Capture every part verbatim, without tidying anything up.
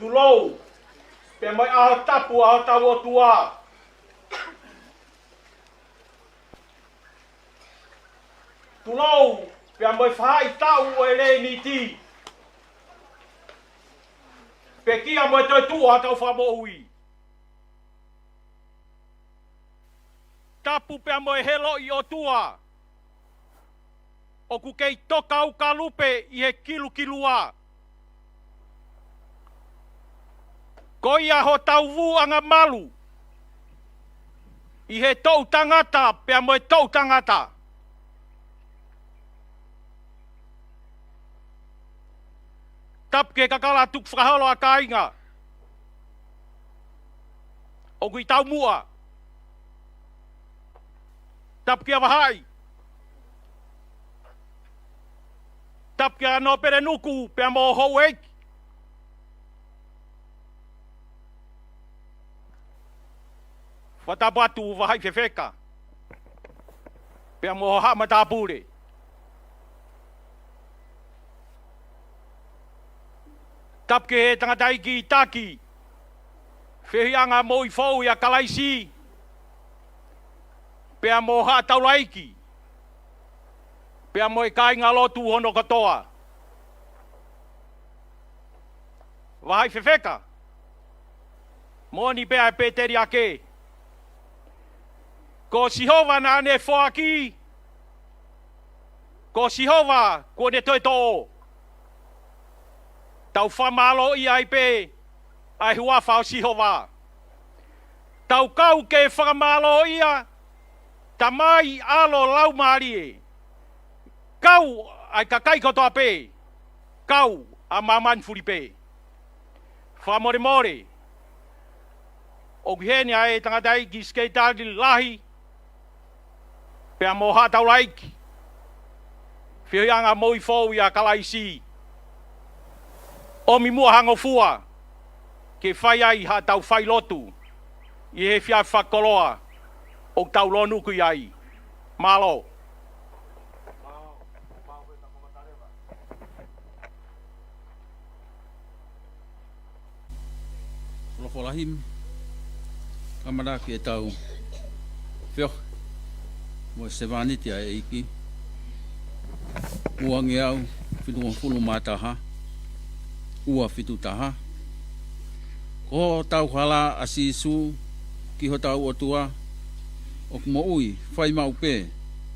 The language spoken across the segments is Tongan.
Tulou, pea mo e ʻaho tapu ʻa hotau ʻOtua. Tulou, pea mo e faʻahitaʻu ʻo e Lēniti. Pekia mo e toetuʻu ʻa hotau Fakamoʻui. Tapu pea mo e heloʻi ʻOtua, ʻoku kei toka ukalupe ʻi he kilukilua. Ko ia hotau vūʻanga malu ʻi he toʻu tangata pea mo e toʻu tangata. Tapu ki he kakala tukufakaholo ʻa kāinga ʻoku ʻi taumuʻa. Tapu kia Vahaʻi. Tapu kia Nōpele Nuku pea mo houʻeiki. Fakatapu atu Vahaʻi Fefeka pea mo haʻa matāpule. Tapu ki he tangataʻeiki taki feohiʻanga moʻui foʻou ʻia Kalaisi, pea mo haʻa taulaʻeiki, pea mo e kāingalotu hono kotoa. Vahaʻi Fefeka, moʻoni pē ʻa e pēteliake. Ko Sihova naʻa ne foaki, ko Sihova kuo ne toe toʻo. Tau fakamālōʻia ai pē ʻa e huafa ʻo Sihova. Tau kau ke fakamālōʻia, Tamai, ʻAlo, Laumālie. Kau ʻa e kakai kotoa pē, kau ʻa māmani fulipē. Fakamolemole, ʻoku ʻi heni ʻa e tangataʻeiki sekelitali lahi, pea mo haʻa taulaʻeiki feohiʻanga moʻui foʻou ʻia Kalaisi. ʻOmi muʻa ha ngofua ke fai ai haʻatau failotu ʻi he efiafi fakakoloa ʻoku tau lōnuku ai. Mālō. Folofola himi, kamata ki heʻetau feohi mo e sevāniti ʻa e ʻEiki. Ua ngeau fitungofulu mā taha, ua fitu taha. Ko hotau hala ʻa Sīsū ki hotau ʻOtua, ʻoku moʻui, fai maʻu pē,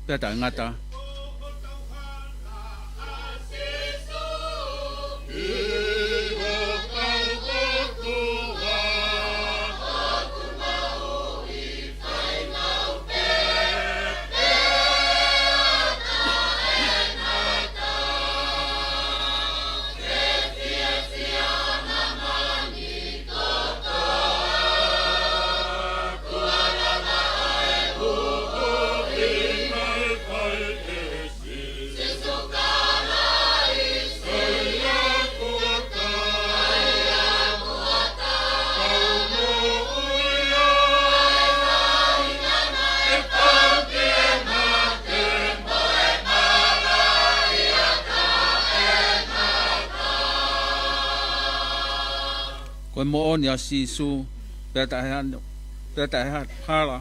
pea taʻengata. Ko e moʻoni ʻa Sīsū, pea taʻe ha-, pea taʻe ha-, hala,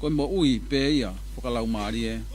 ko e moʻui pē ia fakalaumālie.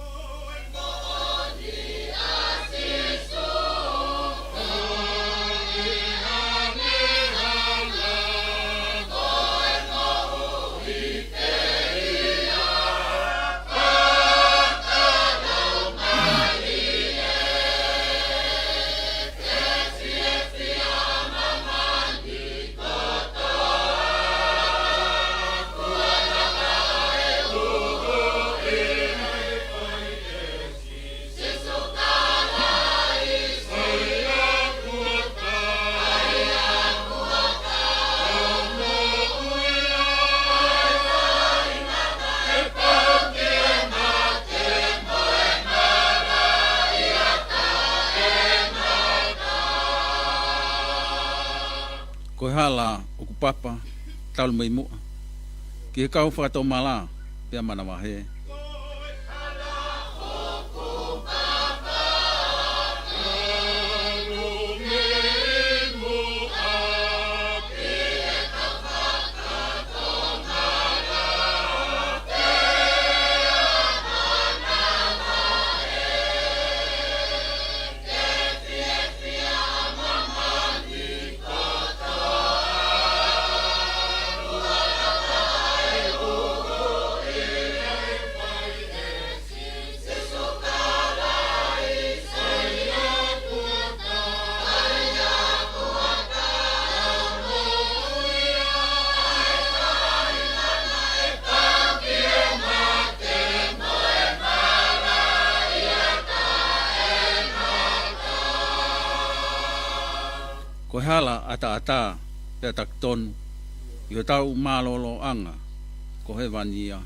Ko e hala ʻoku papa talu mei muʻa ki he kau fakatomala pea manavahē. Ko e hala ʻataʻatā pea takitonu ʻi hotau mālōlōʻanga ko hēvani ia.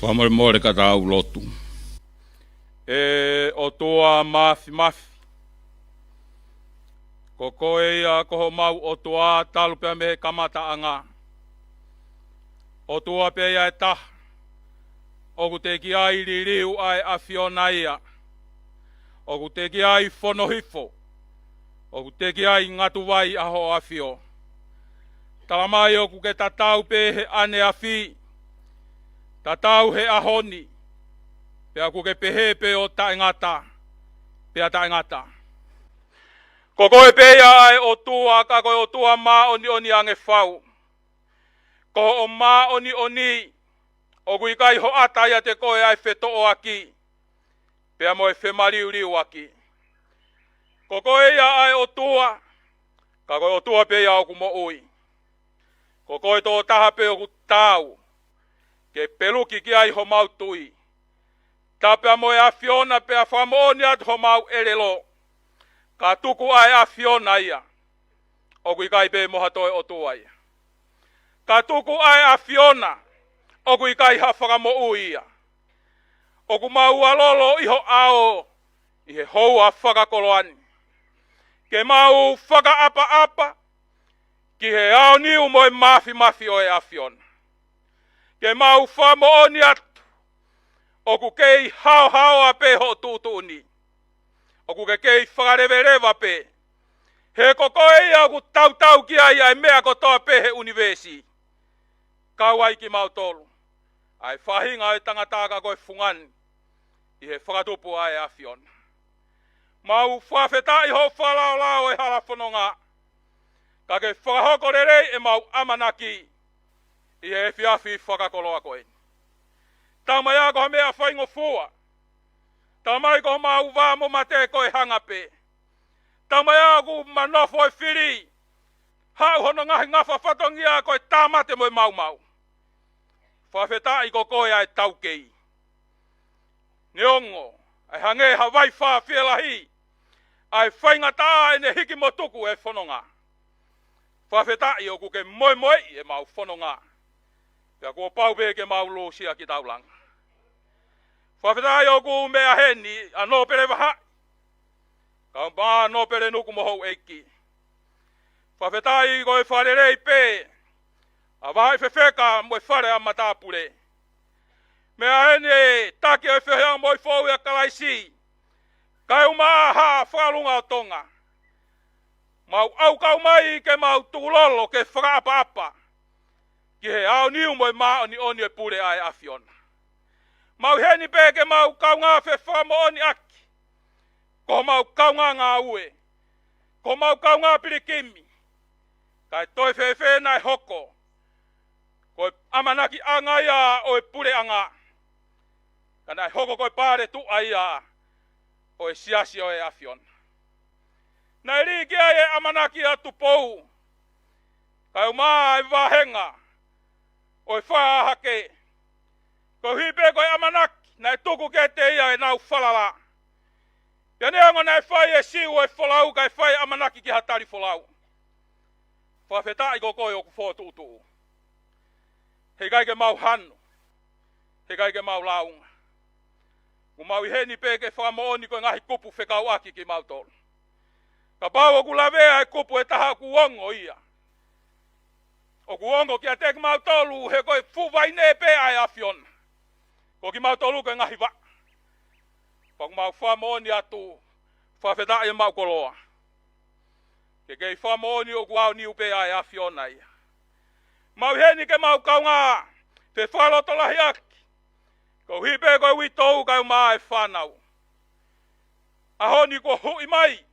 Fakamolemole ka tau lotu. ʻE ʻOtua Māfimafi, ko koe ia ko homau ʻOtua talu pea mei he kamataʻanga. ʻOtua pē ia ʻe taha, ʻoku teʻeki ai liliu ʻa e ʻAfiona ia. ʻOku teʻeki ai fono hifo. ʻOku teʻeki ai ngatu vai ʻa hoʻo ʻAfio. Tala mai ʻoku ke tatau pē he ʻaneafi, tatau he ʻaho ni, pea ʻoku ke pehē pē ʻo taʻengata pea taʻengata. Ko koe pē ia ʻa e ʻOtua, ka ko e ʻOtua māʻoniʻoni ange fau. Ko hoʻo māʻoniʻoni ʻoku ʻikai hoʻata ʻiate koe ʻa e fetoʻoaki pea mo e femaliuliuaki. Ko koe ia ʻa e ʻOtua, ka ko e ʻOtua pē ia ʻoku moʻui. Ko koe tokotaha pē ʻoku taau ke peluki ki ai homau tui. Tapu pea mo e ʻAfiona pea fakamoʻoni atu homau ʻelelo. Ka tuku ʻa e ʻAfiona ia, ʻoku ʻikai pē mo ha toe ʻOtua ia. Ka tuku ʻa e ʻAfiona, ʻoku ʻikai ha fakamoʻui ia. ʻOku mau ʻalolo ʻi ho ʻao ʻi he houa fakakoloa ni, ke mau fakaʻapaʻapa ki he aoniu mo e māfimafi ʻo e ʻAfiona. Ke mau fakamoʻoni atu ʻoku kei haohaoa pē hoʻo tuʻutuʻuni. ʻOku ke kei fakaleveleva pē. He ko koe ia ʻoku tautau ki ai ʻa e meʻa kotoa pē he ʻunivēsi. Kau ai kimautolu, ʻa e faʻahinga ʻo e tangata ka ko e fungani ʻi he fakatupu ʻa e ʻAfiona. Mau fakafetaʻi hoʻo fakalaolao ʻo e hala fononga. Ka ke fakahoko lelei ʻemau ʻamanaki ʻi he efiafi fakakoloa ko eni. Taumaiā ko ha meʻa faingofua. Taumaiā ko homau vā mo mate ko e hanga pē. Taumaiā ʻoku ma nofo e fili. Haʻu hono ngaahi ngafa fatongia ko e tāmate mo e maumau. Fakafetaʻi ko koe ʻa e taukei. Neongo ʻa e hangē ha vai fā fielahi, ʻa e faingataʻa ʻene hiki mo tuku e fononga. Fakafetaʻi ʻoku ke moemoeʻi ʻemau fononga. Pea kuo pau pē ke mau lūsia ki taulanga. Fakafetaʻi ʻoku meʻa heni ʻa Nōpele Vahaʻi, kae ʻumaʻā Nōpele Nuku mo houʻeiki. Fakafetaʻi ko e fakalelei pē ʻa Vahaʻi Fefeka mo e fale ʻa Matāpule. Meʻa heni e taki ʻo e feohiʻanga moʻui foʻou ʻia Kalaisi, kae ʻumaʻā Haʻa Fakalunga ʻo Tonga. Mau ʻau kau mai ke mau tukulolo ke fakaʻapaʻapa ki he aoniu mo e māʻoniʻoni e pule ʻa e ʻAfiona. Mau ʻi heni pē ke mau kaungā fefakamoʻoniʻaki ko homau kaungā ngāue, ko homau kaungā pilikimi, kae toe fēfē naʻe hoko ko e ʻamanakiʻanga ia ʻo e puleʻanga, ka naʻe hoko ko e paletuʻa ia ʻo e siasi ʻo e ʻAfiona. Naʻe lī ki ai e ʻamanaki ʻa Tupou, kae ʻumaʻā e vāhenga ʻo e Fakahahake. Koeʻuhi pē ko e ʻamanaki naʻe tuku kiate ia ʻenau falala. Pea neongo naʻe fai e siu ʻo e folau, kae fai e ʻamanaki ki ha tali folau. Fakafetaʻi ko koe ʻoku fokotuʻutuʻu. Heʻikai ke mau hanu, heʻikai ke mau lāunga. ʻOku mau ʻi heni pē ke fakamoʻoni ko e ngaahi kupu fekauʻaki kimautolu. Kapau ʻoku lavea e kupu ʻe taha ʻoku ongo ia. ʻOku ongo kiate kimautolu he ko e fuʻu vaine pē ʻa e ʻAfiona. Ko kimautolu ko e ngaahi vaʻa. Pea ʻoku mau fakamoʻoni atu, fakafetaʻi ʻemau koloa. Ke kei fakamoʻoni ʻoku aoniu pē ʻa e ʻAfiona ia. Mau ʻi heni ke mau kaungā fefakalotolahiʻaki. Koeʻuhi pē ko e uitou kae ʻumaʻā e fānau. ʻAho ni kuo huʻi mai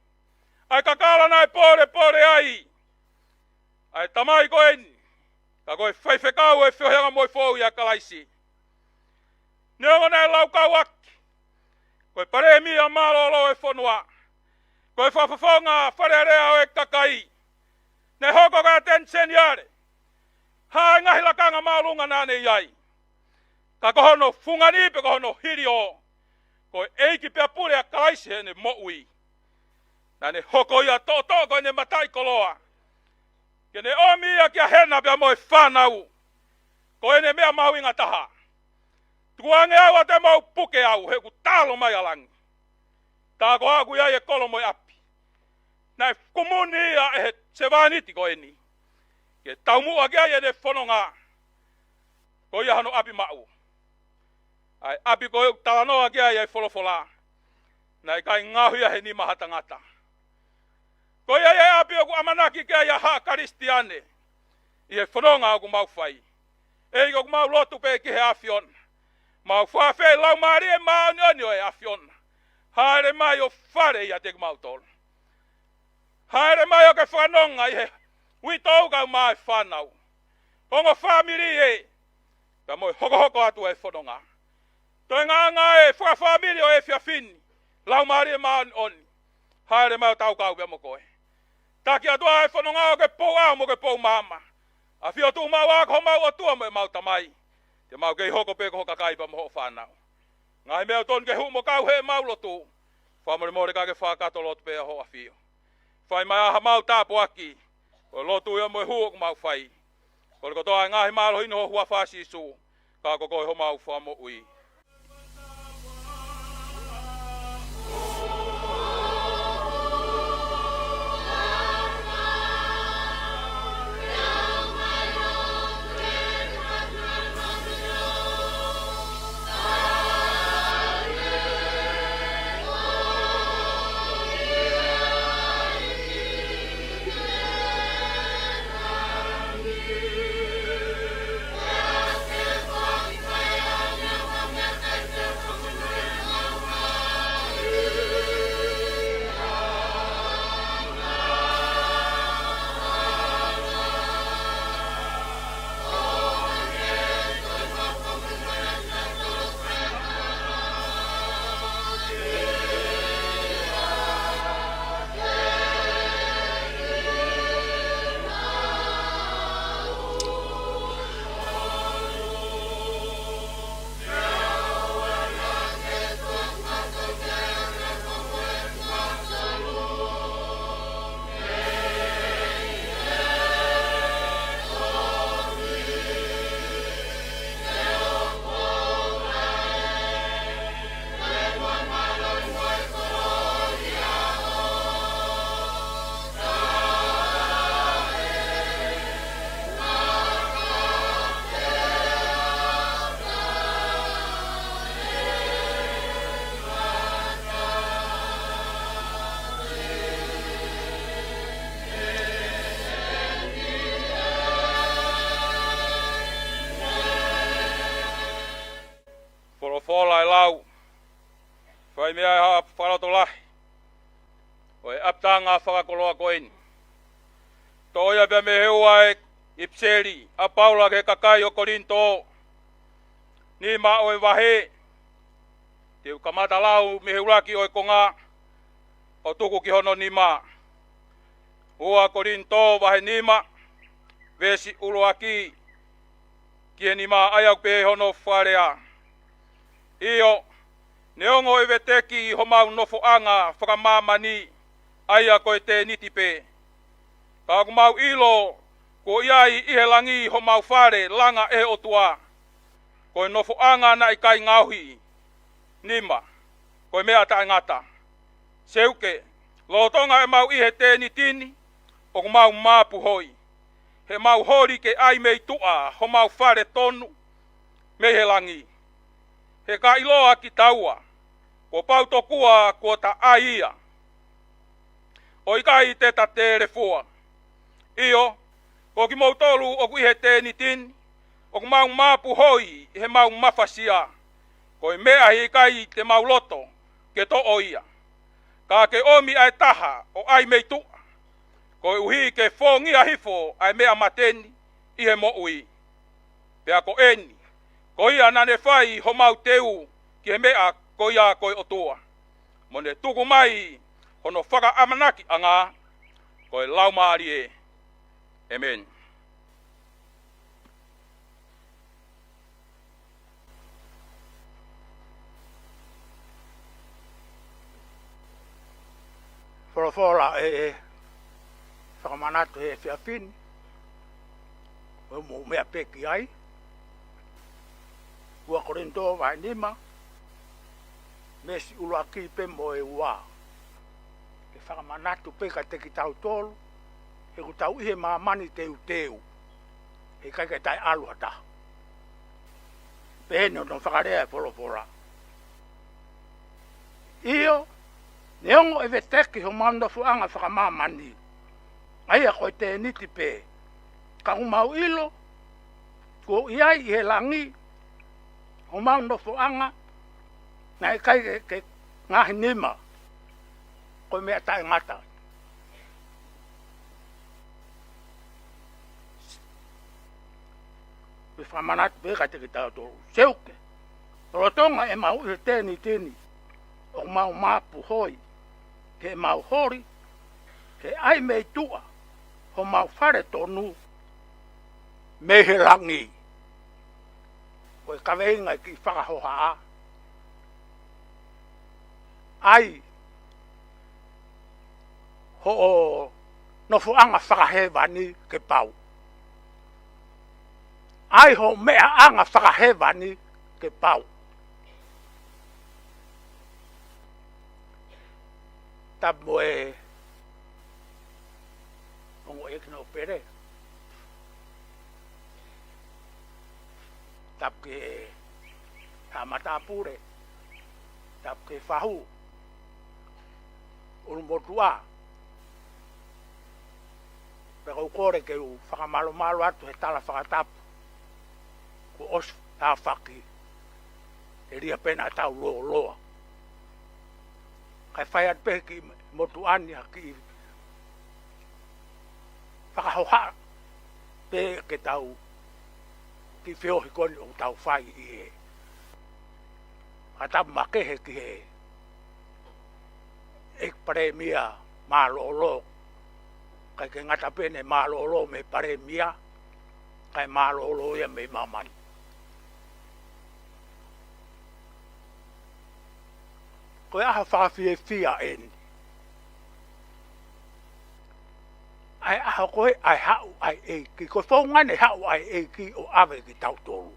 ʻa e kakala naʻe pōlepole ai ʻa e tamai ko eni, ka ko e faifekau ʻo e feohiʻanga moʻui foʻou ʻia Kalaisi. Neongo naʻe laukau ʻaki ko e palēmia mālōlō ʻo e fonua, ko e fakafofonga Fale Alea ʻo e kakai, naʻe hoko ko e ʻAteni Seniale, hā e ngaahi lakanga māʻolunga naʻa ne ʻi ai. Ka ko hono fungani pe ko hono hilio, ko e ʻEiki pea Pule ʻa Kalaisi heʻene moʻui. Naʻa ne hoko ia toʻotoʻo ko ʻene mataʻikoloa, ke ne ʻomi ia kia Hena pea mo e fānau. Ko ʻene meʻa mahuʻinga taha. Tukuange au ʻo te mau puke au he ʻoku talo mai ʻa langi. Tā ko ʻeku ʻi ai e kolo mo e ʻapi. Naʻe kumuni ia ʻe he sevāniti ko eni ke taumuʻa ki ai ʻene fononga. Ko ia hono ʻapi maʻu. ʻA e ʻapi ko ē ʻoku talanoa ki ai ʻa e folofola, naʻe ʻikai ngaohi ia he nima ha tangata. Ko ia ʻa e ʻapi ʻoku ʻamanaki ki ai ʻa haʻa Kalisitiane ʻi he fononga ʻoku mau fai. ʻEiki, ʻoku mau lotu pē ki he ʻAfiona. Mau fakaafeʻi Laumālie Māʻoniʻoni ʻo e ʻAfiona. Hāʻele mai ʻo fale ʻiate kimautolu. Hāʻele mai ʻo ke fakanonga ʻi he uitou kae ʻumaʻā e fānau, ongo fāmili ē, pea mo e hokohoko atu e fononga. Toe ngaʻanga e fakafāmili ʻo e efiafi ni, Laumālie Māʻoniʻoni, hāʻele mai ʻo tau kau pea mo koe. Taki atu ʻa e fononga ʻo ke pou ʻao mo ke pou maama. ʻAfio tuʻu maʻu ā ko homau ʻOtua mo ʻemau Tamai. Te mau kei hoko pē ko ho kakai pea mo hoʻo fānau. Ngaahi meʻa ʻoku tonu ke hū mo kau heʻemau lotu. Fakamolemole ka ke fakakakato lotu pē ʻa hoʻo ʻAfio. Fai mai ʻa haʻamau tāpuaki, ko e lotu ia mo e hū ʻoku mau fai. Kole kotoa e ngaahi mālohi ni ho huafa Sīsū, ka ko koe homau Fakamoʻui. Folofola ʻe lau. Fai mei ai ha fakalotolahi ʻo e ʻapitanga fakakoloa ko eni. Toʻo ia pea mei he ua ʻe ʻipiseli ʻa Paula ki he kakai ʻo Kolinitō. Nima ʻo e vahe. Te u kamata lau mei he ʻuluaki ʻo e konga ʻo tuku ki hono nima. Ua Kolinitō vahe nima, veesi ʻuluaki ki he nima, ʻa ia ʻoku pehē hono fakalea. ʻIo, neongo ʻe veteki homau nofoʻanga fakamāmani, ʻa ia ko e tēniti pē, ka ʻoku mau ʻilo kuo ʻi ai ʻi he langi homau fale langa ʻe he ʻOtua, ko e nofoʻanga naʻe ʻikai ngaohi. Nima, ko e meʻa taʻengata. Seuke, Lolotonga ʻemau ʻi he tēniti ni, ʻoku mau mapuhoi, he ʻemau holi ke ʻai mei tuʻa homau fale tonu mei he langi. He ka ʻiloa kitaua, kuo pau tokua kuo ta ʻai ia, ʻo ʻikai te ta telefua. ʻIo, ko kimoutolu ʻoku ʻi he tēniti ni, ʻoku mau mapuhoi ʻi heʻemau mafasia, ko e meʻa he ʻikai te mau loto ke toʻo ia. Ka ke ʻomi ʻa e taha ʻo ʻai mei tuʻa, koeʻuhi ke fōngia hifo ʻa e meʻa mate ni ʻi he moʻui. Pea ko eni, ko ia naʻa ne fai homau teu ki he meʻa ko ia ko e ʻOtua, mo ne tuku mai hono fakaʻamanakiʻanga, ko e Laumālie. ʻĒmeni. Folofola ʻe, ʻe fakamanatu he efiafi ni, ʻoku mou meʻa pē ki ai. Ua Kolinitō vahe nima, veesi ʻuluaki pē mo e ua. Ke fakamanatu pē kiate kitautolu, he ʻoku tau ʻi he māmani teuteu, he ʻikai ke taʻeʻalu ha taha. Pehē ni hono fakalea e folofola: ʻIo, neongo ʻe veteki homau nofoʻanga fakamāmani, ʻa ia ko e tēniti pē, ka ʻoku mau ʻilo kuo ʻi ai ʻi he langi homau nofoʻanga, naʻe ʻikai ke, ke ngaahi nima, ko e meʻa taʻengata. Ke fakamanatu pē kiate kitautolu, seuke, lolotonga ʻemau ʻi he tēniti ni, ʻoku mau mapuhoi, ke mau holi ke ʻai mei tuʻa homau fale tonu mei he langi. Ko e kaveinga e kiʻi fakahohaʻa: ʻAi hoʻo nofoʻanga fakahēvani ke pau. ʻAi hoʻo meʻaʻanga fakahēvani ke pau. Tapu mo e ongo ʻeiki nōpele. Tapu ki he haʻa matāpule. Tapu ki he fahu, ʻulumotuʻa. Pea ʻoku ou kole ke u fakamālōmālō atu he tala fakatapu kuo ʻosi tāfaki, he ʻikai pē naʻa tau lōloa. Kae fai atu pē ki he motuʻa ni ha kiʻi fakahohaʻa pē ke tau kiʻi feohi ko eni ʻoku tau fai ʻi he fakatapu makehe ki he ʻEiki Palēmia mālōlō. ʻIkai ke ngata pē ʻene mālōlō mei he Palēmia, kae mālōlō ia mei māmani. Ko e ʻaho fakafiefia eni. ʻA e ʻaho ko ē ʻa e haʻu ʻa e ʻEiki, ko e founga ʻene haʻu ʻa e ʻEiki ʻo ʻave kitautolu.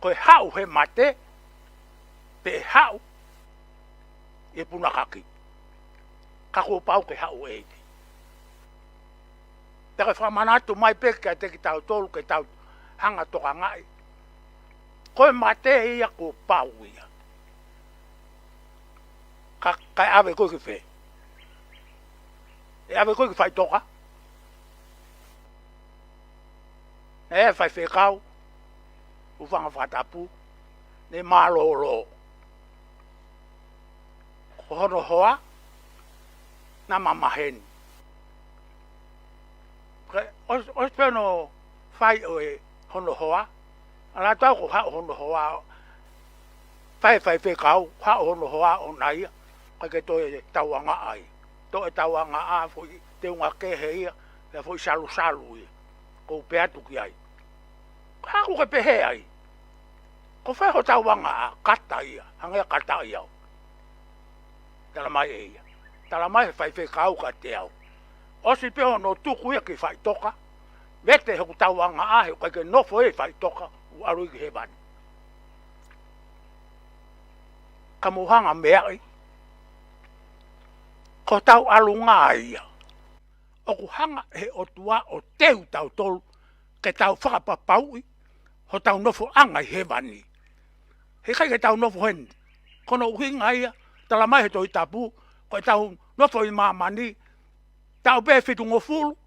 Ko e haʻu he mate, pe ʻe haʻu ʻi he punakaki, ka kuo pau ke haʻu e ʻEiki. Pea ke fakamanatu mai pē kiate kitautolu ke tau hanga tokangaʻi, ko e mate ia kuo pau ia. Ka, kae ʻave koe ki fē? ʻE ʻave koe ki faʻitoka? Naʻe ʻi ai e faifekau, hūfanga he fakatapu, ne mālōlō. Ko hono hoa naʻa mamaheni. Ka ʻosi, ʻosi pē hono fai ʻo e hono hoa, ʻalu atu ko e haʻu hono hoa, fai e faifekau, haʻu hono hoa ʻoʻona ia, ʻikai ke toe tauangaʻa ia. Toe tauangaʻa, foʻi teunga kehe ia, pea foʻi salusalu ia. Ko u pehē atu ki ai, haʻu ke pehē ai, ko fē hoʻo tauangaʻa? Kata ia, hangē ia kata ia au. Tala mai ʻe ia. Tala mai he faifekau kiate au, ʻosi pē hono tuku ia ki faʻitoka, mete hoku tauangaʻa he ʻikai ke nofo ia ʻi faʻitoka, ʻoku ʻalu ia ki hēvani. Ka mou hanga meaʻi, Ko hotau ʻalunga ia. ʻOku hanga he ʻOtua ʻo teu tautolu ke tau fakapapauʻi hotau nofoʻanga ʻi hēvani. Heʻikai ke tau nofo heni. Ko hono ʻuhinga ia, talamai he Tohi Tapu, ko ʻetau nofo ʻi māmani, taʻu pē fitungofulu,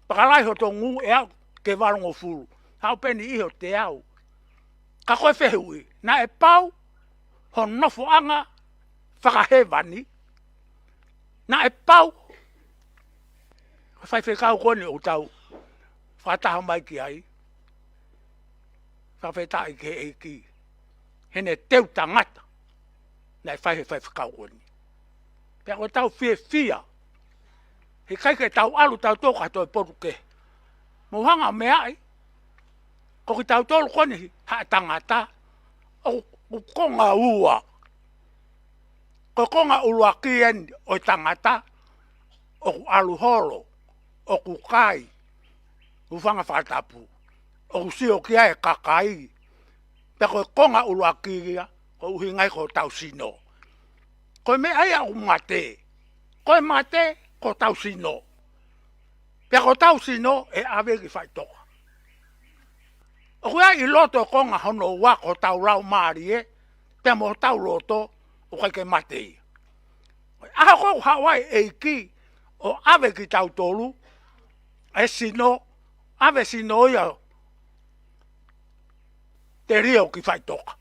pea ka lahi hoto ngū ʻe aʻu ki he valungofulu. Haʻu pē eni ʻi hoʻo teau. Ka ko e fehuʻi, naʻe pau ho nofoʻanga fakahēvani? Naʻe pau? Ko e faifekau ko eni ʻoku tau fakataha mai ki ai. Fakafetaʻi ki he ʻEiki. Heʻene teu tangata naʻe fai he faifekau ko eni. Pea ko ʻetau fiefia. Heʻikai ke tau ʻalu tautolu ki ha toe potu kehe. Mou hanga ʻo meaʻi, ko kitautolu ko eni haʻa tangata, ʻoku, ʻoku konga ua. Ko e konga ʻuluaki eni ʻo e tangata, ʻoku ʻalu holo, ʻoku kai, hūfanga he fakatapu, ʻoku sio ki ai e kakai. Pea ko e konga ʻuluaki ia, ko e ʻuhinga ia ko hotau sino. Ko e meʻa ia ʻoku mate. Ko e mate, ko hotau sino. Pea ko hotau sino, ʻe ʻave ki faʻitoka. ʻOku ʻi ai ʻi loto e konga hono ua ko hotau laumālie, pea mo hotau loto, ʻoku ʻikai ke mate ia. ʻAho ko ē ʻoku haʻu ai e ʻEiki ʻo ʻave kitautolu, e sino, ʻave sino ia, telio ki faʻitoka.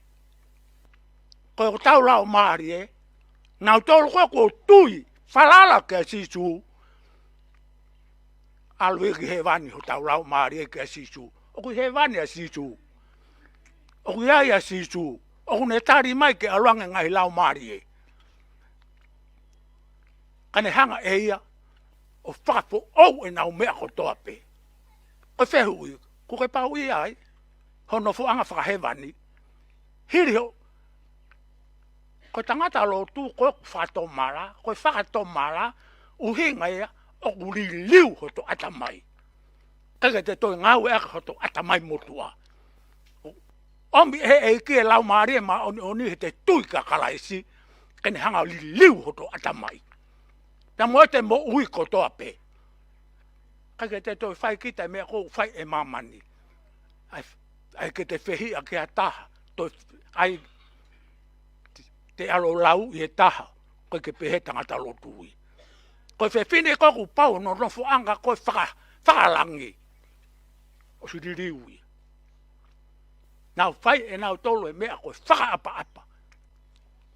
Ko hotau laumālie, nautolu ko ē kuo tui, falala kia Sīsū, ʻalu ia ki hēvani hotau laumālie kia Sīsū. ʻOku ʻi hēvani ʻa Sīsū. ʻOku ʻi ai ʻa Sīsū. ʻOku ne tali mai ke ʻalu ange e ngaahi laumālie. Ka ne hanga ʻe ia ʻo fakafoʻou ʻenau meʻa kotoa pē. Ko e fehuʻi, ʻoku ke pau ia ai ho nofoʻanga fakahēvani? Hili hoʻo, ko e tangata lotu ko e fakatomala, ko e fakatomala, ʻuhinga ia ʻoku liliu hoto ʻatamai. ʻIkai ke te toe ngāueʻaki hoto ʻatamai motuʻa. ʻOmi ʻe he ʻEiki e Laumālie Māʻoniʻoni heʻete tui kia Kalaisi, ke ne hanga ʻo liliu hoto ʻatamai. Pea mo ʻete moʻui kotoa pē. ʻIkai ke te toe fai kita e meʻa ʻoku fai ʻe māmani. ʻAi, ʻai ke te fehiʻa ki ha taha, toe, ʻai, te ʻalu ʻo lauʻi e taha, ʻoku ʻikai ke pehē tangata lotu ia. Ko e fefine ko ē ʻoku pau hono nofoʻanga ko e faka-, fakalangi. ʻOsi liliu ia. Nau fai ʻe nautolu e meʻa ko e fakaʻapaʻapa.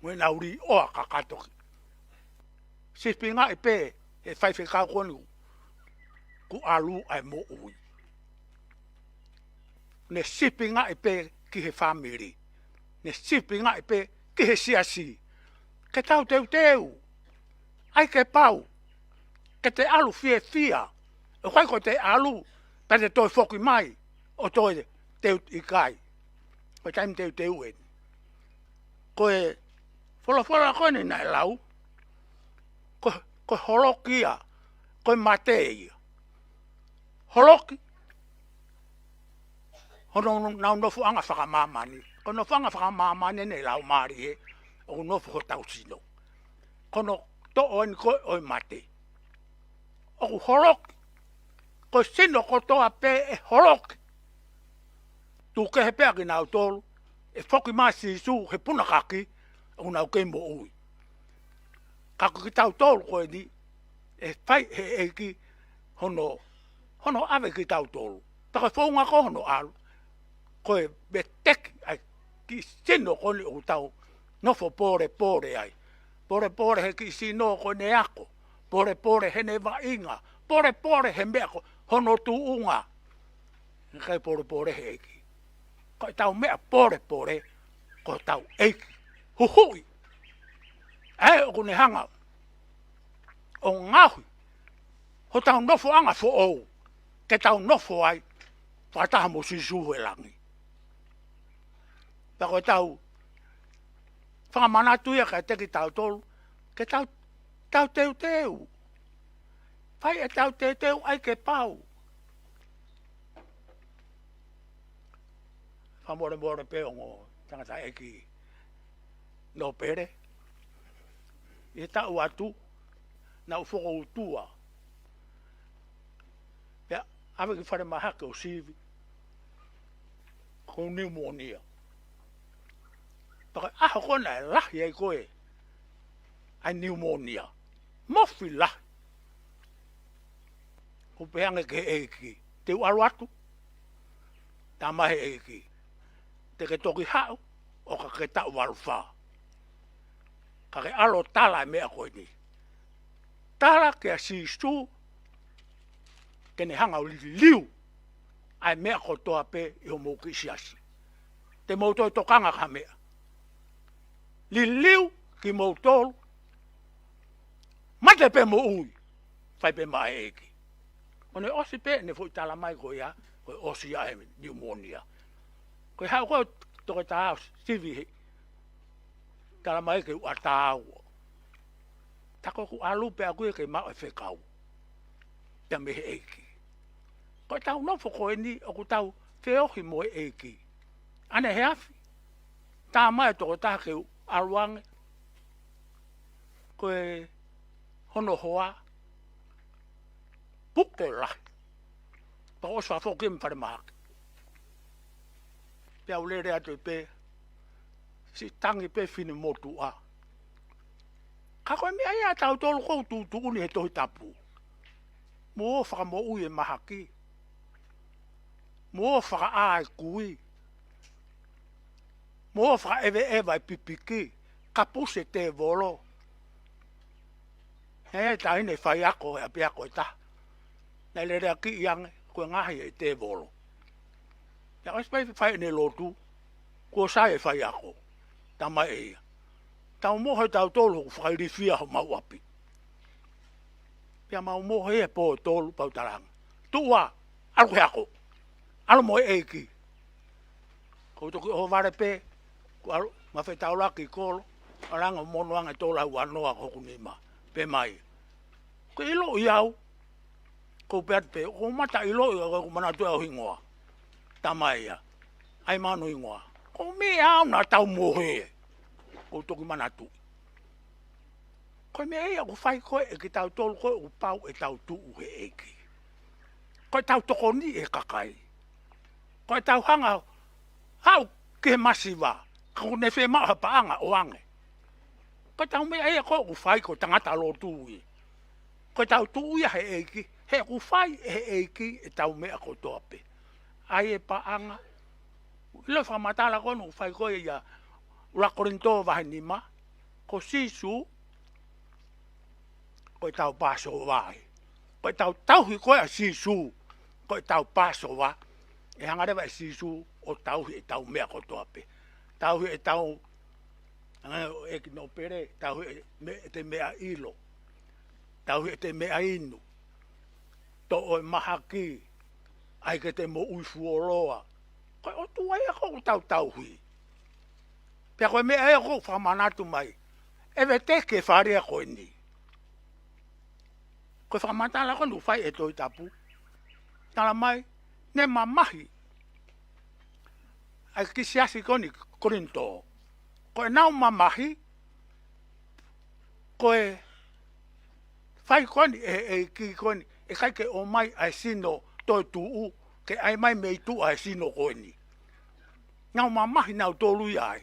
Mo ʻenau līʻoa kakato ki. Sīpingaʻi pē he faifekau ko eni kuo ʻalu ʻa e moʻui. Ne sīpingaʻi pē ki he fāmili. Ne sīpingaʻi pē ki he siasi. Ke tau teuteu. ʻAi ke pau. Ke te ʻalu fiefia. ʻOku ʻikai ko ʻete ʻalu, pea te toe foki mai ʻo toe teu ʻikai. Ko e taimi teuteu eni. Ko e folofola ko eni naʻe lau, ko, ko e holoki ia, ko e mate ia. Holoki, hono nau nofoʻanga fakamāmani. Ko e nofoʻanga fakamāmani eni e laumālie, ʻoku nofo hotau sino. Ko hono toʻo eni ko ē ʻo e mate. ʻOku holoki, ko e sino kotoa pē ʻe holoki. Tuku kehe pē ʻa kinautolu, ʻe foki mai ʻa Sīsū he punakaki, ʻoku nau kei moʻui. Ka ko kitautolu ko eni, ʻe fai he ʻEiki hono, hono ʻave kitautolu. Pea ko e founga ko hono ʻalu, ko e veteki ʻa e kiʻi sino ko eni ʻoku tau nofo polepole ai. Polepole he kiʻi sino ko ʻene ako. Polepole heʻene vaʻinga. Polepole he meʻa ko hono tuʻunga. ʻIkai polepole he ʻEiki. Ko ʻetau meʻa polepole, ko hotau ʻEiki. Huhuʻi. ʻAi ʻoku ne hanga ʻo ngaohi hotau nofoʻanga foʻou, ke tau nofo ai fakataha mo Sīsū he langi. Pea ko ʻetau fakamanatu ia kiate kitautolu, ke tau, tau teuteu. Fai ʻetau teuteu ʻai ke pau. Fakamolemole pē ongo tangataʻeiki Nōpele. ʻI he taʻu atu, Naʻa ku fokoutua. Pea ʻave ki falemahaki ʻo sivi, ko e niumōnia. Pea ko e ʻaho ko ē naʻe lahi ai ko ē ʻa e niumōnia, mofi lahi, ʻoku ou pehē ange ki he ʻEiki, te u ʻalu atu. Talamai ʻe he ʻEiki, te ke toki haʻu ʻo ka ke taʻu valu fā, ka ke ʻalu ʻo tala e meʻa ko eni. Tala kia Sīsū ke ne hanga ʻo liliu ʻa e meʻa kotoa pē ʻi hoʻomou kiʻi siasi. Te mou toe tokanga ki ha meʻa. Liliu kimoutolu, mate pē moʻui, fai pē maʻa e ʻEiki. ʻO ne ʻosi pē ʻene foʻi talamai ko ia, ko e ʻosi ia e niumōnia. Ko e haʻu ko ē toketā ʻo sivi, he talamai ke u ʻatā au. Tā ko ʻeku ʻalu pē ʻaʻaku ia ke maʻu e fekau ia mei he ʻEiki. Ko ʻetau nofo ko eni ʻoku tau feohi mo e ʻEiki. ʻAneheafi, talamai ʻe he tokotaha ke u ʻalu ange, ko e hono hoa, puke lahi. Pea u ʻosi fakafoki ia mei falemahaki. Pea u lele atu pē, siʻi tangi pē finemotuʻa. Ka ko e meʻa ia ʻa tautolu ʻoku tuʻutuʻuni he Tohi Tapu. Mou ō ʻo fakamoʻui e mahaki. Mou ō ʻo fakaʻā e kui. Mou ō ʻo fakaʻeveʻeva e pipiki, kapusi e tēvolo. He taʻahine faiako he ʻapiako ʻe taha naʻe leleakiʻi ange, ko e ngaohi ʻe he tēvolo. Pea ʻosi pē fai ʻene lotu, kuo sai e faiako. Talamai ʻe ia, tau mohe tautolu ʻoku fakailifia homau ʻapi. Pea mau mohe he pō ʻe tolu, pea u talaange, tuʻa, ʻalu ki he ako. ʻAlu mo e ʻEiki. Ko u toki ʻohovale pē, ko u ʻalu, ma fetaulaki ki kolo, ʻalu ange ʻo mono ange tō lau anoa ko hoku nima. Pehē mai, ko e ʻiloʻi au, ko u pehē atu pē, ko u mata ʻiloʻi au, ko u manatu au hingoa. Talamai ia, ʻai manu hingoa. Ko e meʻa au naʻa tau mohe. Ko u toki manatu. Ko e meʻa ia ʻoku fai ko ē ʻe kitautolu ko ē ʻoku pau ʻetau tuʻu he ʻEiki. Ko ʻetau tokoniʻi e kakai. Ko ʻetau hanga ʻo haʻu ki he masiva, ka ʻoku ne fiemaʻu ha paʻanga ʻo ange. Ko ʻetau meʻa ia ko ē ʻoku fai ko e tangata lotu ia. Ko ʻetau tuʻu ia he ʻEiki, he ʻoku fai ʻe he ʻEiki ʻetau meʻa kotoa pē. ʻAi e paʻanga. ʻIlo e fakamatala ko ē naʻe fai ko ē ʻia ʻuluaki Kolinitō vahe nima, ko Sīsū ko ʻetau Pāsova ia. Ko ʻetau tauhi ko ē ʻa Sīsū ko ʻetau Pāsova. ʻE hanga leva ʻe Sīsū ʻo tauhi ʻetau meʻa kotoa pē. Tauhi ʻetau, hangē ko e ʻekinopele, tauhi e me-, ʻete meʻa ʻilo, tauhi ʻete meʻa inu, toʻo e mahaki, ʻai ke te moʻui fuoloa. Ko e ʻOtua ia ʻoku tau tauhi. Pea ko e meʻa ia ʻoku fakamanatu mai ʻe Veteki e fale ko eni. Ko e fakamatala ko ē naʻe fai ʻe he Tohi Tapu, talamai, ne mamahi ʻa e kiʻi siasi ko eni Kolinitō. Ko ʻenau mamahi, ko e fai ko eni ʻe he ʻEiki ko eni, ʻe ʻikai ke ʻomai ʻa e sino toetuʻu, ke ʻai mai mei tuʻa e sino ko eni. Nau mamahi nautolu ia ai.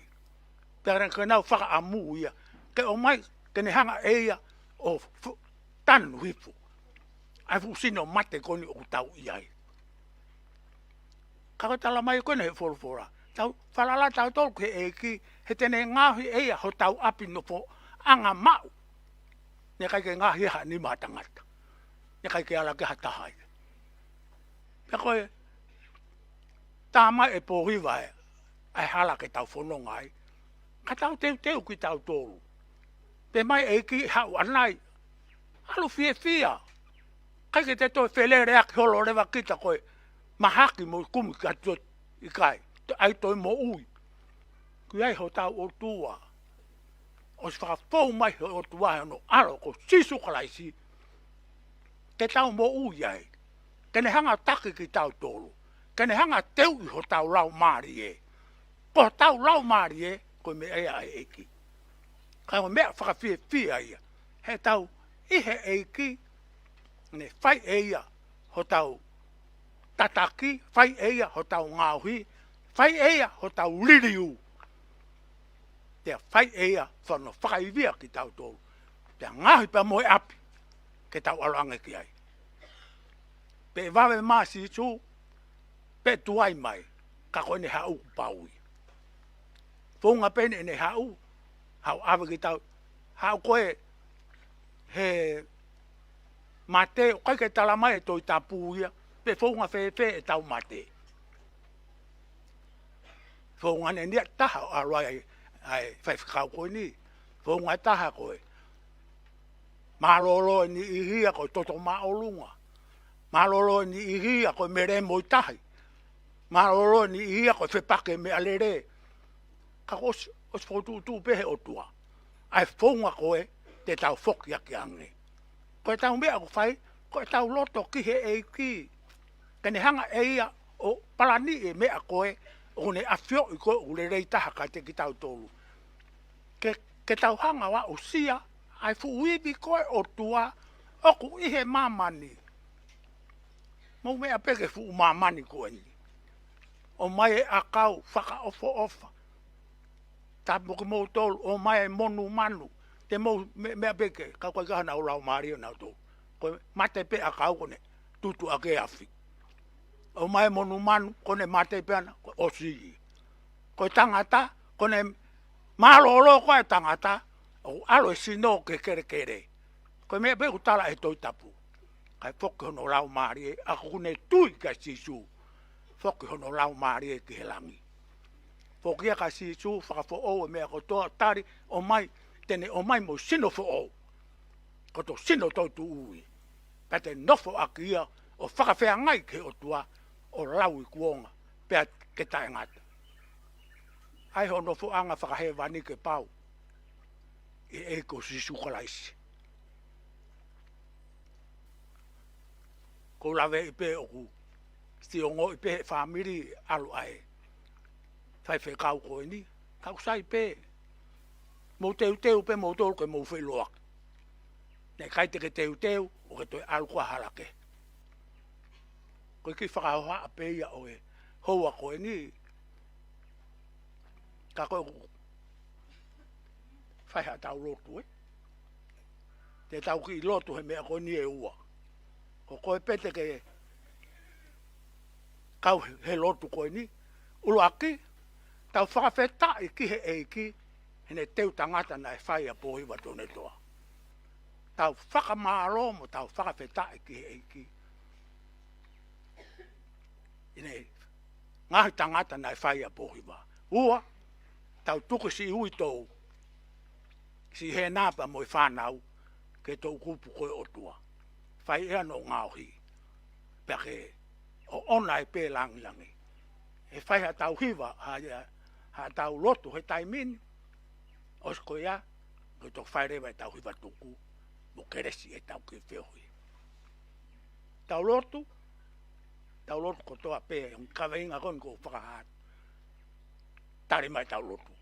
Pea ko ʻenau fakaʻamu ia ke ʻomai, ke ne hanga ʻe ia ʻo fu-, tanu hifo ʻa e fuʻu sino mate ko eni ʻoku tau ʻi ai. Ka ko e talamai ko eni he folofola, tau falala tautolu ki he ʻEiki, he te ne ngaohi ʻe ia hotau ʻapi nofoʻanga maʻu. Ne ʻikai ke ngaohi ha nima ʻa tangata. Ne ʻikai ke ala ki ai ha taha ia. Pea ko e talamai ʻe Pōhiva ē, ʻa e hala ke tau fononga ai. Ka tau teuteu kitautolu. Pehē mai e ʻEiki, haʻu ʻanai. ʻAlu fiefia. ʻIkai ke te toe feleleʻaki holo leva kita ko e mahaki mo e kumi ka to ʻikai. Toe ʻai toe moʻui. Ko ia ai hotau ʻOtua. ʻOsi fakafou mai he ʻOtua ʻa hono ʻAlo ko Sīsū Kalaisi. Ke tau moʻui ai. Ke ne hanga ʻo taki kitautolu. Ke ne hanga ʻo teuʻi hotau laumālie. Ko hotau laumālie, ko e meʻa ia ʻa e ʻEiki. Ka ko e meʻa fakafiefia ia. He tau ʻi he ʻEiki, ne fai ʻe ia hotau tataki, fai ʻe ia hotau ngaohi, fai ʻe ia hotau liliu. Pea fai ʻe ia hono fakaivia kitautolu. Pea ngaohi pea mo e ʻapi ke tau ʻalu ange ki ai. Pe vave mai Sīsū, pe tuai mai, ka ko ʻene haʻu kuo pau ia. Founga pē ʻene haʻu, haʻu ʻave kitautolu, haʻu ko ē he mate, ʻoku ʻikai ke tala mai ʻe he Tohi Tapu ia, pe founga fēfē ʻetau mate. Founga ʻeni ia ʻe taha ʻo ʻalu ai ʻa e faifekau ko eni. Founga ʻe taha ko e mālōlō ʻe niʻihi ia ko e toto māʻolunga. Mālōlō ʻe niʻihi ia ko e melemo ʻi tahi. Mālōlō ʻe niʻihi ia ko e fepaki meʻalele. Ka kuo ʻosi, ʻosi fokotuʻutuʻu pē ʻe he ʻOtua ʻa e founga ko ē te tau foki ʻaki ange. Ko ʻetau meʻa ʻoku fai, ko ʻetau loto ki he ʻEiki. Ke ne hanga ʻe ia ʻo palaniʻi e meʻa ko ē, ʻoku ne ʻafioʻi ko ē ʻoku lelei taha kiate kitautolu. Ke, ke tau hanga ʻo aʻusia ʻa e fuʻu ivi ko ē ʻo e ʻOtua ʻoku ʻi he māmani. Mou meʻa pē ki he fuʻu māmani ko eni. ʻOmai e ʻakau fakaʻofoʻofa. Tapu mo kimoutolu, ʻomai e monumanu. Te mou me-, meʻa pē ki ai, ka ʻoku ʻikai ke ʻi ai haʻanau laumālie ʻonautolu. Ko e mate pē ʻakau ko ʻene tutu ʻaki e afi. ʻOmai e monumanu, ko ʻene mate pē ʻana, ko e ʻosi. Ko e tangata, ko ʻene mālōlō ko ē ʻa e tangata, ʻoku ʻalu e sino ki he kelekele. Ko e meʻa pē ʻoku tala ʻe he Tohi Tapu. Kae foki hono laumālie, ʻa ia ʻoku ne tui kia Sīsū. Foki hono laumālie ki he langi. Foki ia kia Sīsū, fakafoʻou e meʻa kotoa, tali, ʻomai, te ne ʻomai mo e sino foʻou. Ko hoto sino toetuʻu ia. Pea te nofo ʻaki ia ʻo fakafeangai ki he ʻOtua, ʻo lau ikuonga, pea ke taʻengata. ʻA ia hoʻo nofoʻanga fakahēvani ke pau ʻi he ʻEiki ko Sīsū Kalaisi. ʻOku ou laveʻi pē ʻoku siʻi ongoʻi pē he fāmili ʻalu ʻa e faifekau ko eni. Ka ʻoku sai pē. Mou teuteu pē moutolu ke mou feʻiloaki. Naʻe ʻikai te ke teuteu, ʻo ke toe ʻalu koe ʻo hala kehe. Ko e kiʻi fakahohaʻa pē ia ʻo e houa ko eni. Ka ko e fai haʻatau lotu, ē. Te tau kiʻi lotu he meʻa ko eni ʻe ua. Ko koe pē te ke kau he, he lotu ko eni. ʻUluaki, tau fakafetaʻi ki he ʻEiki, heʻene teu tangata naʻe fai ʻa Pōhiva Tonetoa. Tau fakamālō mo tau fakafetaʻi ki he ʻEiki. ʻI heʻene ngaohi tangata naʻe fai ʻa Pōhiva. Ua, tau tuku siʻi uitou, siʻi Hēnā pea mo e fānau, ki he toʻukupu ko ē ʻo e ʻOtua. Fai ʻe ia hono ngaohi. Pea ke ʻoʻona ai pē langilangi. ʻE fai haʻatau hiva, ha, haʻatau lotu he taimi ni. ʻOsi ko ia, ko e toki fai leva ʻetau hiva tuku, mo kelesi ʻetau kiʻi feohi. Tau lotu, tau lotu kotoa pē, ʻi he kaveinga ko eni ʻoku ou fakahā atu. Tali mai ʻetau lotu.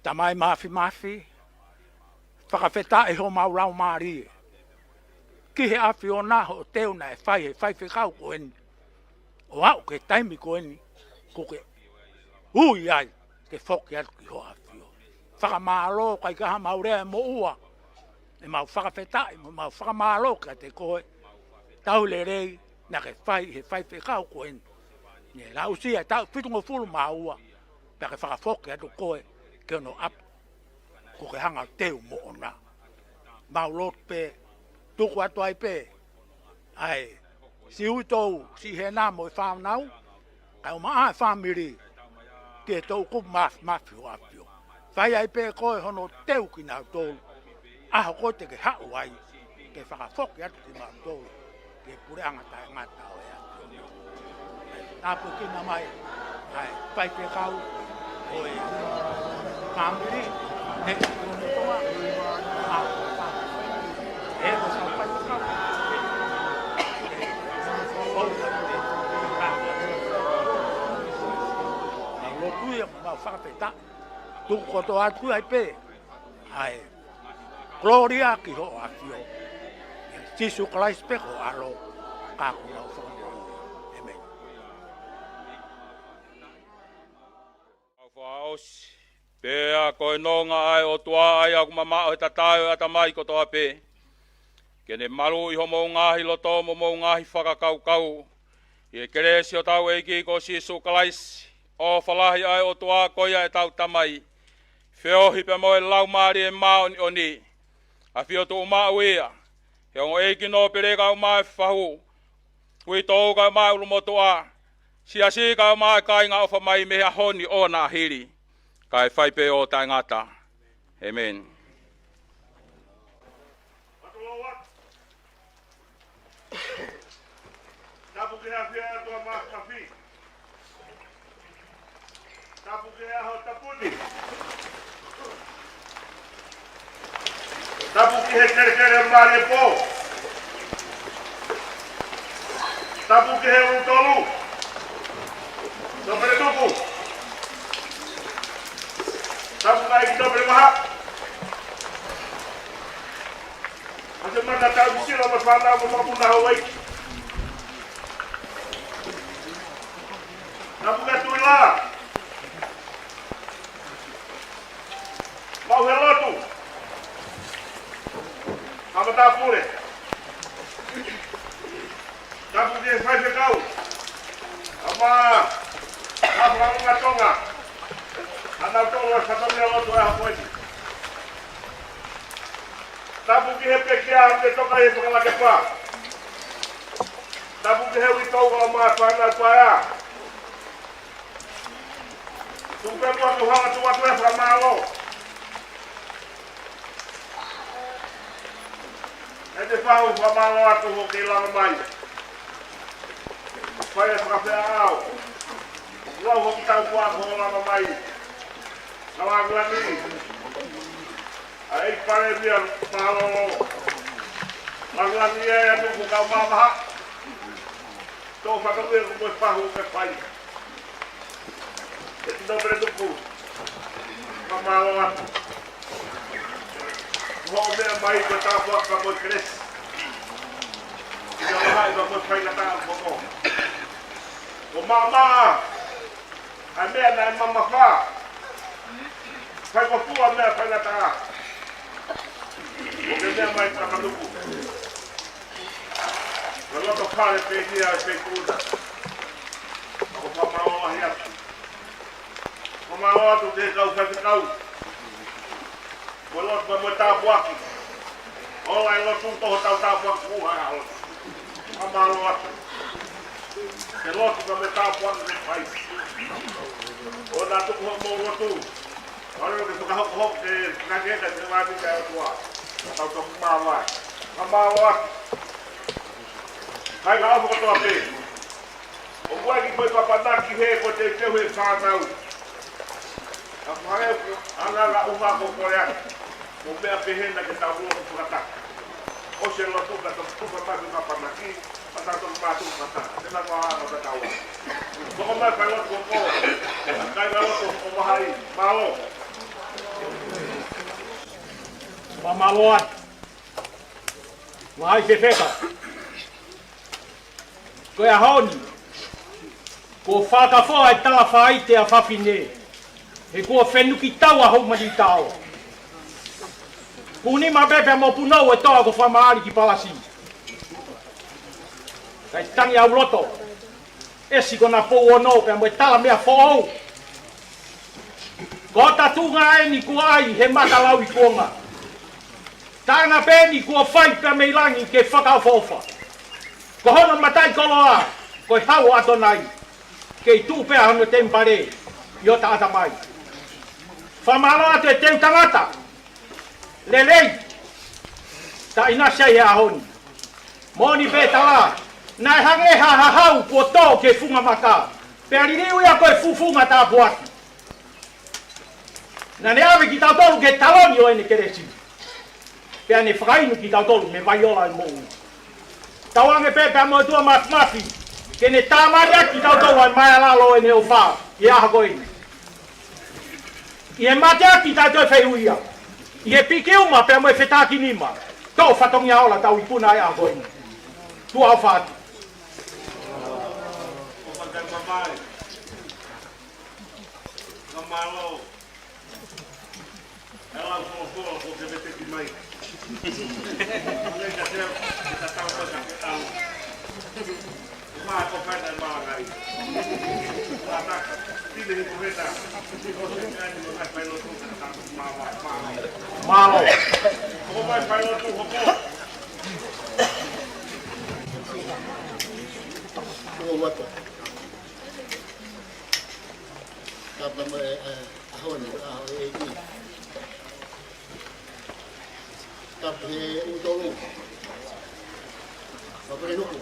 Tamai Māfimafi, fakafetaʻi homau laumālie ki he ʻAfiona hoʻo teu naʻe fai he faifekau ko eni. ʻO aʻu ki he taimi ko eni, kuo ke ui ai ke foki atu ki hoʻo ʻAfio. Fakamālō, ʻikai ke ʻi ai haʻamau lea ʻe moʻua. ʻEmau fakafetaʻi, mo ʻemau fakamālō kiate koe. Tauhi lelei naʻa ke fai he faifekau ko eni. Ne aʻusia e taʻu fitungofulu mā ua, pea ke fakafoki atu koe ki hono ʻapi. Kuo ke hanga ʻo teu moʻona. Mau lotu pē, tuku atu ai pē ʻa e siʻi uitou, siʻi Hēnā mo e fānau, kae ʻumaʻā e fāmili, ki he toʻukupu Māfimafi hoʻo ʻAfio. Fai ai pē koe hono teu kinautolu. ʻAho ko ē te ke haʻu ai, ke fakafoki atu kimautolu ki he puleʻanga taʻengata ʻo e ʻAfio. Tāpuekina mai ʻa e faifekau, ʻo e fāmili, ne ki Tonga, ʻa, ʻa, ʻe ko sa faifekau. Mau lotu ia, mau fakafetaʻi. Tuku kotoa atu ai pē ʻa e Kolōlia ki hoʻo ʻAfio. ʻIa Sīsū Kalaisi pē ko ho ʻAlo, ka ko homau Fakamoʻui. ʻĒmeni. Fakaʻosi, pea ko e nonga ʻa e ʻOtua ʻa ia ʻoku mamaʻo he tatau ʻo e ʻatamai kotoa pē, ke ne maluʻi homou ngaahi loto mo homou ngaahi fakakaukau ʻi he kelesi ʻo hotau ʻEiki ko Sīsū Kalaisi, ʻofa lahi ʻa e ʻOtua ko ia ʻetau Tamai, feohi pea mo e Laumālie Māʻoniʻoni, ʻafio tuʻumaʻu ia he ongo ʻeiki nōpele kae ʻumaʻā e fahu uitou kae ʻumaʻā e ʻulumotuʻa, siasi kae ʻumaʻā e kāinga ʻofa mai mei he ʻaho ni ʻo aʻu ki he ʻaho ni, kae fai pē ʻo taʻengata. ʻĒmeni. Tapu ki he ʻafio ʻa e ʻOtua Māfimafi. Tapu ki he ʻaho tapu ni. Tapu ki he kelekele mālie pō. Tapu ki he ʻulu tolu. Nōpele Tuku. Tapu ki he nōpele maha. ʻA e mana tau sila mo e fānau mo e mapuna Hauaiki. Tapu ki he Tuʻi Lā. Mau he lotu. Ka matāpule. Tapu ki he faifekau. ʻA e Fakaʻamu ʻa Tonga. ʻA nautolu ʻa e fatongia lotu ʻa e ʻaho ko eni. Tapu ki he pekia ʻa e Tonga ʻi he Fakalakepa. Tapu ki he uitou ʻa e fānau paea. Tuku pē muʻa ke u hanga atu atu e fakamālō. ʻE te fau fakamālō atu hoʻo kei lava mai. Fai e fakafeʻao. Lau hoku tau kuo hoʻo lava mai. Ka langilangi. ʻA e Palēmia Mālōlō. Langilangi ʻa e ʻAnuku kau mamaha. Tō fatongia ko e pahu ke fai. ʻE tino pere tuku. Fakamālō atu. Ko hoʻo meʻa mai ko e tāpuaki pea mo e kelesi. Ke ʻalu hai pea mo e faingataʻa ko ko. Ko māmā ʻa e meʻa naʻe mamafa. Fai ko fua meʻa faingataʻa. Ko ke meʻa mai Takatuku. Ko e loto fale pē ia ʻe pē kuna. Ka ko fakamālō lahi atu. Fakamālō atu ki he kau faifekau. Ko e lotu pea mo e tāpuaki. ʻOua ʻe lotu toho tau tāpuaki kuo hā ʻo. Fakamālō atu. Ke lotu pea mo e tāpuaki ke fai. ʻO na tuku hoʻomou lotu. ʻOua ke fakahokohoko ke ngake ka te vani ka ʻOtua. Ka tau tapu māvae. Fakamālō atu. Kai ka ʻofa kotoa pē. ʻOku ʻai ki ko e papanaki he ko e teuteu he fānau. Ka ko hai ʻoku anga la ʻuha ko Korea. Ko e meʻa pehē na ke tau lotu fakataha. ʻOsi e lotu ka tau tuka mai ki papanaki, ka tau tuka mai tuka fakataha. Te na ko a ma ka tau. Ko ko mai kai lotu ko ko. Kai lotu ko Mahai. Mālō. Fakamālō atu. Mahai Fefeka. Ko e ʻaho ni, kuo fakafoa e tala faite ʻa fafine, he kuo fenuki tau ʻa hoʻo mali tao. Puni ma pepe mo punou e toa ko Famaali ki Palasi. Kai tangi au loto, ʻe siko na pou ono pea mo e tala meʻa foʻou. Ko ta tunga eni kuo ʻai he mata lau i kuonga. Tana pē ni kuo fai pea mei langi ke fakaʻofoʻofa. Ko hono mataʻikoloa, ko e hau ʻo ʻAtonai. Kei tuʻu pē ʻa hono temipale, ʻi ʻo taʻata mai. Fakamālō atu e teu tangata. Lelei. Taʻinasi ai he ʻaho ni. Moʻoni pē tala. Naʻe hangē ha hahau kuo tō ki he funga maka. Pea liliu ia ko e fufunga tāpuaki. Naʻa ne ʻave kitautolu ki he taloni ʻo ʻene kelesi. Pea ne fakainu kitautolu mei he vai ola ʻo e moʻui. Tauange pē pea mo e ʻOtua Māfimafi. Ke ne tāmani ʻaki kitautolu ʻa e mālōlō ʻo ʻene ʻofa. ʻI he ʻaho ko eni. ʻI he mate ʻaki kitautolu fehuʻia. ʻI he piki uma pea mo e fetakinima. Toʻo fatongia ola tau ikuna ai ʻa ko eni. Tuʻa ʻofa atu. Mālō. Tapu mo e, ē, ʻaho ni, ʻaho e ʻEiki. Tapu he ʻū tolu. Papule nuku.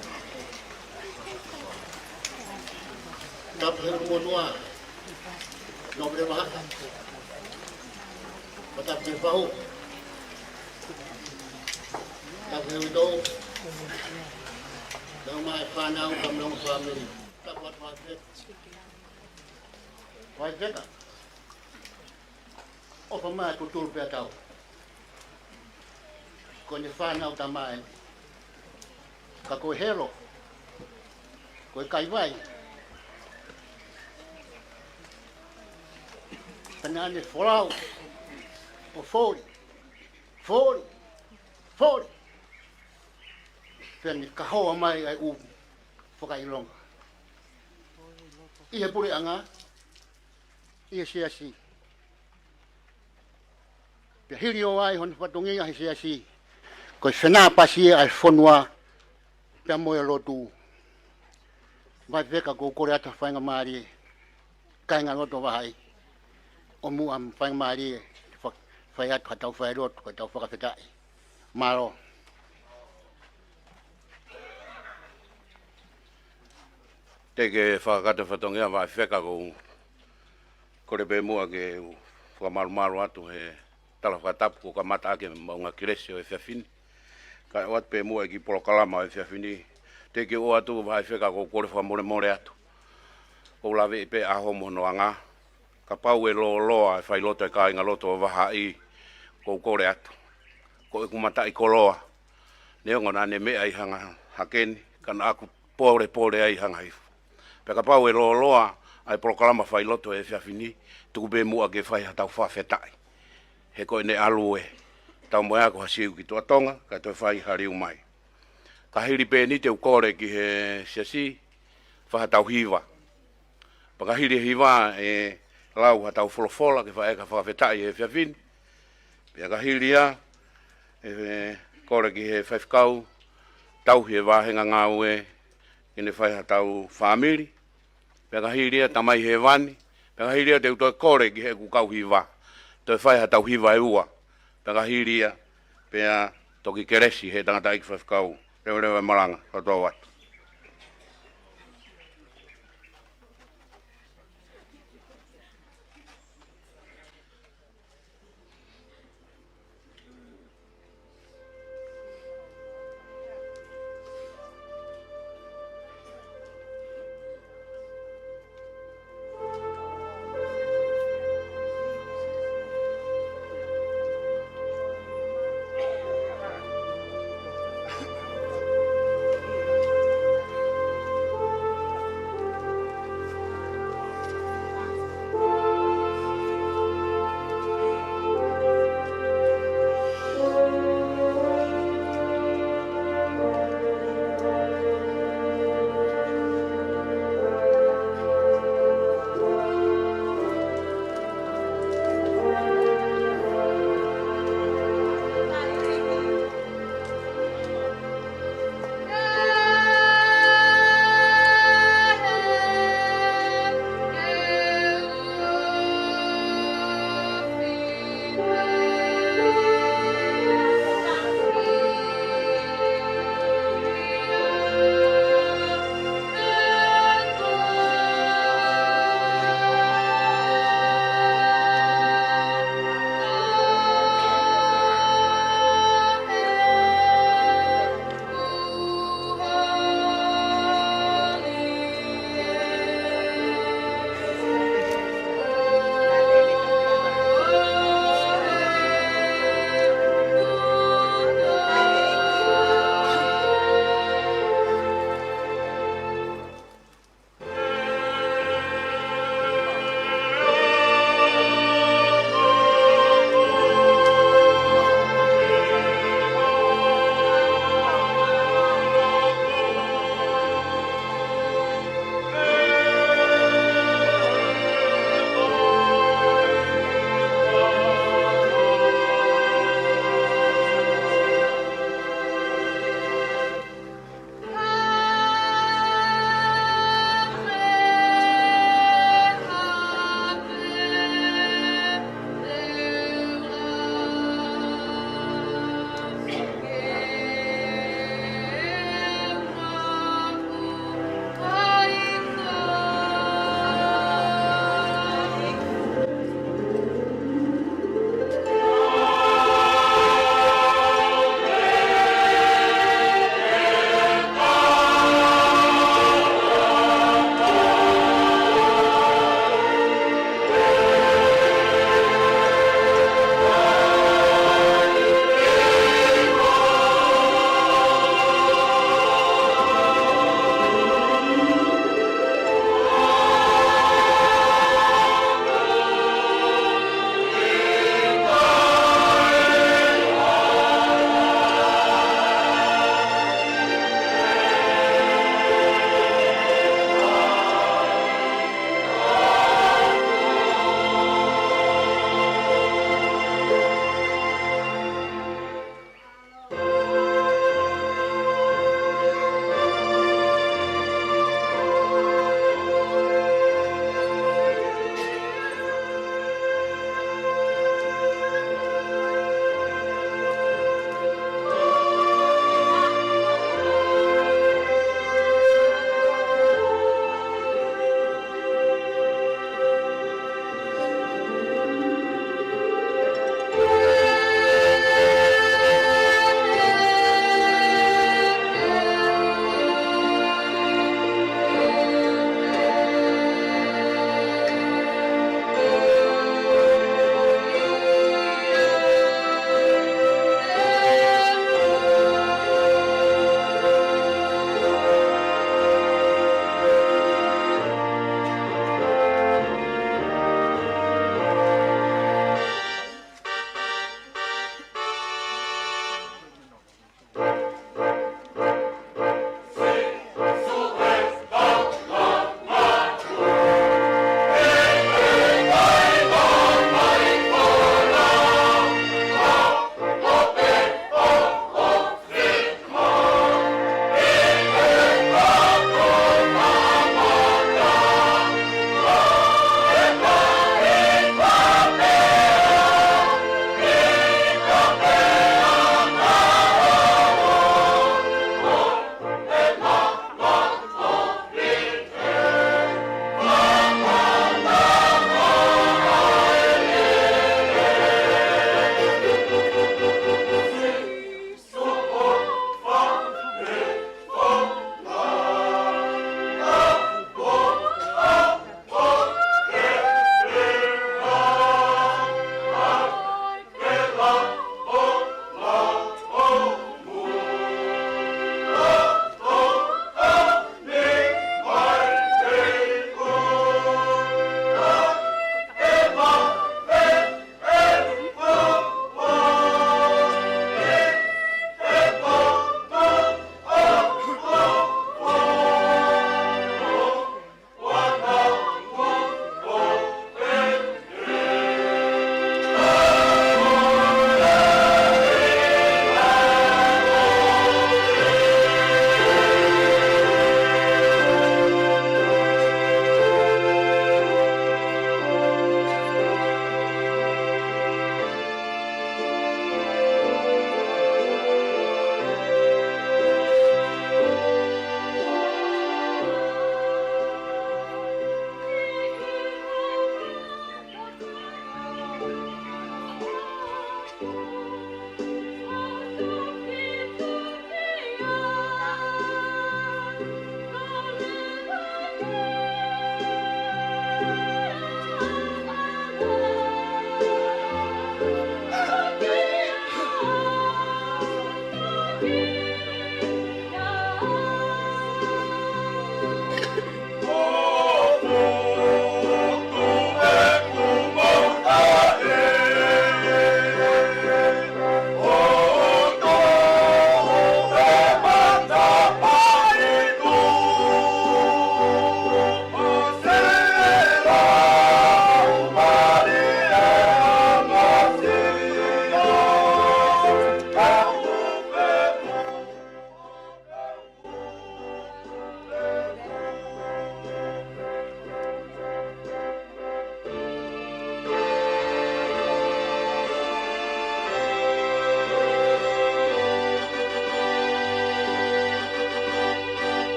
Tapu he ʻū motuʻa. Nōpule mahaka. Tapu he fahu. Tapu he ʻū tolu. Nau mai fānau, kam nau fāmili. Tapu atu fāmili. Vai veka. ʻOfa mai tutulu pea tau. Ko ʻene fānau tamai. Ka ko e helo. Ko e kaivai. Ka naʻa ne folau. ʻO foli. Foli. Foli. Pea ne kahoa mai ai ʻū fakaʻilonga. ʻI he puleʻanga. ʻI he siasi. Pea hili ʻo ʻai hono fatongia he siasi. Ko e fenāpasi ʻa e fonua. Pea mo e lotu. Vai veka ʻoku ou kole atu ha faingamālie. Kāingalotu ʻo Vahaʻi. ʻO muʻa faingamālie. Fa-, fai atu ha tau fai lotu, ha tau fakafetaʻi. Mālō. Teʻeki ke fakakakato e fatongia vai veka ʻoku ou kole pē muʻa ke u fakamalumalu atu he tala fakatapu kuo kamata ʻaki e maʻunga kelesi ʻo e efiafi ni. Kae ʻoatu pē muʻa e kiʻi polokalama ʻo e efiafi ni. Teʻeki ke u ʻoatu vai veka ʻoku ou kole fakamolemole atu. ʻOku ou laveʻi pē ʻaho mo hono anga. Kapau ʻe lōloa e failoto e kāingalotu ʻo Vahaʻi. ʻOku ou kole atu. Ko ʻeku mataʻikoloa. Neongo naʻa ne meʻa ʻi hanga hake ni, ka naʻa ku polepole ai hanga hifo. Pea kapau ʻe lōloa ʻa e polokalama failoto e efiafi ni, tuku pē muʻa ke fai ha tau fakafetaʻi. He ko ʻene ʻalu ē, tau mo e ako ha siu ki Tuʻa Tonga, kae toe fai ha liu mai. Ka hili pē eni te u kole ki he siasi, fai ha tau hiva. Pea ka hili e hiva ʻe lau ha tau folofola ke fai ʻaki ha fakafetaʻi he efiafi ni. Pea ka hili ia, ʻe kole ki he faifekau, tauhi e vāhenga ngāue, ke ne fai ha tau fāmili. Pea ka hili ia Tamai Hēvani, pea ka hili ia te u toe kole ki heʻeku kau hiva, toe fai ha tau hiva ʻe ua. Pea ka hili ia, pea toki kelesi he tangataʻeiki faifekau, leveleva e malanga, katoa atu.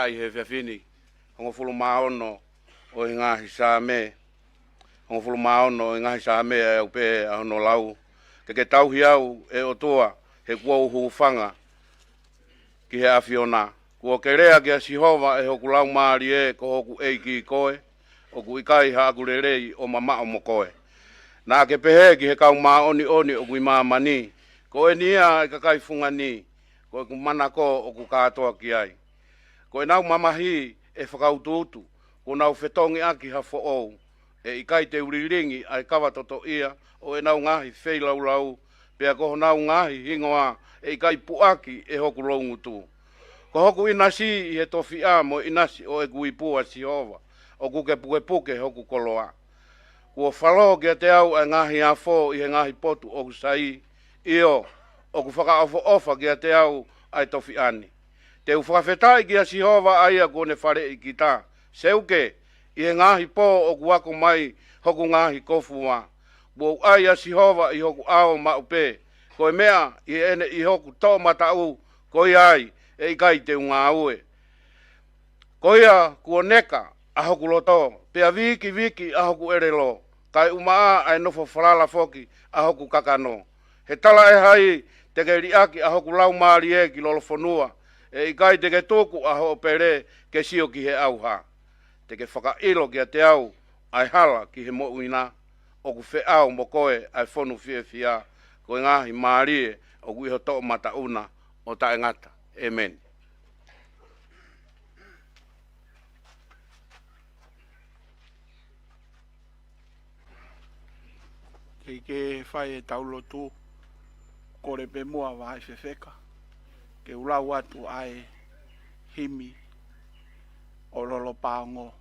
ʻi he efiafi ni, hongofulu mā ono ʻo e ngaahi Saame, hongofulu mā ono ʻo e ngaahi Saame ʻa e ʻau pē ʻa hono lau. Ke ke tauhi au ʻe ʻOtua, he kuo u hūfanga ki he ʻAfiona. Kuo ke lea kia Sihova ʻe hoku laumālie, ko hoku ʻEiki koe, ʻoku ʻikai haʻaku lelei ʻo mamaʻo mo koe. Naʻa ke pehē ki he kau māʻoniʻoni ʻoku ʻi māmani, ko eni ia ʻa e kakai fungani, ko ʻeku manako ʻoku kātoa ki ai. Ko ʻenau mamahi ʻe fakautuutu, kuo nau fetongi ʻaki ha foʻou. ʻE ʻikai te u lilingi ʻa e kava totoʻia ʻo ʻenau ngaahi feilaulau, pea ko honau ngaahi hingoa ʻe ʻikai puʻaki ʻe hoku loungutu. Ko hoku ʻinasi ʻi he tofiʻa mo e ʻinasi ʻo ʻeku ipu, ʻa Sihova, ʻoku ke pukepuke hoku koloa. Kuo falō kiate au ʻa e ngaahi afo ʻi he ngaahi potu ʻoku sai, ʻio, ʻoku fakaʻofoʻofa kiate au ʻa e tofiʻa ni. Te u fakafetaʻi kia Sihova ʻa ia kuo ne faleʻi kita. Seuke, ʻi he ngaahi pō ʻoku ako mai hoku ngaahi kofuua. Kuo u ʻai ʻa Sihova ʻi hoku ʻao maʻu pē. Ko e meʻa ʻi heʻene ʻi hoku toʻomataʻu, ko ia ai ʻe ʻikai te u ngāue. Ko ia kuo neka ʻa hoku loto, pea vikiviki ʻa hoku ʻelelo, kae ʻumaʻā ʻa e nofo falala foki ʻa hoku kakano. He talaʻehai te ke liʻaki ʻa hoku laumālie ki lolofonua, ʻe ʻikai te ke tuku ʻa hoʻo pele ke sio ki he ʻauha. Te ke fakaʻilo kiate au ʻa e hala ki he moʻui na, ʻoku feʻao mo koe ʻa e fonu fiefia, ko e ngaahi mālie ʻoku ʻi ho toʻomataʻu na ʻo taʻengata. ʻĒmeni. Kei ke fai ʻetau lotu, kole pē muʻa Vahaʻi Fefeka ke u lau atu ʻa e himi ʻo Lolopaongo.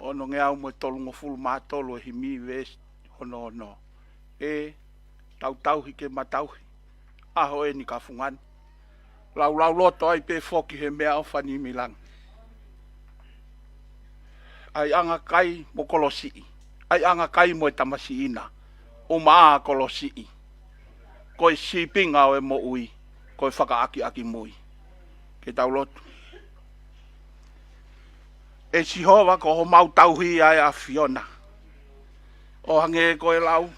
Ono ngeau mo e tolungofulu mā tolu ʻo e himi, veesi hono ono. ʻE, tau tauhi ke ma tauhi ʻa ho ʻeni ka fungani. Laulauloto ai pē foki he meʻaʻofa ni mei langi. ʻAi ʻangakai mo kolosiʻi. ʻAi ʻangakai mo e tamasiʻi na. ʻUmaʻā kolosiʻi. Ko e sīpinga ʻo e moʻui, ko e fakaʻakiʻakimui. Ke tau lotu. ʻE Sihova, ko homau tauhi ʻa e ʻAfiona. ʻO hangē ko e lau,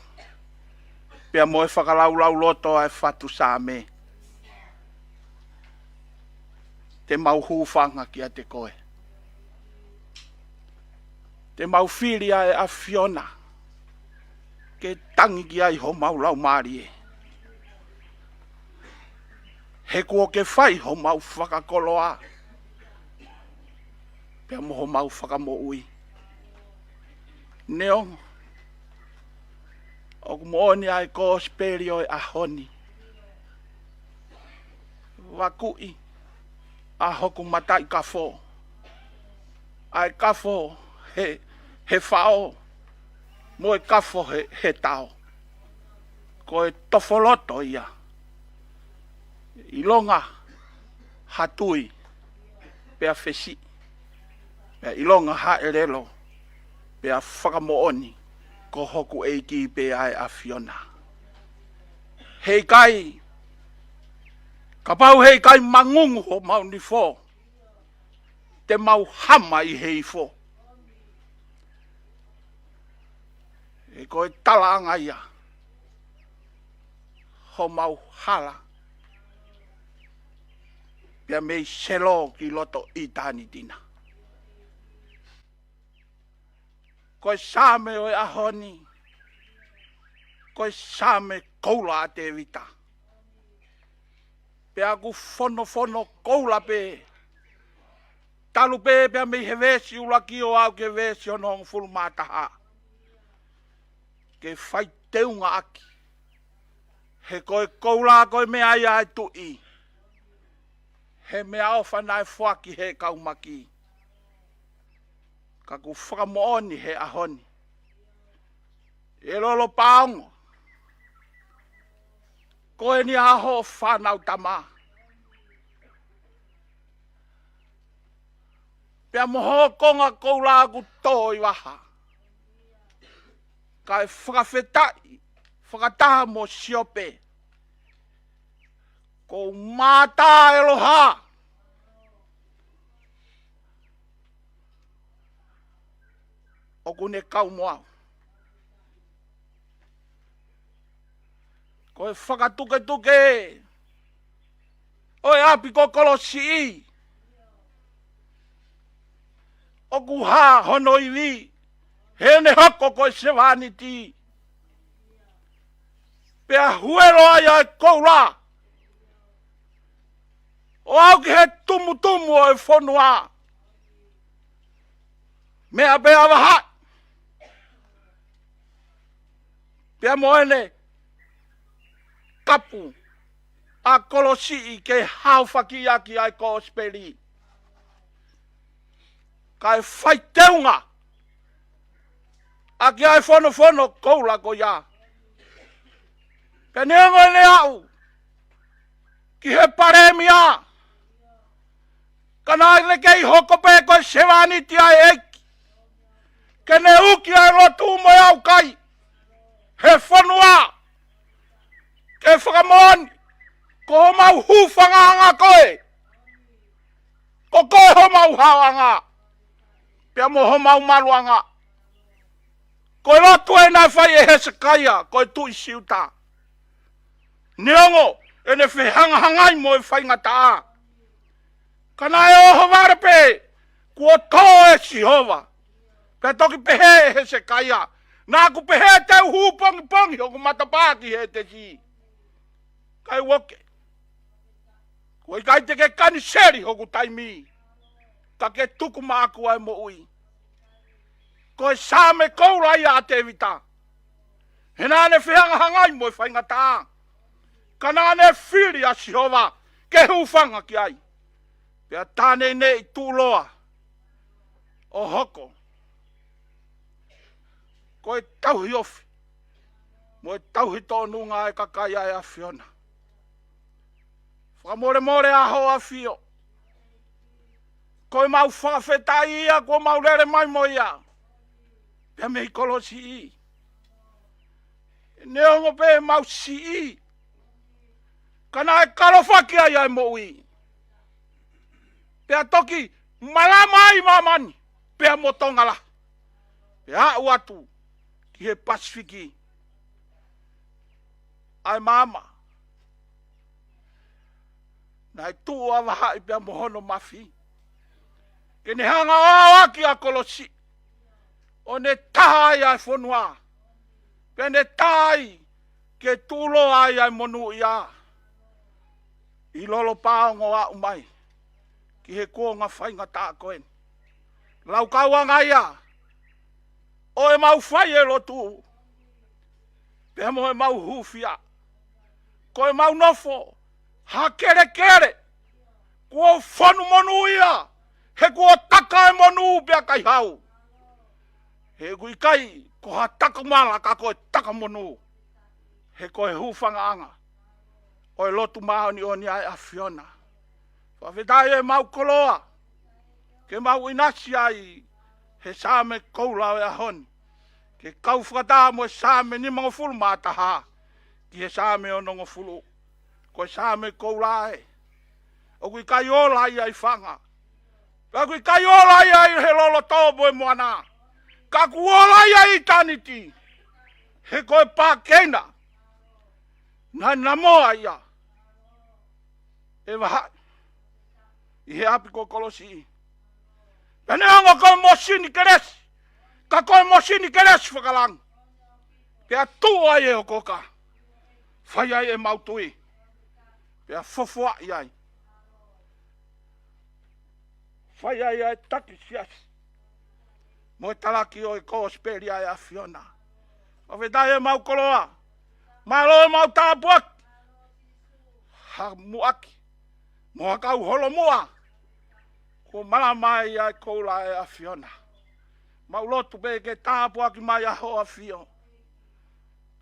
pea mo e fakalaulauloto ʻa e fatu Saame, te mau hūfanga kiate koe. Te mau fili ʻa e ʻAfiona ke tangi ki ai homau laumālie. He kuo ke fai homau fakakoloa pea mo homau fakamoʻui. Neongo ʻoku moʻoni ʻa e kosipeli ʻo e ʻaho ni, vakuʻi ʻa hoku mataʻikafo, ʻa e kafo he, he faʻo, mo e kafo he, he tao. Ko e tofoloto ia. ʻIlonga ha tui, pea fesiʻi, pea ʻilonga ha ʻelelo, pea fakamoʻoni, ko hoku ʻEiki pē ʻa e ʻAfiona. Heʻikai, kapau heʻikai mangungu homau nifo, te mau hama ʻi he ifo. He ko e talaʻanga ia homau hala, pea mei selo ki loto ʻitāniti na. Ko e Saame ʻo e ʻaho ni, ko e Saame koula ʻa Tēvita. Pea ʻoku fonofono koula pē, talu pē pea mei he veesi ʻuluaki ʻo aʻu ki he veesi hono hongofulu mā taha. Ke fai teunga ʻaki, he ko e koula ko e meʻa ia ʻa e tuʻi, he meʻaʻofa naʻe foaki he kau maki. Ka ʻoku fakamoʻoni he ʻaho ni, ʻe Lolopaongo, ko eni ʻa hoʻo fānau tama, pea mo hoʻo konga koula ʻoku tō ʻi vaha, kae fakafetaʻi fakataha mo Siope. Ko u mātā ʻeloha, ʻoku ne kau mo au. Ko e fakatuketuke ʻo e ʻapi ko Kolosiʻi, ʻoku hā hono ivi heʻene hoko ko e sevāniti. Pea huelo ai ʻa e koula ʻo aʻu ki he tumutumu ʻo e fonua. Meʻa pē ʻa Vahaʻi pea mo ʻene kapu ʻa Kolosiʻi ke haofaki ʻaki ʻa e kosipeli, kae fai teunga ʻaki ʻa e fonofono koula ko ia. Pea neongo ʻene aʻu ki he palēmia, ka naʻe kei hoko pē ko e sevāniti ʻa e ʻEiki ke ne uki ʻa e lotu mo e ʻaukai he fonua, ke fakamoʻoni ko homau hūfangaʻanga koe. Ko koe homau haoʻanga pea mo homau maluʻanga. Ko e lotu ē naʻe fai ʻe Hesekaia ko e tuʻi Siuta, neongo ʻene fehangahangai mo e faingataʻa, ka naʻe ʻohovale pē kuo tō ʻe Sihova. Pea toki pehē ʻe Hesekaia, naʻa ku pehē te u hū pongipongi hoku matapā ki Hētesi, kae uoke. Ko e ʻikai te ke kaniseli hoku taimi, ka ke tuku maʻaku ʻa e moʻui. Ko e Saame koula ia ʻa Tēvita, he naʻa ne fehangahangai mo e faingataʻa, ka naʻa ne fili ʻa Sihova ke hūfanga ki ai. Pea tā neineʻi tuʻuloa ʻo hoko ko e tauhi ofi mo e tauhi tōnunga ʻa e kakai ʻa e ʻAfiona. Fakamolemole ʻa Hoʻo ʻAfio, ko ʻemau fakafetaʻi ia kuo mau lele mai mo ia pea mei Kolosiʻi. Neongo pē ʻemau siʻi, ka naʻe kalofaki ai ʻa e moʻui, pea toki malama ai māmani pea mo Tonga lahi, pea aʻu atu ki he Pasifiki ʻa e maama. Naʻe tuʻu ʻa Vahaʻi pea mo hono mafi ke ne hanga ʻo aʻoaʻoaki ʻa Kolosiʻi, ʻo ne taha ai ʻa e fonua, pea ne tā ai ke tuʻuloa ai ʻa e monūʻia ʻi Lolopaongo ʻo aʻu mai ki he kuonga faingataʻa ko eni. Laukauʻanga ia ʻo ʻemau fai e lotu pea mo ʻemau hūfia. Ko ʻemau nofo ha kelekele kuo fonu monū ia, he kuo taka e monū pea ʻikai hau. He ʻoku ʻikai ko ha taka mala ka ko e taka monū, he ko e hūfangaʻanga ʻo e lotu māʻoniʻoni ʻa e ʻAfiona. Fakafetaʻi ʻemau koloa ke mau ʻinasi ai he Saame koula ʻo e ʻaho ni, ke kau fakataha mo e Saame nimangofulu mā taha ki he Saame onongofulu. Ko e Saame koula ē, ʻoku ʻikai ola ia ʻi fanga, ka ʻoku ʻikai ola ia ʻi he loloto mo e moana, ka ʻoku ola ia ʻi ʻitāniti, he ko e pākeina naʻe namoa ia ʻe Vahaʻi ʻi he ʻapi ko Kolosiʻi. Pea neongo ko e mosini kelesi, ka ko e mosini kelesi fakalangi. Pea tuʻu ai e hokoka, fai ai ʻemau tui, pea fofoaʻi ai, fai ai ʻa e taki siasi mo e talaki ʻo e kosipeli ʻa e ʻAfiona. Fakafetaʻi ʻemau koloa, mālō ʻemau tāpuaki ha muʻaki mo ha kau holomuʻa kuo malama ai ʻa e koula ʻa e ʻAfiona. Mau lotu pē ke tāpuaki mai ʻa Hoʻo ʻAfio.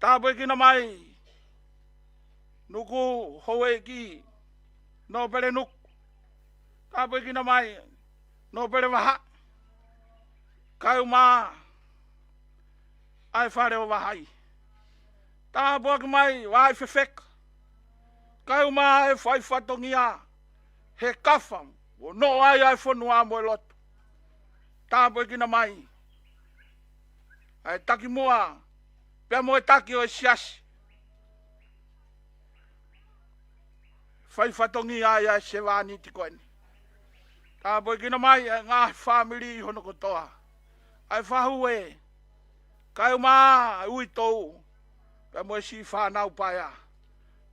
Tāpuekina mai Nuku Houʻeiki Nōpele Nuku. Tāpuekina mai Nōpele Vahaʻi, kaeʻumaʻā ʻa e Fale ʻo Vahaʻi. Tāpuaki mai Vahaʻi Fefeka, kaeʻumaʻā e fai fatongia he kafa ʻo noʻo ai ʻa e fonua mo e lotu. Tāpuekina mai ʻa e takimuʻa, pea mo e taki ʻo e siasi. Fai fatongia ai ʻa e sevāniti ko eni. Tāpuekina mai ʻa e ngaahi fāmili ʻi hono kotoa. ʻA e fahu ē, kaeʻumaʻā ʻa e uitou, pea mo e siʻi fānau paea.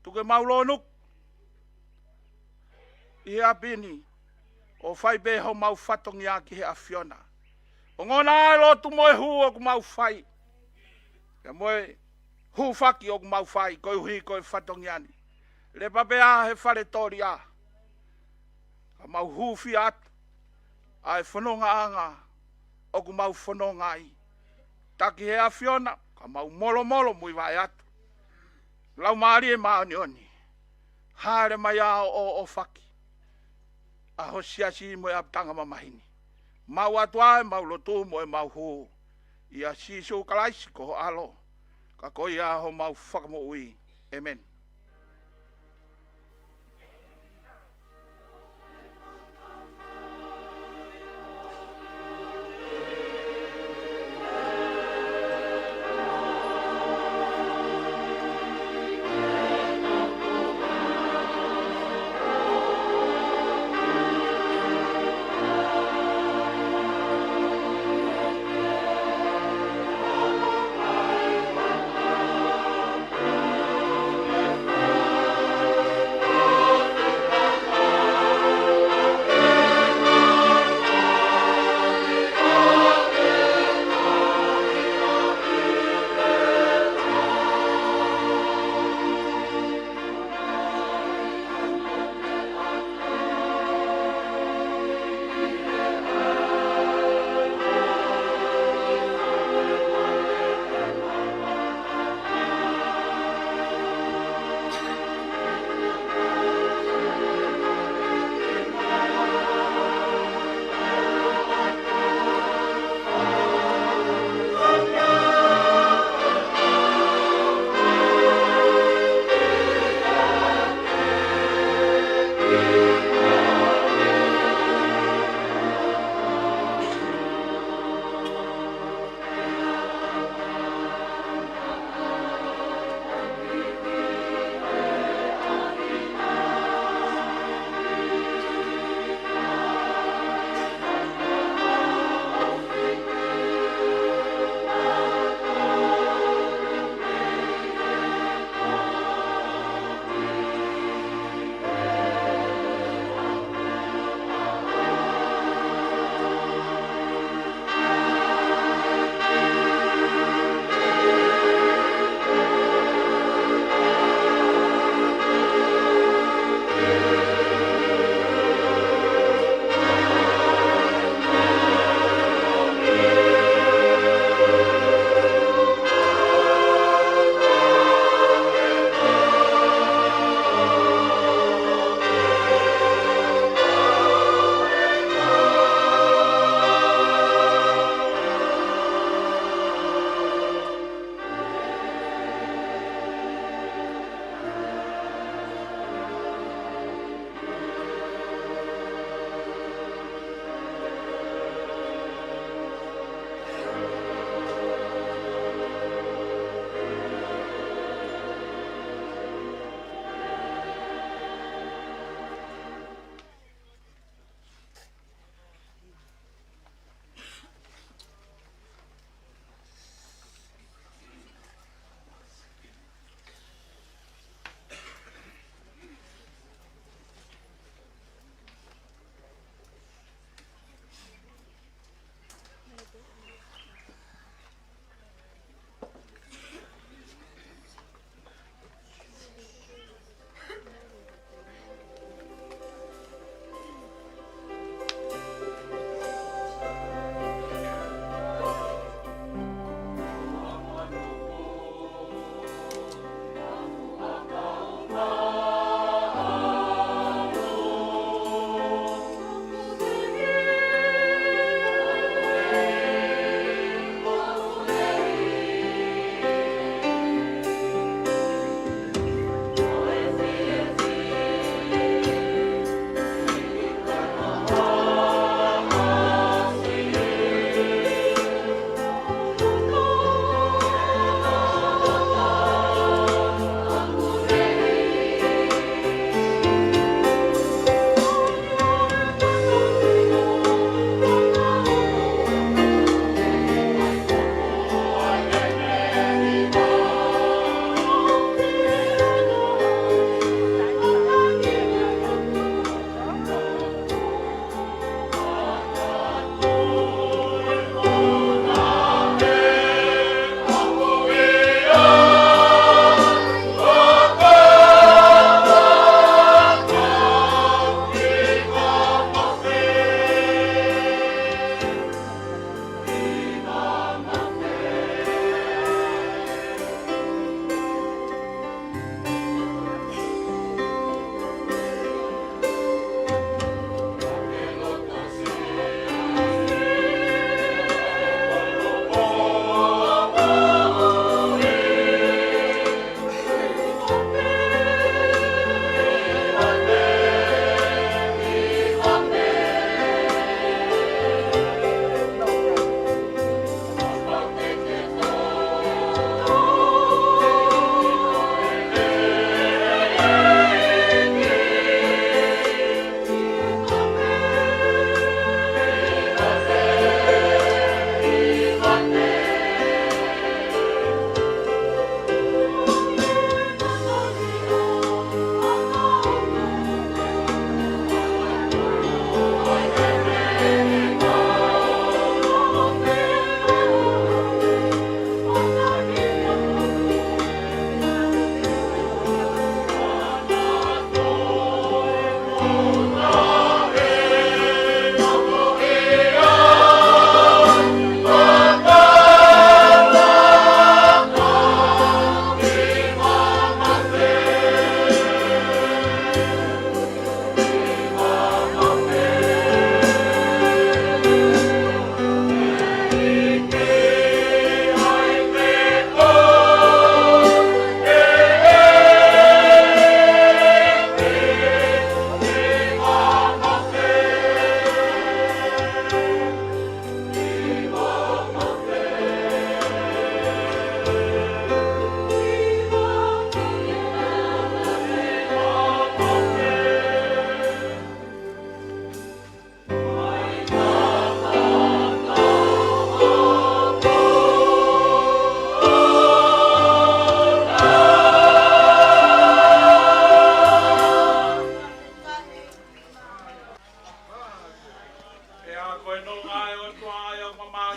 Tuku ke mau lōnuku ʻi he ʻapi ni, ʻo fai pē homau fatongia ki he ʻAfiona. Ongona ʻa e lotu mo e hū ʻoku mau fai, pea mo e hūfaki ʻoku mau fai, koeʻuhi ko e fatongia ni. Lepa pē ʻa e fale tōlia, ka mau hūfia atu ʻa e fonongaʻanga ʻoku mau fononga ai. Taki he ʻAfiona, ka mau molomolo muivaʻe atu. Laumālie Māʻoniʻoni, hāʻele mai ā ʻo ʻoʻofaki ʻa ho siasi mo e ʻapitanga mamahi ni. Mau ʻatu ʻa e mau lotu mo e mau hū ʻia Sīsū Kalaisi ko ho ʻAlo, ka ko ia homau Fakamoʻui. ʻĒmeni.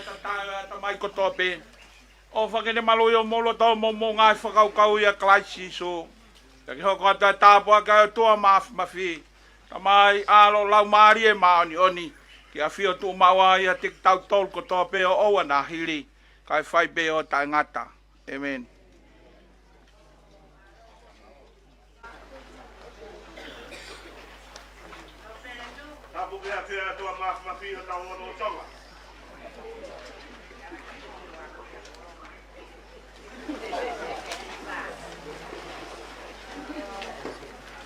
Taʻe ʻa e tamai kotoa pē. ʻOfa ke ne maluʻi homou loto mo hoʻomou ngaahi fakakaukau ʻia Kalaisi Sīsū. Pea ke hoko atu ʻa e tāpuaki ʻa e ʻOtua Māfimafi, Tamai, ʻAlo, Laumālie Māʻoniʻoni, ke ʻafio tuʻumaʻu ʻiate kitautolu kotoa pē ʻo ʻoua naʻa hili, kae fai pē ʻo taʻengata. ʻĒmeni. Tapu ki he ʻOtua Māfimafi ʻo tau lotolotonga.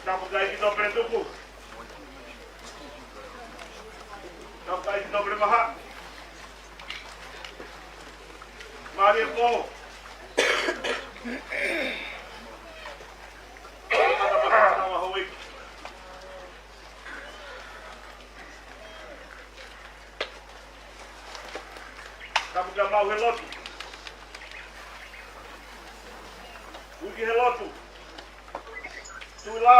Tapu ki he ʻEiki Tōpele Tupu. Tapu ki he ʻEiki Tōpele Maha. Mālie pō. Tapu ki he ʻEiki. Tapu ki he maʻu he lotu. Uiki he lotu. Tuʻi lā.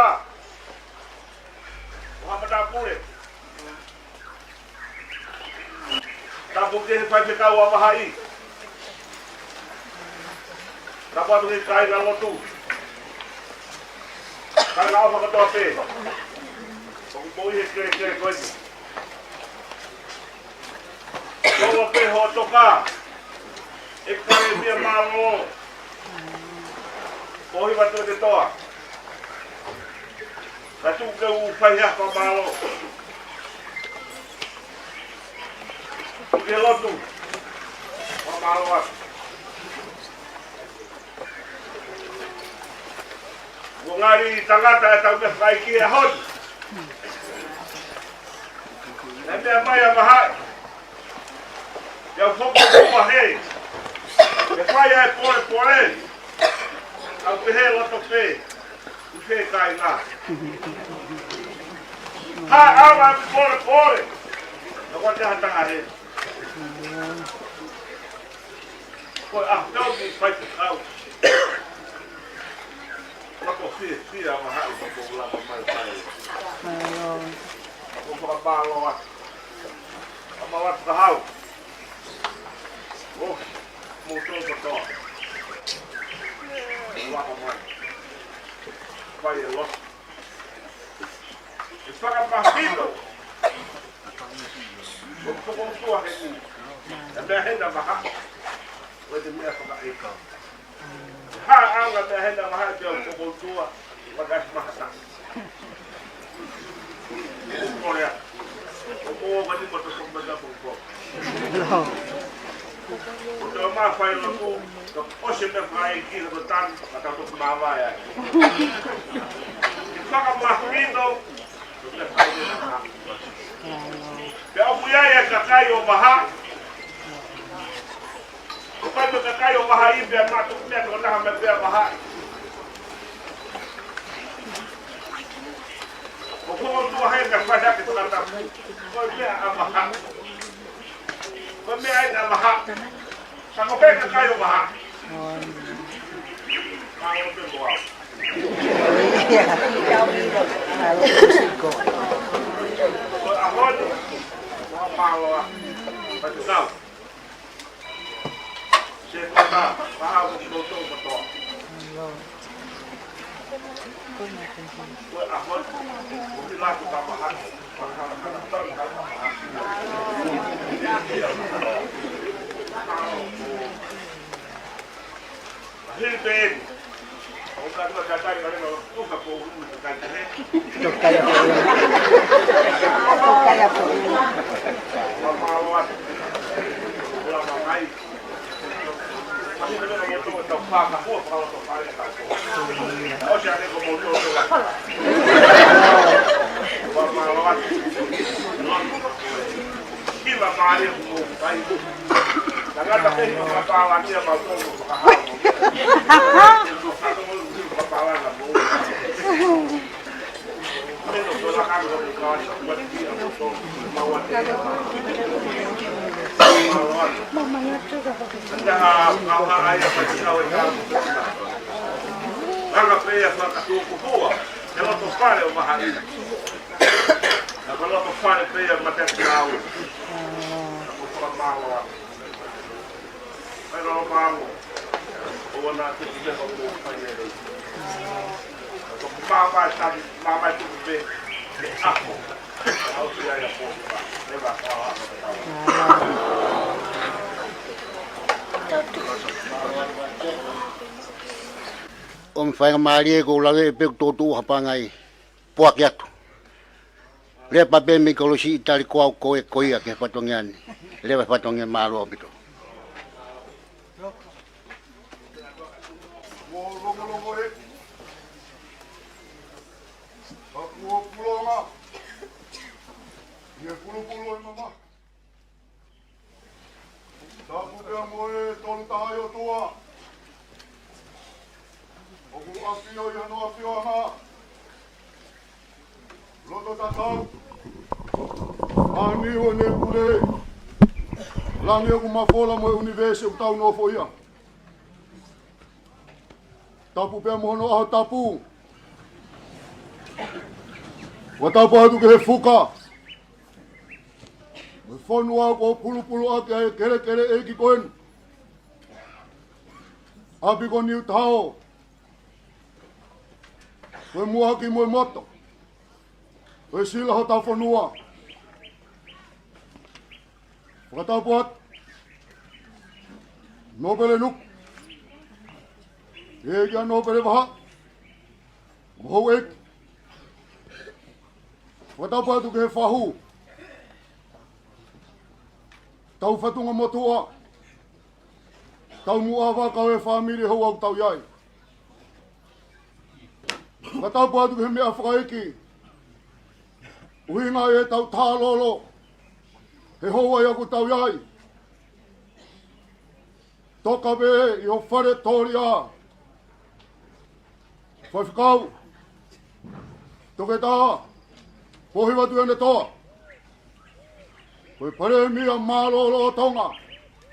ʻO ha matāpule. Tapu ki he faifekau ʻa Vahaʻi. Tapu atu ki he kāinga lotu. Kāinga ʻofa kotoa pē. ʻOku mou ʻi he kelekele ko eni. Kolo pē hoʻo toka. ʻEkalēsia mālōlō. Ko Hiva Toketoa. Ka tuku ke u fai ha fakamālō. Tuku ke lotu. Fakamālō atu. Kuo ngali tangata e tau meʻa fakaʻeiki he ʻaho ni. Naʻe meʻa mai ʻa Vahaʻi. Ia foki ua he. Ke fai ʻa e polepole. Au pehē loto pē. ʻI he kāinga. Ha, ʻalu ʻa e polepole. Ka ua te ha taha he. Ko e ʻaho ni faifekau. Ka ko fiefia ʻa Vahaʻi ko e lava mai kai. Mālō. Ka ko fakamālō atu. Ka mālō atu ka hau. ʻO, mou tō kotoa. Lava mai. Fai e lotu. ʻE fakamahino. ʻO ko e ʻOtua heni. ʻE meʻa hena maha. ʻO e te meʻa fakaʻeiki. Ha anga meʻa hena maha te au ko e ʻOtua. Makasi maha ta. Korea. ʻO ko e ʻOtua ni mo to ko mo ta ko ko. ʻO tau mafai lotu, ka ʻosi e meʻa fakaʻeiki, ka ko tanu, ka tau toki mavae ai. ʻE fakamahino, ko e meʻa fakaʻeiki. Pea ʻoku ʻi ai e kakai ʻo Vahaʻi. ʻOku ʻi ai e kakai ʻo Vahaʻi, pea matu, pea tō naha mai pea Vahaʻi. ʻOku ou tuʻu hake ka fai hake fakatapu. Ko e meʻa ʻa Vahaʻi. Ko e meʻa ʻa Vahaʻi. Ka ko e kakai ʻo Vahaʻi. Ka o te moa. Ko e ʻaho ni. Mālō ā. Patu kau. Se kota, paha ko koutou kotoa. Ko e ʻaho ni, ko e ʻaho ni, ko e ʻaho ni. Hili pē eni. ʻO ka tuʻa ka tari ka leva tuʻa ko ʻunu ka kai te he. Tokai a ko ʻunu. Tokai a ko ʻunu. Ua mālō atu. Ua mālō mai. Masi ka leva moto ka pā ka hua ka loto pare ka ko. ʻOsi ane ko moto ka. Ua mālō atu. Kiva mālie ko pai. Tangata pē ʻi ka pālangi a mau tō. Anga pē ia fakatuʻu kupua, he loto fale ʻo Vahaʻi. Ka ko loto fale pē ia mate kau. Ka ko fakamālō atu. ʻOmi faingamālie ʻoku ou lave pē ʻoku toutou ʻapangai poaki atu. Leva pē mei kolosi ʻi tali ko au ko e ko ia ki he fatongia ni. Leva fatongia mālō ʻaupito. Mo longolongo e. Ka kuo pulonga. ʻI he pulupulu ʻo e mama. Tapu pea mo e Tolu Tahaʻi ʻOtua. ʻOku ʻafio ʻi hono ʻafioʻanga. Loto tatau. Aniu ʻene pule. Langi ʻoku mafola mo e ʻunivēsi ʻoku tau nofo ia. Tapu pea mo hono ʻaho tapu. Fakatapu atu ki he fuka. Mo e fonua kuo pulupulu ʻaki ʻa e kelekele ʻeiki ko eni. ʻApi ko Niutao. Ko e muʻaki mo e moto. Ko e sila hotau fonua. Fakatapu atu. Nōpele Nuku. ʻEiki ʻa Nōpele Vahaʻa. Mo houʻeiki. Fakatapu atu ki he fahu. Tau fatunga motuʻa. Tau muʻa vaka ʻo e fāmili hou ʻoku tau ʻi ai. Fakatapu atu ki he meʻa fakaiki. ʻUhinga ʻetau tālolo. He hou ai ʻoku tau ʻi ai. Toka pē ʻi ho fale tōlia. Faifekau. Toketā. Pohiva Tuʻiʻonetoa. Ko e Palēmia mālōlō ʻo Tonga.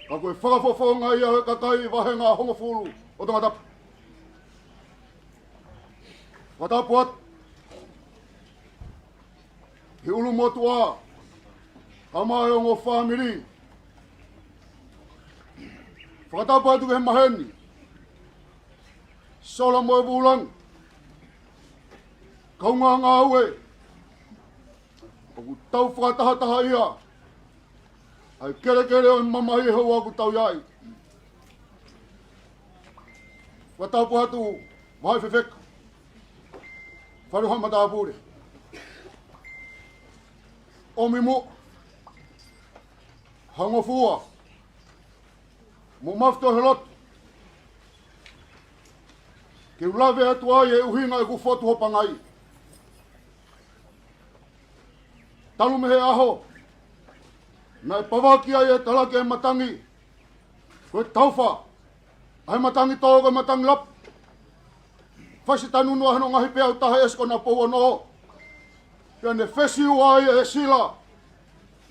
Ka ko e fakafofonga ia ʻo e kakai vāhenga hongofulu ʻo Tongatapu. Fakatapu atu. He ʻulumotuʻa. Kae ʻumaʻā e ongo fāmili. Fakatapu atu ki he maheni. Sola mo e Vulangi. Kaungā ngāue. ʻOku tau fakatahataha ia. ʻA e kelekele ʻo e mamahi hou ʻoku tau ʻi ai. Fakatapu atu, Vahaʻi Fefeka. Fale Haʻa Matāpule. ʻOmi muʻa. Hangofua. Mo Mafito he lotu. Ke u lave atu ai e ʻuhinga ʻeku fotu hopangai. Talu mei he ʻaho. Naʻe pavaki ai e talaki e matangi. Ko e taufa. ʻA e matangi tō ko e matangi lapu. Fasi tanunu ʻa hono ngaahi peau taha ʻe ʻesi ko ʻena pou ono. Pea ne fesiu ai e sila.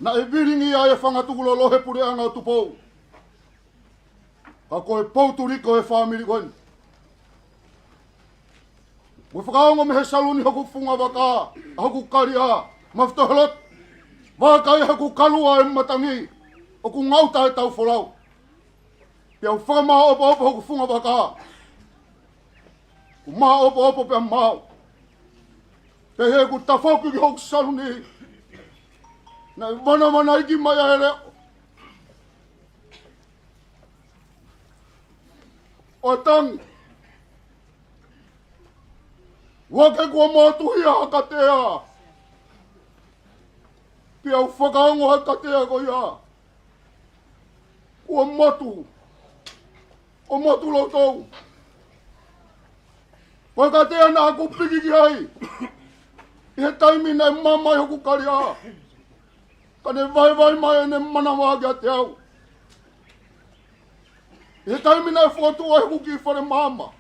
Naʻe vilingi ai e fanga tukulolo he puleʻanga ʻo Tupou. Ka ko e pou tuliki ʻo e fāmili ko eni. Mo fakaongo mei he saluni hoku funga vaka, ʻa hoku kalia, Mafito he lotu. Vakai hoku kalua e matangi, ʻoku ngauta e tau folau. Pea u fakamaʻopoʻopo hoku funga vaka. ʻOku maʻopoʻopo pea maʻu. Pea heʻeku tafoki ki hoku saluni. Naʻe vanavanaiki mai ʻa e leʻo. ʻO tangi. Vake kuo motuhia ha katea. Pea u fakaongo ha katea ko ia. Kuo motu. ʻO motu loutou. Ko e katea naʻa ku piki ki ai. ʻI he taimi naʻe mamahi hoku kalia. Ka ne vaivai mai ʻene manava kiate au. ʻI he taimi naʻe fokotuʻu ai hoku kiʻi fale maama.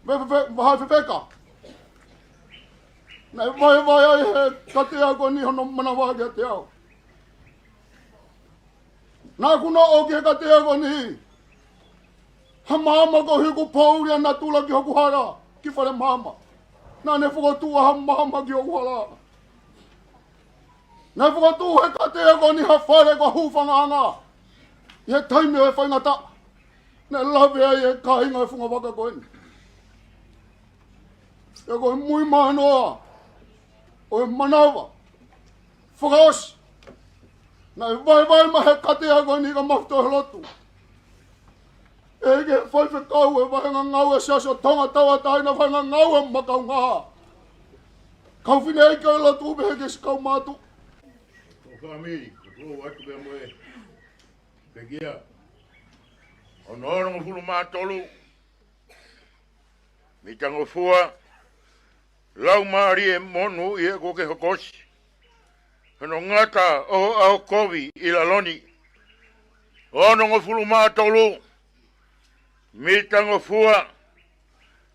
Ve-, ve-, ve-, Vahaʻi Fefeka. Naʻe vaivai ai he katea ko eni hono manava kiate au. Naʻa ku noʻo ki he katea ko eni. Ha maama ko hoku pouli ʻa natula ki hoku hala, ki fale maama. Naʻa ne fokotuʻu ha maama ki hoku hala. Naʻe fokotuʻu he katea ko eni ha fale ko Hūfangaʻanga. ʻI he taimi ʻo e faingataʻa, naʻe lave ai e kāinga e fungavaka ko eni. Pea ko e muimahanoa ʻo e manava fakaʻosi, naʻe vaevae mai he kātoanga ko eni ka mafuto he lotu. ʻEiki faifekau e vahenga ngāue ʻa e Siasi ʻo Tonga Tauʻatāina, vahenga ngāue mo e kaungā kau fineʻeiki ʻo e lotu pehē ki he siʻi kau mātuʻa. Ko e fāmili, ko e tuʻu atu pea mo e pekia. Ono onongofulu mā tolu. Mitangofua, Laumālie Monūʻia kuo ke hokosi, hono ngata ʻo ho ʻaho kovi ʻi lalo ni. Onongofulu mā tolu. Mitangofua,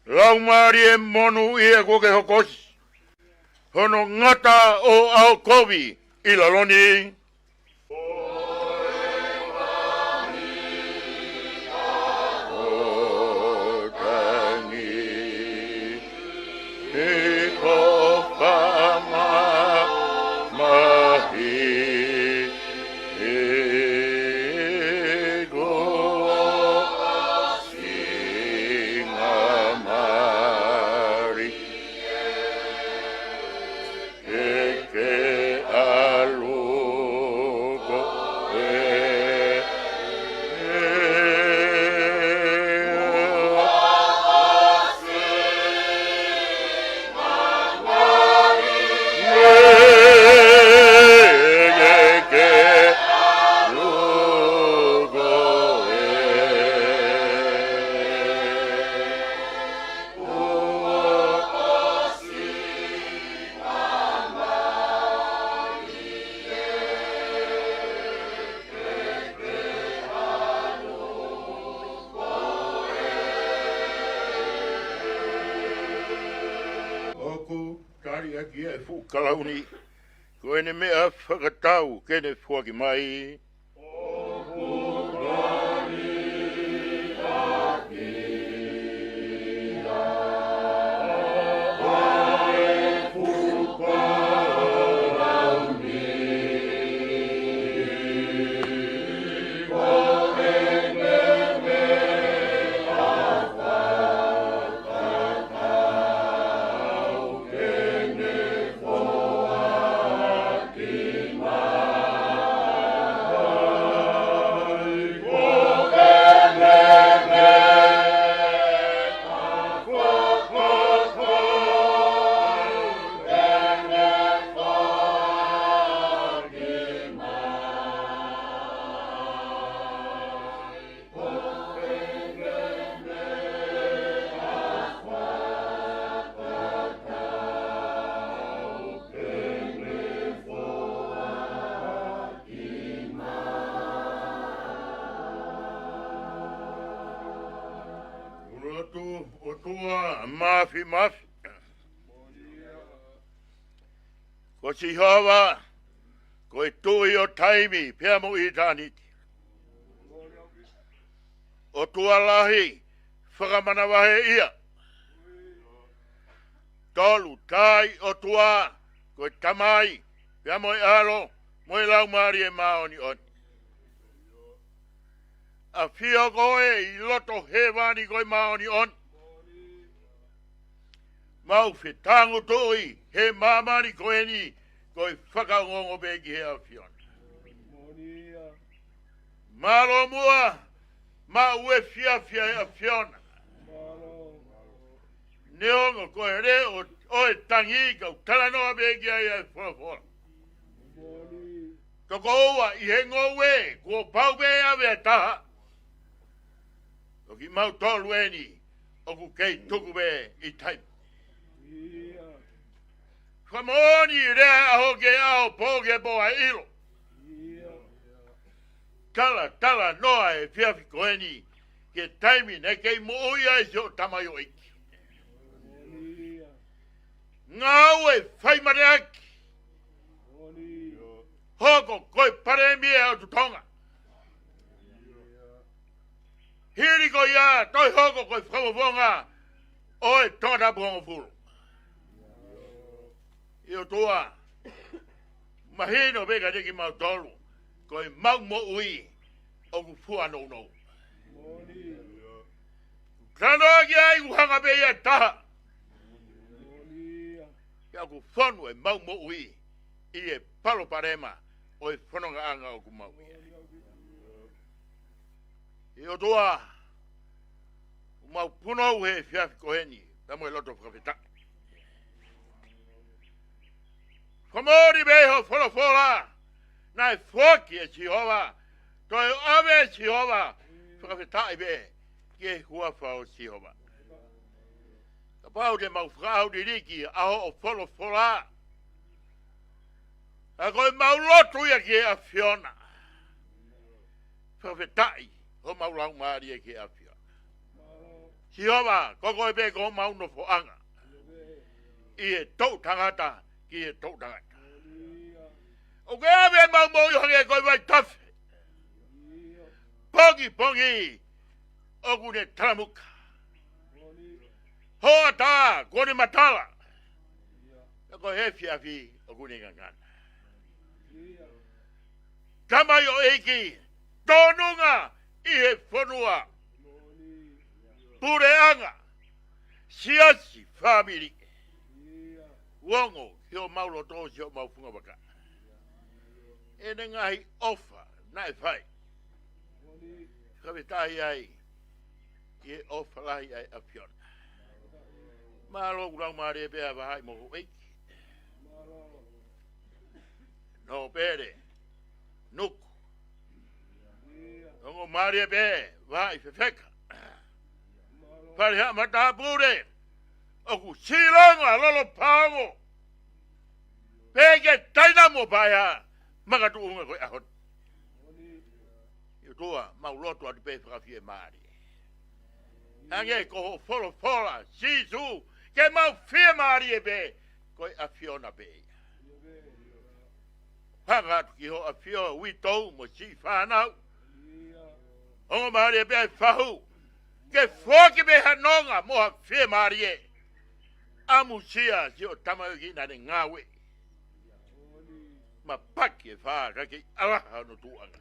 Laumālie Monūʻia kuo ke hokosi, hono ngata ʻo ho ʻaho kovi ʻi lalo ni. Ke ke ʻalu koe. Ke ke ʻalu koe. ʻOku tali ʻaki ʻe he fuʻu kalauni ko ʻene meʻa fakatatau ke ne foaki mai. Lotu. ʻOtua Māfimafi, ko Sihova ko e Tuʻi ʻo taimi pea mo ʻitāniti. ʻOtua lahi, fakamanavahē ia. Tolu tai ʻOtua, ko e Tamai, pea mo e ʻAlo, mo e Laumālie Māʻoniʻoni. ʻAfio koe ʻi loto hēvani ko e māʻoniʻoni. Mau fetangutuʻi he māmani ko eni, ko e fakaongoongo pē ki he ʻAfiona. Mālō muʻa, maʻu efiafi ʻa e ʻAfiona. Neongo ko e leʻo ʻo e tangi ka u talanoa pē ki ai ʻa e folofola. Tokoua ʻi he ngoue, kuo pau pē ʻave ʻa e taha. Ko kimautolu eni, ʻoku kei tuku pē ʻi taimi. Fakamoʻoni lea ʻaho ki he ʻaho, pō ki he pō ʻa e ʻilo. Tala, talanoa he efiafi ko eni ki he taimi naʻe kei moʻui ai siʻo tamaioʻeiki. Ngāue fai mateaki. Hoko ko e palēmia ʻo Tonga. Hili ko ia, toe hoko ko e fakafofonga ʻo e Tongatapu hongofulu. ʻE ʻOtua, mahino pē kiate kimautolu ko e mau moʻui, ʻoku fua nounou. Talanoa ki ai ʻoku hanga pē ia ʻe taha. Pea ʻoku fonu ʻemau moʻui ʻi he palopalema ʻo e fonongaʻanga ʻoku mau ʻi ai. ʻE ʻOtua, ʻoku mau punou he efiafi ko eni, pea mo e loto fakafetaʻi. Fakamoʻoni pē ho folofola, naʻe foaki ʻe Sihova, toe ʻave ʻe Sihova, fakafetaʻi pē ki he huafa ʻo Sihova. Kapau te mau fakaʻauliliki ʻa hoʻo folofola, ka ko ʻemau lotu ia ki he ʻAfiona. Fakafetaʻi homau laumālie ki he ʻAfiona. Sihova, ko koe pē ko homau nofoʻanga. ʻI he toʻutangata ki he toʻutangata. ʻOku ke ʻave ʻemau moʻui ʻo hangē ko e vaitafe. Pongipongi ʻoku ne talamuka. Hoʻatā kuo ne matala. Ka ko e efiafi ʻoku ne ngangana. Tamaioʻeiki, tōnunga ʻi he fonua, puleʻanga, siasi, fāmili. Ongo ki homau loto, siʻomau fungavaka ʻene ngaahi ʻofa naʻe fai. Fakafetaʻi ai ki he ʻofa lahi ʻa e ʻAfiona. Mālō ʻoku laumālie pē ʻa Vahaʻi mo houʻeiki. Nōpele, Nuku. Ongo mālie pē Vahaʻi fefeka. Fale haʻamatāpule. ʻOku silonga lolo paongo. Pea ke taina mo paea makatuʻunga ko e ʻaho ni. ʻOtua, mau lotu atu pē fakafiemālie. Hangē ko hoʻo folofola, Sīsū, ke mau fiemālie pē, ko e ʻAfiona pē ia. Hanga atu ki hoʻo ʻafio, uitou mo siʻi fānau. Ongo mālie pē ʻa e fahu, ke foaki pē ha nonga mo ha fiemālie. ʻAmusia siʻo tamaioʻeiki naʻa ne ngāue. Mapaki e fā ka ke ʻalaha hono tuʻuʻanga.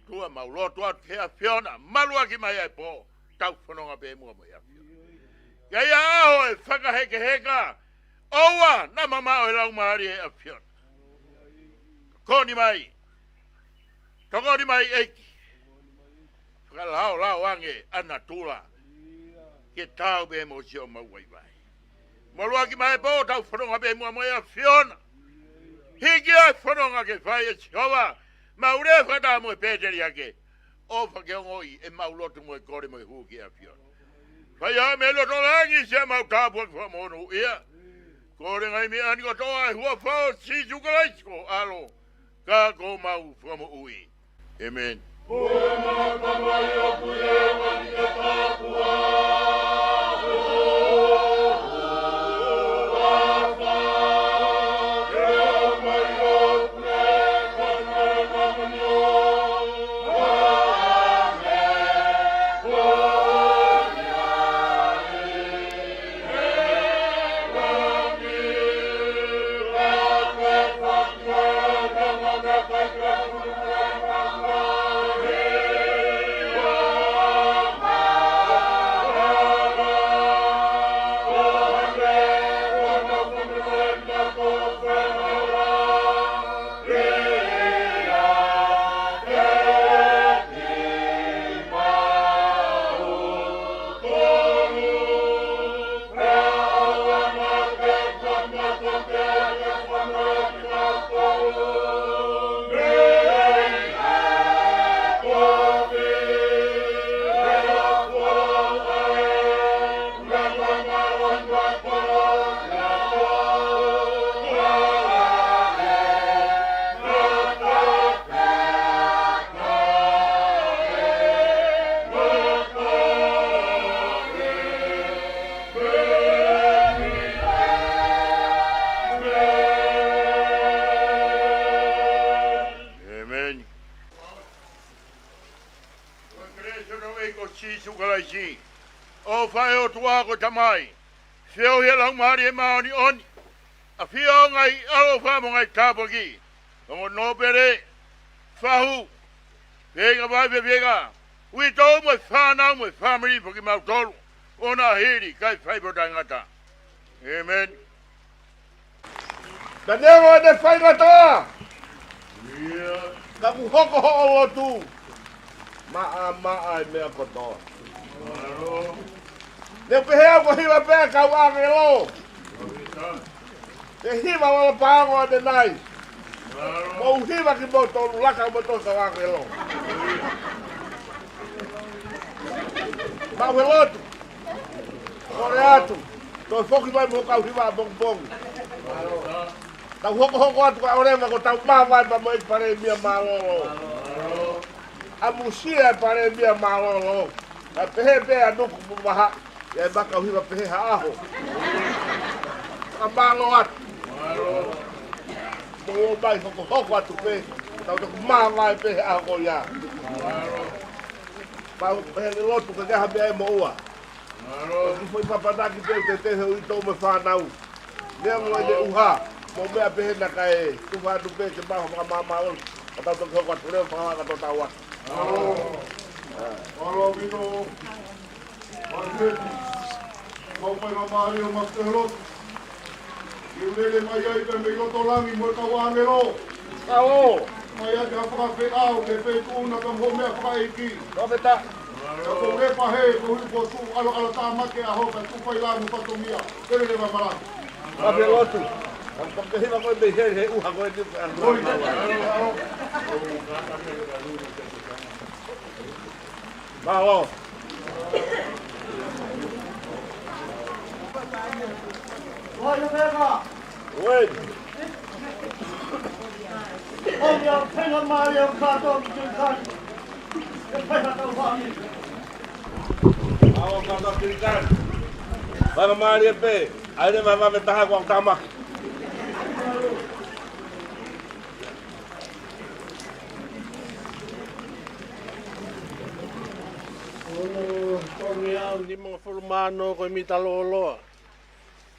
ʻOtua, mau lotu atu ki he ʻAfiona, maluʻaki mai ʻa e pō, tau fononga pē muʻa mo e ʻAfiona. Ka ʻi he ʻaho ʻe fakahekeheka, ʻoua naʻa mamaʻo e laumālie ʻo e ʻAfiona. Tokoni mai, tokoni mai ʻEiki. Fakalaolao ange ʻa natula ke tau pē mo siʻomau vaivai. Maluʻaki mai e pō, tau fononga pē muʻa mo e ʻAfiona. Hiki ʻa e fononga ke fai, ʻe Sihova, mau lea fakataha mo e pēteliake. ʻOfa ke ongoʻi ʻemau lotu mo e kole mo e hū ki he ʻAfiona. Fai ā mei loto langi siʻemau tāpuaki fakamonūʻia. Kole ngaahi meʻa ni kotoa ʻi he huafa ʻo Sīsū Kalaisi ko ho ʻAlo, ka ko homau Fakamoʻui. ʻĒmeni. ʻĒmeni. Ko e kelesi ʻa hotau ʻEiki ko Sīsū Kalaisi, ʻofa ʻa e ʻOtua ko e Tamai, feohi ʻa e Laumālie Māʻoniʻoni, ʻafio ʻa e ngaahi ʻaloʻofa mo e ngaahi tāpuaki, ongo nōpele, fahu, Feinga mai pē feinga. Uitou mo e fānau mo e fāmili foki mautolu. ʻOna hili, kae fai pē ʻo taʻengata. ʻĒmeni. Ka neongo ʻene faingataʻa, ka kuo hoko hoʻo lotu. Maʻamaʻa e meʻa kotoa. Ne u pehē au ko e hiva pē kau ʻāngelo. Ko e hiva lolotonga ʻanenai. Mou hiva kimoutolu, laka moutolu kau ʻāngelo. Maʻu he lotu. Kole atu. Toe foki mai mo e kau hiva ʻapongipongi. Tau hokohoko atu ka ʻoleva ko ʻetau māvae pea mo e Palēmia mālōlō. ʻAmusia e Palēmia mālōlō. Ka pehē pē ʻa Nuku mo Vahaʻi, ʻe ʻi ai e kau hiva pehē ha ʻaho. Ka mālō atu. Mou ō mai hokohoko atu pē. Tau toki māvae pē he ʻaho ko ia. Pau pehē ke lotu ka ke ha meʻa ʻe moʻua. Ko e kiʻi foʻi papanaki pē ʻoku tetehe uitou mo e fānau. Neongo ʻene ʻuha, mo e meʻa pehē naʻa kae tufa atu pē ke maʻu ha fakamāmālohi. Ka tau toki hoko atu leva fakahā ka tau tau atu. Mālō. Mālō ʻaupito. Mālō. Mau fai ngā mālie ʻo mau toe lotu. Ke u lele mai ai pē mei loto langi mo e kau ʻāngelo. Mālō. Mai ai ke ha fakafeʻao ke feituʻu na ka mo e meʻa fakaʻeiki. Fakafetaʻi. Ka ko e pehē, ko e huli ko su, alo, alo tāmaki ʻaho ka tufa ʻi langi mo fatongia. Ke lele mai mala. Ka pē lotu. Ka, ka pehē ko e mei he, he ʻuha ko e ni. Oi. Mālō. Uai. Mālō, mālō, mālō. Fakamālie pē. ʻAi le vavave taha ko au tama. Ono, tolungeau nimangofulu mā ono ko e mita lōloa.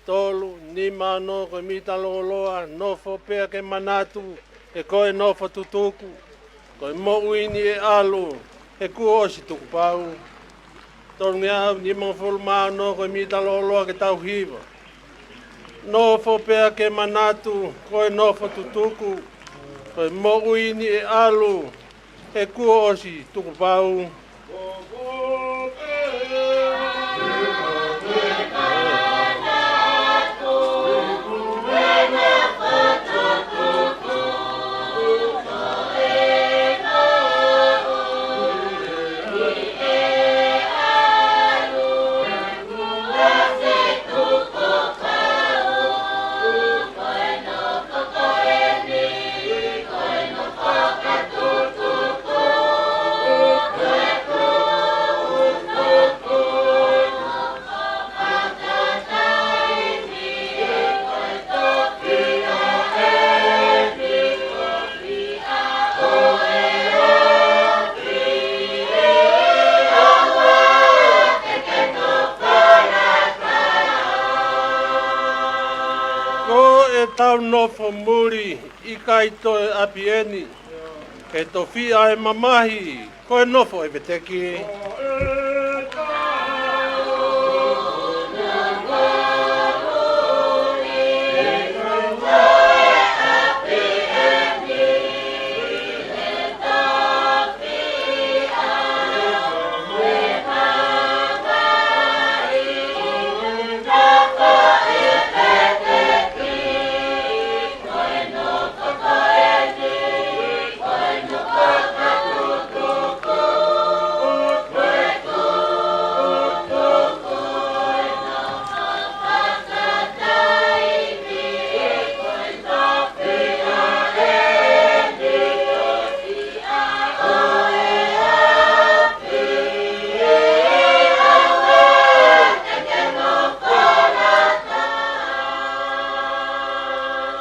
Tolu, nima ono ko e mita lōloa, nofo pea ke manatu, he ko e nofo tutuku, ko e moʻui ni ʻe ʻalu, he kuo ʻosi tukupau. Tolungeau nimangofulu mā ono ko e mita lōloa ke tau hiva. Nofo pea ke manatu, ko e nofo tutuku, ko e moʻui ni ʻe ʻalu, he kuo ʻosi tukupau. Ko ʻetau nofo muli ʻikai toe ʻapi eni. Ke tofiʻa e mamahi, ko e nofo ʻe veteki.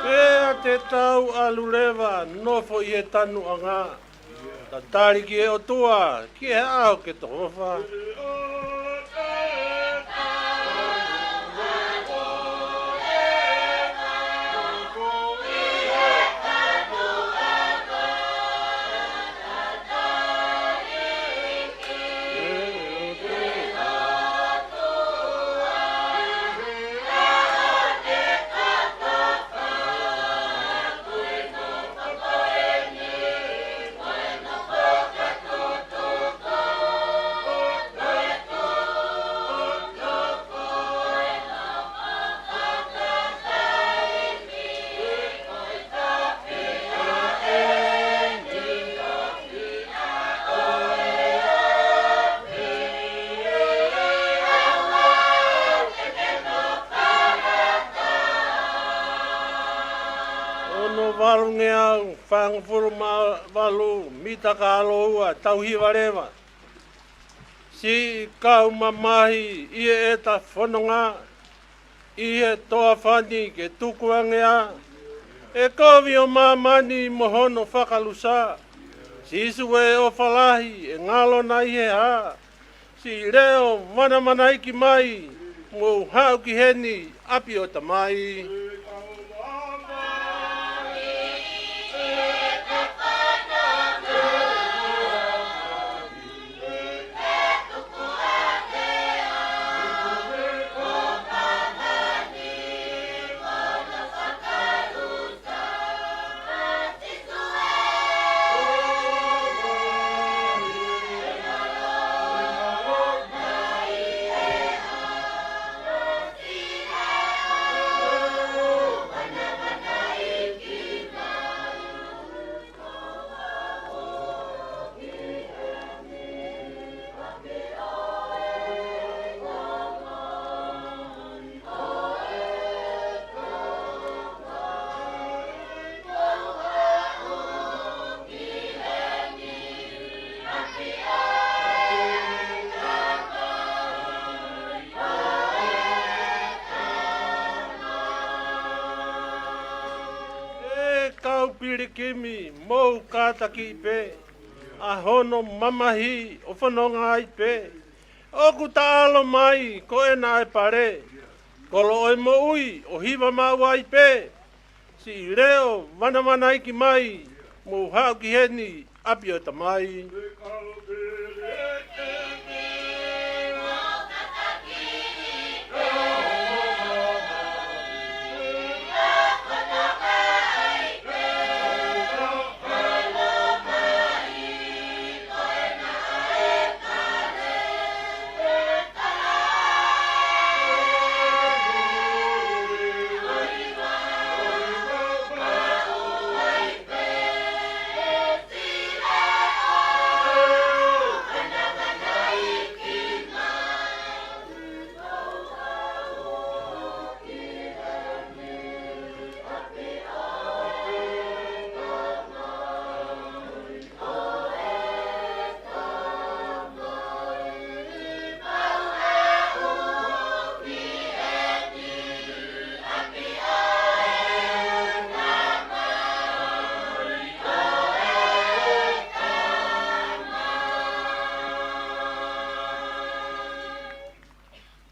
Pea te tau ʻalu leva, nofo ʻi he tanuʻanga. Tatali ki he ʻOtua, ki he ʻaho ke tokofa. Fāngofulu mā valu mita kae ua tauhi valeva. Siʻi kau mamahi ʻi heʻeta fononga, ʻi he toafa ni ke tukuange ā e kovi ʻo māmani mo hono fakalusa. Sīsū ē ʻofa lahi, ʻe ngalo nai he hā? Siʻi leʻo manamanaiki mai, mou haʻu ki heni, ʻapi ʻo e Tamai. ʻE kau pilikimi, mou kātakiʻi pē ʻa hono mamahi ʻo fononga ai pē. ʻOku taʻalo mai ko ena ʻa e pale, koloʻo e moʻui ʻo hiva maʻu ai pē. Siʻi leʻo manamanaiki mai, mou haʻu ki heni, ʻapi ʻo e Tamai.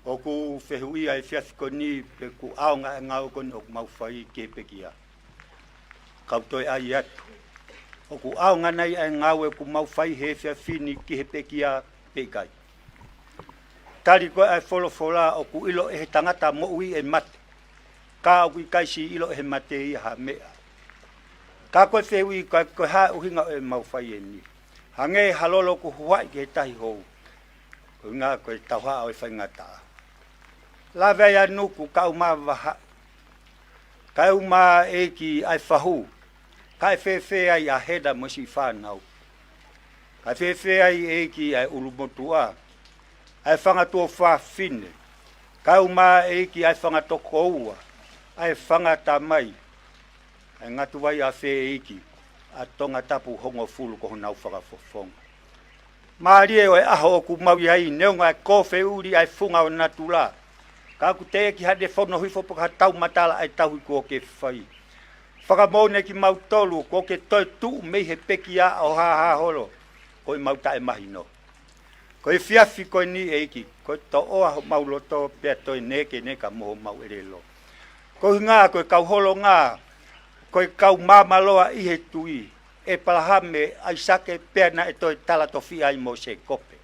ʻOku fehuʻia e efiafi ko eni pe ʻoku ʻaonga e ngāue ko eni ʻoku mau fai ki he pekia. Kau toe ʻai atu, ʻoku ʻaonga nai ʻa e ngāue ʻoku mau fai he efiafi ni ki he pekia pe ʻikai? Tali ko ē ʻa e folofola, ʻoku ʻilo ʻe he tangata moʻui e mate, ka ʻoku ʻikai siʻi ʻilo ʻe he mate ia ha meʻa. Ka ko e fehuʻi, ka ko e hā e ʻuhinga ʻo e mau fai eni? Hangē ha lolo ʻoku huaʻi ki he tahi hou. Ko e ʻuhinga ko e tauhaʻa ʻo e faingataʻa. Lave ai ʻa Nuku kae ʻumaʻā Vahaʻi, kae ʻumaʻā ʻEiki ʻa e fahu, kae fēfē ai ʻa Hena mo siʻi fānau? Kae fēfē ai ʻEiki ʻa e ʻulumotuʻa, ʻa e fanga tuofāfine, kae ʻumaʻā ʻEiki ʻa e fanga tokoua, ʻa e fanga tamai, ʻa e ngatu vai ʻa fē ʻEiki, ʻa Tongatapu hongofulu ko honau fakafofonga? Mālie ʻo e ʻaho ʻoku mau ʻi ai, neongo ʻa e kōfeʻuli ʻa e funga ʻo natula, ka ʻoku teʻeki haʻane fono hifo pe ko ha tau matala ʻa e tauhi kuo ke fai. Fakamoʻoni kimautolu kuo ke toe tuʻu mei he pekia ʻo hāhā holo, ko e mau taʻemahino. Ko e efiafi ko eni ʻEiki, ko e toʻoa homau loto pea toe nēkeneka mo homau ʻelelo. Ko e ʻuhinga ko e kau holonga, ko e kau māmāloa ʻi he tui, ʻĒpalahame, ʻAisake, pea naʻe toe talatofiʻa ai mo Sēkope.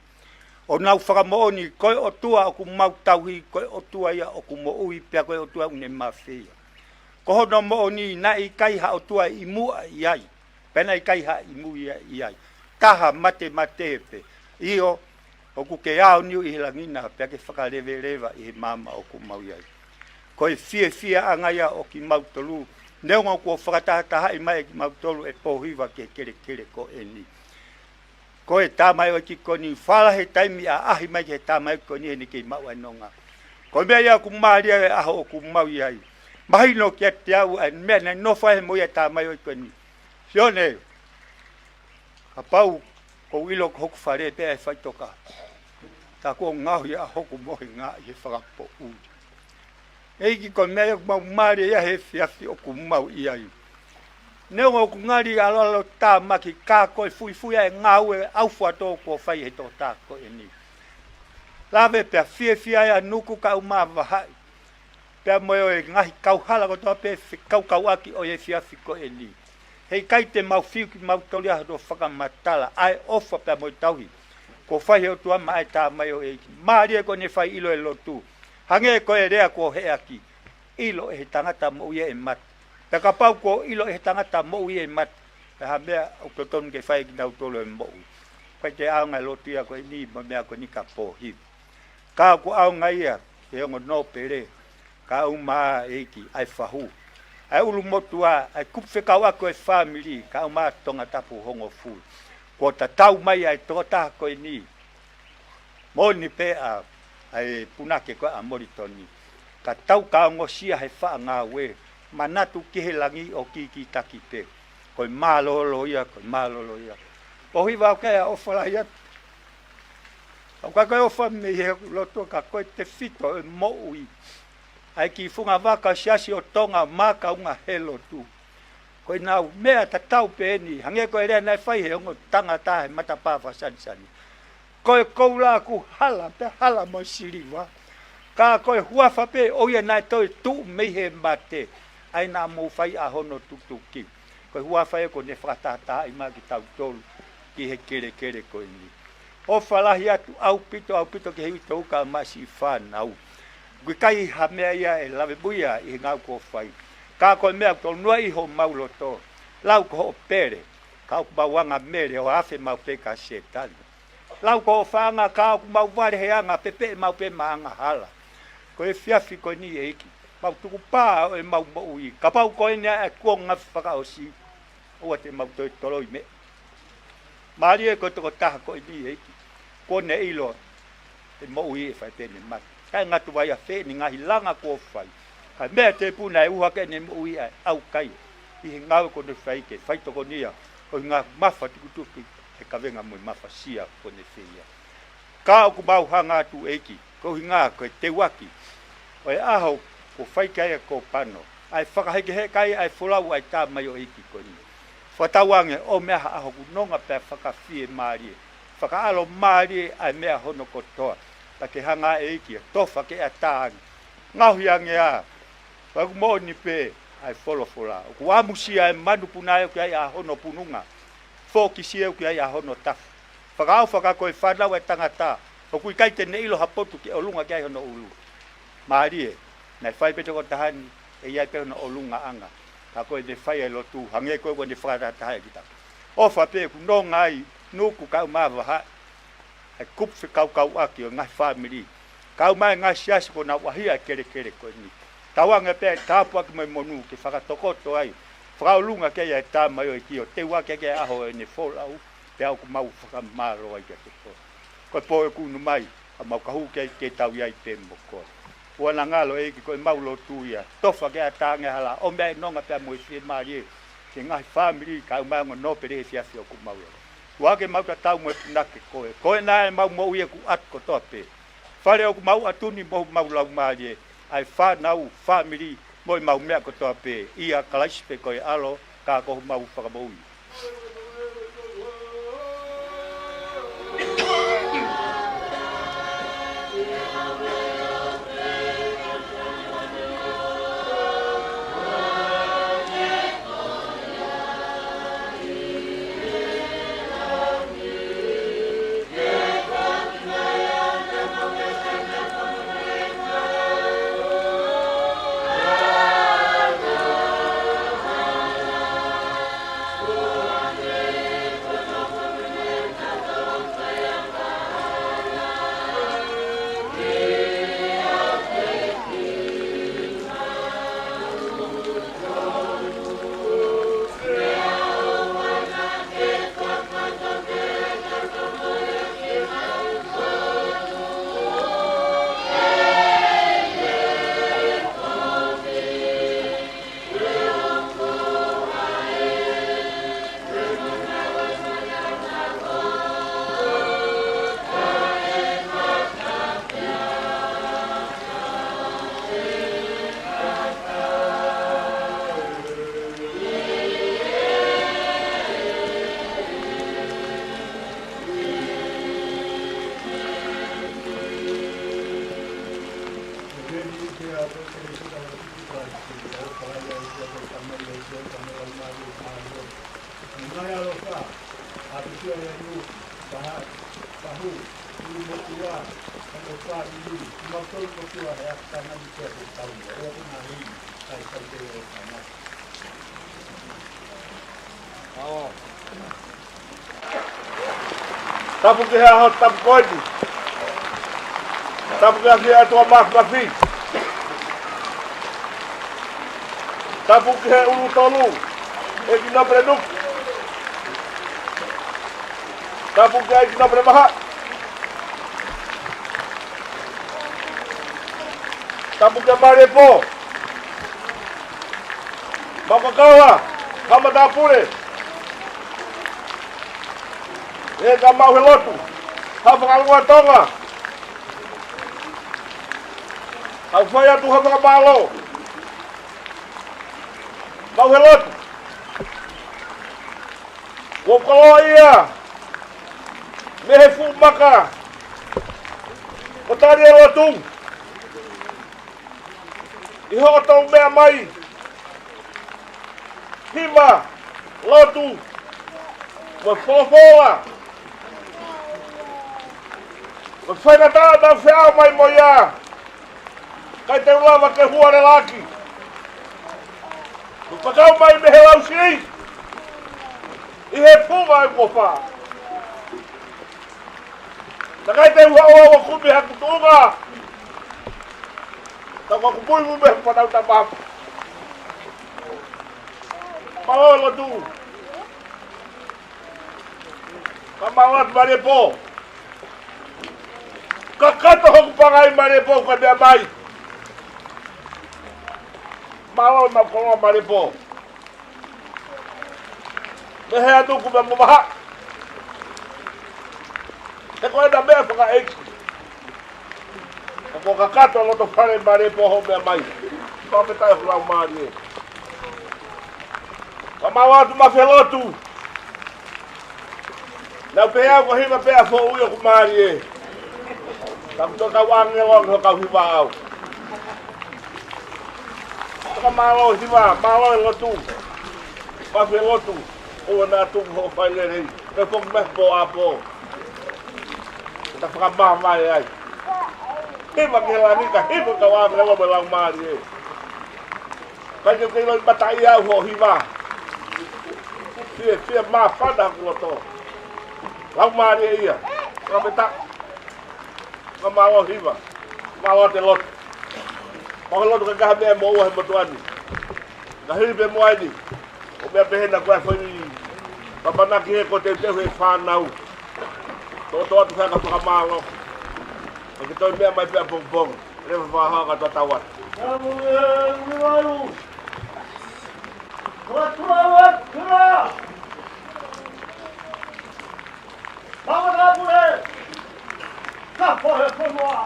ʻO nau fakamoʻoni, ko e ʻOtua ʻoku mau tauhi, ko e ʻOtua ia ʻoku moʻui, pea ko e ʻOtua ʻoku ne mafeia. Ko hono moʻoni, naʻe ʻikai ha ʻOtua ʻi muʻa ʻi ai, pea naʻe ʻikai ha ʻi mui ʻi ai. Taha, matemate pē. ʻIo, ʻoku ke aoniu ʻi he langi na, pea ke fakaleveleva ʻi he maama ʻoku mau ʻi ai. Ko e fiefiaʻanga ia ʻo kimautolu, neongo kuo fakatahatahaʻi mai ʻe kimautolu e pōhiva ki he kelekele ko eni. Ko e tamaioʻeiki ko eni, fala he taimi ʻaʻahi mai ki he tamaioʻeiki ko eni heʻene kei maʻu ʻa e nonga. Ko e meʻa ia ʻoku mālie e ʻaho ʻoku mau ʻi ai. Mahino kiate au ʻa e meʻa naʻe nofo ai he moʻui ʻa e tamaioʻeiki ko eni. Sione, kapau ʻoku ou ʻilo ko hoku fale pē ʻa e faʻitoka, tā kuo ngaohi ʻa hoku mohenga ʻi he fakapoʻuli. ʻEiki, ko e meʻa ia ʻoku mau mālie ai he efiafi ʻoku mau ʻi ai. Neongo ʻoku ngali ʻaloʻalo tāmaki, ka ko e fuifui ʻa e ngāue ʻaufuatō kuo fai he tokotaha ko eni. Lave pea fiefia ai ʻa Nuku kae ʻumaʻā Vahaʻi, pea mo e ngaahi kauhala kotoa pē fekaukauʻaki ʻo e efiafi ko eni. Heʻikai te mau fiu kimautolu ia hono fakamatala ʻa e ʻofa pea mo e tauhi kuo fai he ʻOtua maʻa e tamaioʻeiki. Mālie ko ʻene fai ʻilo e lotu, hangē ko e lea kuo heʻaki: ʻIlo ʻe he tangata moʻui ʻa e mate. Pea kapau kuo ʻilo ʻe he tangata moʻui ʻa e mate, pea ha meʻa ʻoku totonu ke fai ʻe kinautolu ʻe moʻui? ʻIkai ke ʻaonga e lotu ia ko eni mo e meʻa ko eni ka pōhiva. Ka ʻoku ʻaonga ia ki he ongo nōpele, kae ʻumaʻā, ʻEiki, ʻa e fahu, ʻa e ʻulumotuʻa, ʻa e kupu fekauʻaki ʻo e fāmili, kae ʻumaʻā Tongatapu hongofulu. Kuo tatau mai ʻa e tokotaha ko eni, moʻoni pē ʻa, ʻa e punake ko ē ʻa Molitoni. Ka tau ka ongosia he faʻa ngāue, manatu ki he langi ʻo kikitaki pē. Ko e mālōlō ia, ko e mālōlō ia. ʻOku ou hiva au ke ʻofa lahi atu. ʻOku ʻikai ko e ʻofa mei he lotu ka ko e tefito e moʻui ʻa e kiʻi fungavaka Siasi ʻo Tonga, makaunga he lotu. Ko ʻenau meʻa tatau pē eni, hangē ko e lea naʻe fai he ongo tangata he matapā fakasanisani: Ko e koula ʻoku hala, pea hala mo e siliva, ka ko e huafa pē ʻo ia naʻe toe tuʻu mei he mate, ʻa ia naʻa mou fai ʻa hono tutuki. Ko e huafa ia kuo ne fakatahatahaʻi mai kitautolu ki he kelekele ko eni. ʻOfa lahi atu ʻaupito, ʻaupito ki he uitou kae ʻumaʻā siʻi fānau. ʻOku ʻikai ha meʻa ia ʻe lave mo ia ʻi he ngāue kuo fai, ka ko e meʻa ʻoku tolonga ʻi homau loto. Lau ko hoʻo pele, ka ʻoku mau anga mele ʻo afe maʻu pē kia Sētane. Lau ko hoʻo faʻanga, ka ʻoku mau vale he anga pepeʻe maʻu pē maʻa angahala. Ko e efiafi ko eni, ʻEiki, mau tukupā ʻo ʻemau moʻui. Kapau ko eni ʻa e kuonga fakaʻosi, ʻoua te mau toe toloi meʻa. Mālie ko e tokotaha ko eni, ʻEiki, kuo ne ʻilo e moʻui ʻe fai pē ʻene mate. Kae ngata ai ʻa fē ʻene ngaahi langa kuo fai, ka ko e meʻa tēpuna ʻe ʻuha ki heʻene moʻui ʻa e ʻaukai ʻi he ngāue kuo ne fai ke faitokonia ʻo e ngaahi mafa tukutuku he kavenga mo e mafasia kuo ne feia. Ka ʻoku mau hanga atu, ʻEiki, ko e ʻuhinga ko e teuaki ʻo e ʻaho kuo fai ki ai ʻa e kōpano, ʻa e fakahekeheka ai ʻa e folau ʻa e tamaioʻeiki ko eni. Fakatauange ʻo meʻa ha ʻaho ʻoku nonga pea fakafiemālie, fakaʻalomālie ʻa e meʻa hono kotoa, ka ke hanga, ʻEiki, ʻo tofa ke ʻatā ange. Ngaohi ange ā, pea ʻoku moʻoni pē ʻa e folofola: ʻOku ʻamusia ʻa e manupuna ʻoku ʻi ai ʻa hono pununga, fōkisia ʻoku ʻi ai ʻa hono tafu. Fakaʻofa ka ko e fānau ʻa e tangata, ʻoku ʻikai te ne ʻilo ha potu ke ʻolunga ki ai hono ʻulu. Mālie, naʻe fai pē tokotaha ni, ʻe ʻi ai pē hono ʻolungaʻanga, ka ko ʻene fai ʻa e lotu, hangē ko ē kuo ne fakatahatahaʻi kitautolu. ʻOfa pē ʻoku nonga ai Nuku kae ʻumaʻā Vahaʻi, ʻa e kupu fekaukauʻaki ʻo e ngaahi fāmili, kae ʻumaʻā e ngaahi siasi kuo nau ʻahiʻahiʻi e kelekele ko eni. Tauange pē ʻa e tāpuaki mo e monū ke fakatokoto ai, fakaʻolunga ki ai ʻa e tamaioʻeiki ʻo teuaki ki ai ʻa e ʻaho ʻo ʻene folau, pea ʻoku mau fakamālō ai kiate koe. Ko e pō ʻoku unu mai, ka mau ka hū ki ai ke tau ʻi ai pē mo koe. ʻOua naʻa ngalo, ʻEiki, ko ʻemau lotu ia, tofa ke ʻatā ange hala ʻo meʻa ʻe nonga pea mo e fiemālie ki he ngaahi fāmili kae ʻumaʻā e ongo nōpele he efiafi ʻoku mau ʻi ai. Tuku ke mau tatau mo e punake koe. Ko ena ʻemau moʻui ʻoku ʻatu kotoa pē. Fale ʻoku mau ʻatu ni mo homau laumālie, ʻa e fānau, fāmili, mo ʻemau meʻa kotoa pē, ʻia Kalaisi pē ko e ʻAlo, ka ko homau Fakamoʻui. Tapu ki he ʻaho tapu ko eni. Tapu ki he ʻafio ʻa e ʻOtua Māfimafi. Tapu ki he ʻulu tolu, ʻEiki Nōpele Nuku. Tapu ki he ʻEiki Nōpele Mahaʻi. Tapu ki he Mālie Pō. Mau kakala, kau matāpule. ʻE ka mau he lotu, kau fakalunga Tonga. Kau fai atu ha fakamālō. Mau he lotu. Kuo koloaʻia mei he fuʻu maka ko Taliʻelotu ʻi hoʻo tau meʻa mai, hiva, lotu, mo e folofola, mo e faingataʻa naʻa ku feʻao mai mo ia. ʻIkai te u lava ke hualelaki. Kuo fakau mai mei he lausiʻi ʻi he funga ʻo e kuofa. Naʻe ʻikai te u haʻu au ʻo kumi haku tuʻunga. Ka kuo u kumi mei he fānau tamafa. Mālō e lotu. Ka mālō atu Mālie Pō. Kakato hoku pangai Mālie Pō, ka meʻa mai. Mālō e mau koloa Mālie Pō. Mei he atu ku mea mamaha. He ko ena meʻa fakaʻeiki. Ka kuo kakato loto fale Mālie Pō hoʻo meʻa mai. Fakafetaʻi ʻoku lau mālie. Ka mālō atu Māfimafi he lotu. Naʻa ku pehē au ko e hiva pē ʻa e foʻui ʻoku mālie. Ka kuo tau ʻāngelo ʻo kau hiva au. Ka mālō hiva, mālō e lotu. Māfimafi he lotu. ʻOua naʻa tuku hoʻo fai lelei. Pea foki mai pō ʻa pō. Ka fakamāmā ai. Hiva ki he langi ka hiva ka ʻāngelo mo e lau mālie. Kae kei loʻimataʻia au hoʻo hiva. Fiefia māfana hoku loto. Lau mālie ia. Fakafetaʻi. Ka mālō hiva. Mālō atu e lotu. Ko e lotu ka kaha meʻa mo ua he motuʻa ni. Ka hili pē mo eni. ʻO meʻa pehē naʻa ku ʻai foʻi ʻamanaki he ko e teuteu he fānau. Toʻotoʻo atu fai ka fakamālō. Ka ke toe meʻa mai pē ʻapongipongi. Leva fakahoa ka tatau atu. Mau ʻalu atu e kafa he fonua.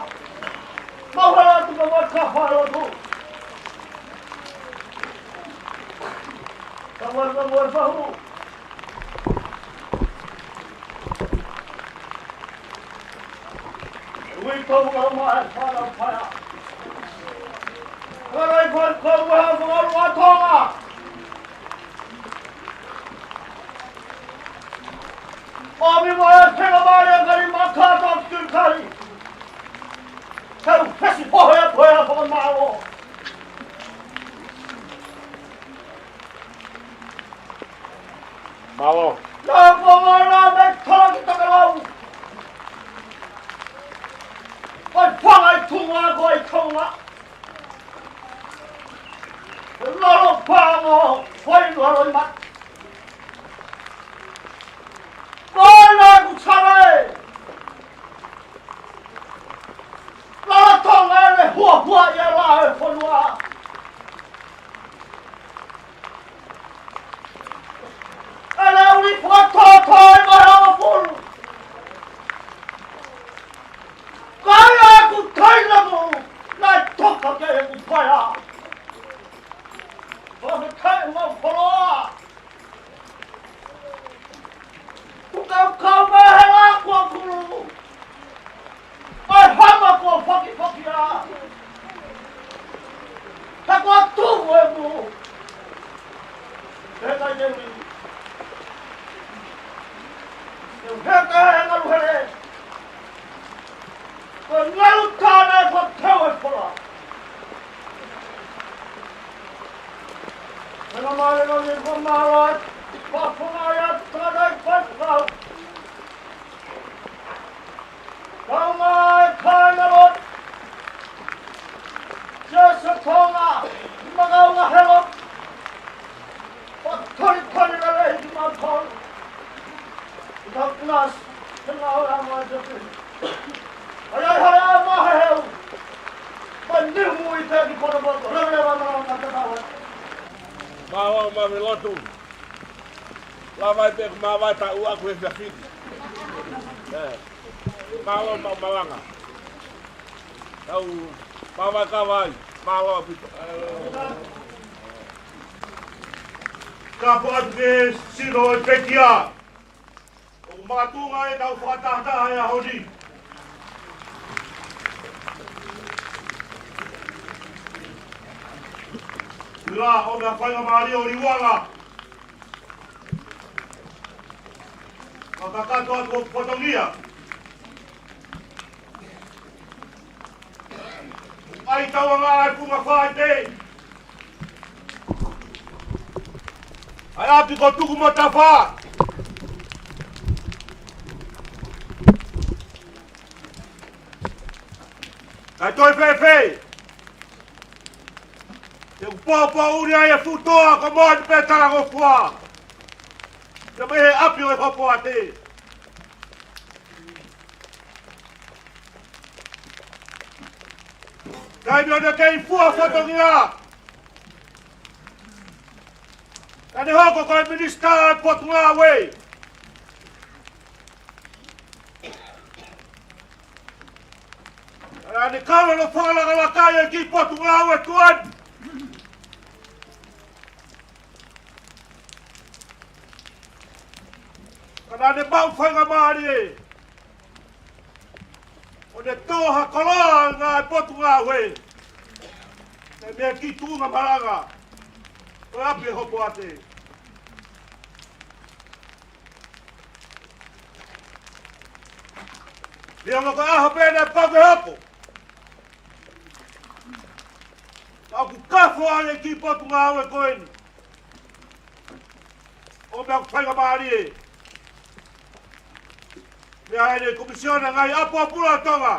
Mau ʻalu atu ka mau kafa he lotu. Ka mau ka mau fahu. Ui kou lau mai fānau paea. Karai fānau kou lau mai fānau ʻa Tonga. ʻOmi mai e tenga mālie ʻa Kali Makata ʻo Kili Kali. Kau fesi pohe atu e fakamālō. Mālō. Nā ko mālō me tala ki Takalau. Ko e fanga i tunga ko e tonga. Lalo pā mo fai lalo i mata. Ko e nā ku tala e. Lalo Tonga e le huahua ia la e fonua. E le uli fakatōtō e mai hama pulu. Kai a ku taina mo, nā toka ke e ku paea. Ko me kai mau koloa. Mālō, fafunga ia, tangata i faifekau. Kaunga e kāinga lotu. Sese Tonga, makaunga helo. Patoli koni lele i ki mātou. Ina nasi, tena ora ma te pili. Ai, ai, hale a maheheu. Panimu i te ki potopoto, revele wa mara ma te tawa. Mālō maʻu e lotu. Lava ai pē ko māvae taʻu aku e fiafiki. Ē. Mālō maʻu malanga. Tau māvae kavai. Mālō ʻaupito. Ka po atu ke sino e pekia. ʻOku makatuʻunga ʻetau fakatahataha he ʻaho ni. Ila ʻo mea faingamālie ʻo liuanga. Ka kakato atu ʻo fatongia. ʻAi tauanga ai punga fai pē. ʻAi ʻapi ko tuku mo tafa. Kae toe fēfē. Te u pōpō uri ai e futoa ko moni pē talangofua. Te me he ʻapi ʻo e hopo ate. Taimi ʻo ne kei fua fatongia. Ka ne hoko ko e minisitā ʻa e potungāue. Ka ne kalo lo fakalakalakai e ki potungāue ko eni. Ka ne maʻu faingamālie. ʻO ne tō ha koloa ngā e potungāue. Te mea ki tuʻunga malanga. Ko e ʻapi e hopo ate. Lea mo ko e ʻaho pē ne pau ke hopo. Ka ʻoku kafo ai e ki potungāue ko eni. ʻO mea faingamālie. Mea ʻene komisiona ngaahi ʻapi ʻo Pula Tonga.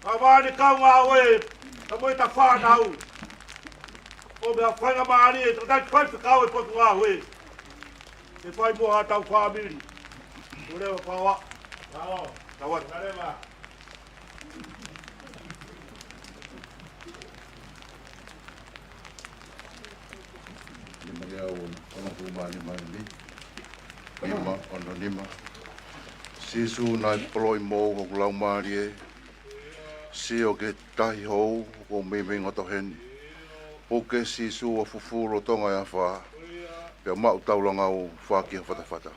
Ka vane kaungāue, ka mo e ta fānau. ʻO mea faingamālie, ta tai faifekau e potungāue. Te fai mo ha tau fāmili. ʻO leva pawa. Tau atu. Nima ke au ono, ono ku mani mani. Nima, ono nima. Sīsū naʻe poloʻi mou hoku laumālie. Sio ke tahi hou, ko meimei ngoto heni. Puke Sīsū ʻo fufū lolotonga e afā. Pea maʻu taulanga ʻo fāki ha fatafata.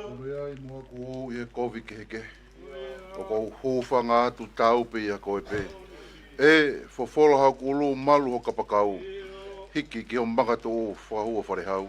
Ulu ai mo aku ou ʻi he kovi kehekehe. ʻOku ou hūfanga atu tau pē ʻia koe pē. ʻE fofola hoku ʻulu malu ho kapakau. Hiki ki ho makatuʻu fakahū ʻo falehau.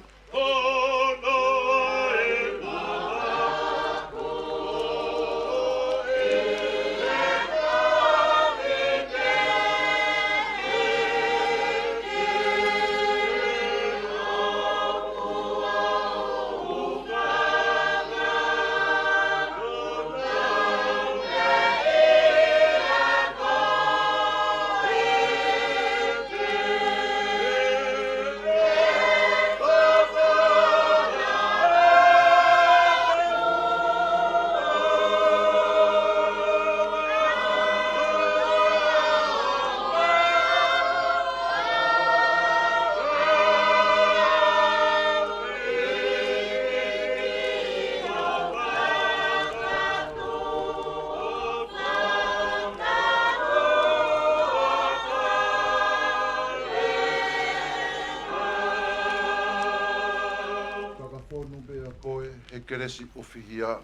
kelesi ʻofihia.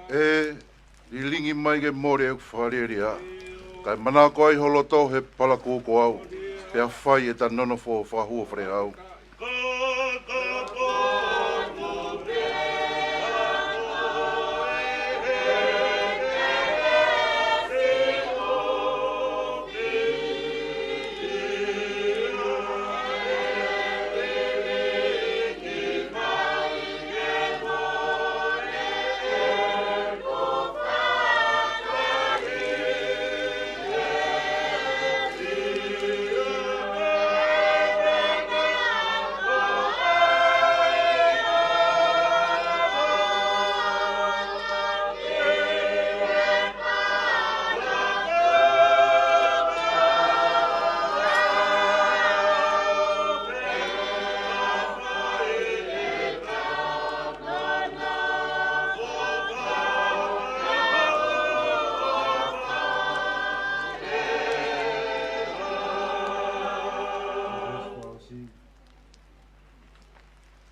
ʻE lilingi mai ke mole ʻeku fakalielia, kae manako ai ho loto he palakū ko au, pea fai ʻeta nonofo fakahū ʻo fale au.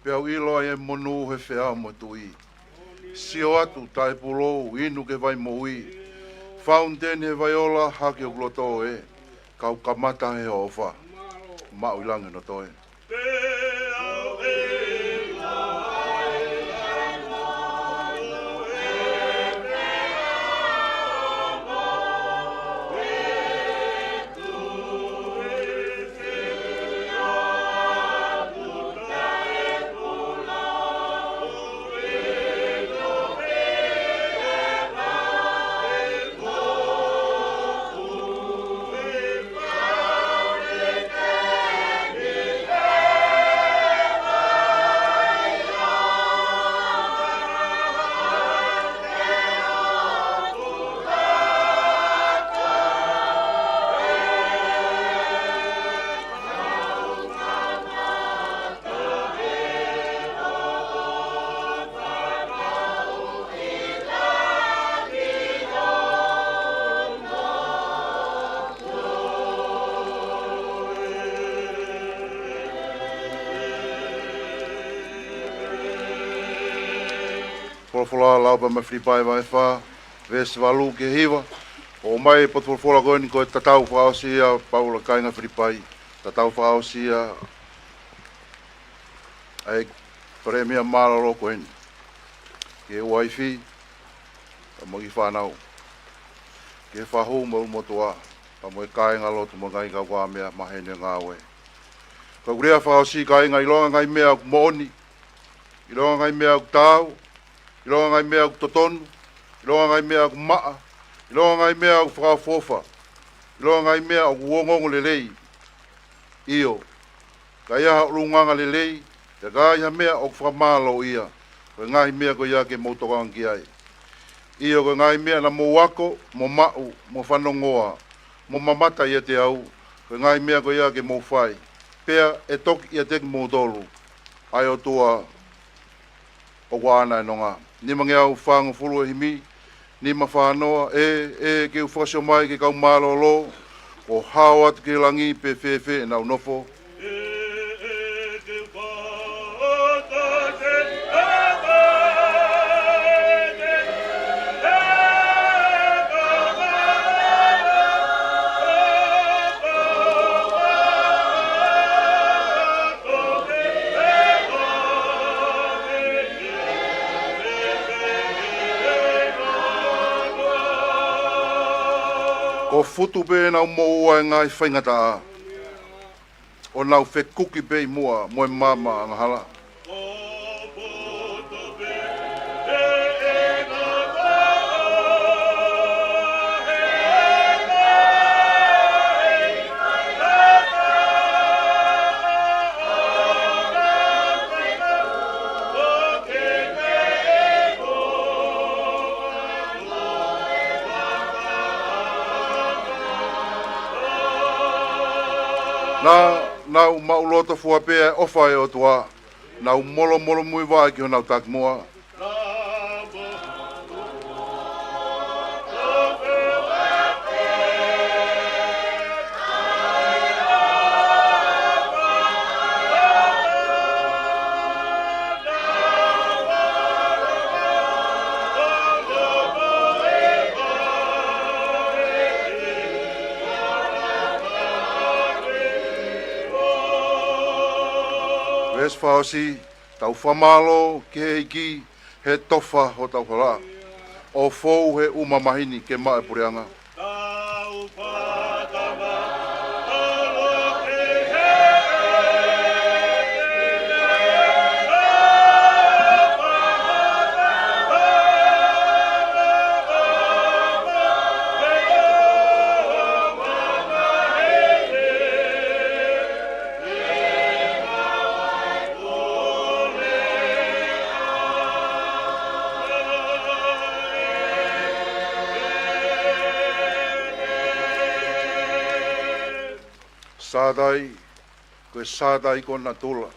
Pea u ʻilo ai e monū he feʻao mo e tuʻi. Sio atu, taʻepūlou, inu ki he vai moʻui. Fauniteni he vai ola, hake hoku loto ē. Kau kamata he ʻofa. Maʻu ʻi langi hono toe. Folofola lau pē mei Filipai vahe fā, veesi valu ki he hiva. ʻOmai e potu folofola ko eni ko e tatau fakaʻosi ia, Paula, kāinga Filipai. Tatau fakaʻosi ia ʻa e palēmia mālōlō ko eni. Ki he uaifi, pea mo e kiʻi fānau. Ki he fahu mo e ʻulumotuʻa, pea mo e kāingalotu mo e ngaahi kaungāmeʻa maheni ngāue. Ko ʻeku lea fakaʻosi, kāinga, ʻilonga e ngaahi meʻa ʻoku moʻoni, ʻilonga e ngaahi meʻa ʻoku taau, ʻilonga e ngaahi meʻa ʻoku totonu, ʻilonga e ngaahi meʻa ʻoku maʻa, ʻilonga e ngaahi meʻa ʻoku fakaʻofoʻofa, ʻilonga e ngaahi meʻa ʻoku ongoongo lelei. ʻIo, ka ʻi ai ha ʻulungaanga lelei, pea ka ʻi ai ha meʻa ʻoku fakamālōʻia, ko e ngaahi meʻa ko ia ke mou tokanga ki ai. ʻIo, ko e ngaahi meʻa naʻa mou ako, mo maʻu, mo fanongoa, mo mamata ʻiate au, ko e ngaahi meʻa ko ia ke mou fai, pea ʻe toki ʻiate kimoutolu ʻa e ʻOtua ʻoku ʻaʻana e nonga. Nimangeau fāngofulu e himi, nima fā noa. ʻE, ʻe ke u fakasio mai ki he kau mālōlō, kuo hao atu ki he langi pe fēfē ʻenau nofo. Kuo futu pē ʻenau moʻua ʻi he ngaahi faingataʻa, ʻo nau fekuki pē ʻi muʻa mo e maama angahala. Naʻa nau maʻuloto fua pē ʻa e ʻofa ʻa e ʻOtua, nau molomolomuivaʻe ki honau takimuʻa. Veesi fakaʻosi, tau fakamālō ki he ʻEiki he tofa hotau hala, ʻo fou he ʻū mamahi ni ke maʻu e puleʻanga. Sātai, ko e Sātai ko natula,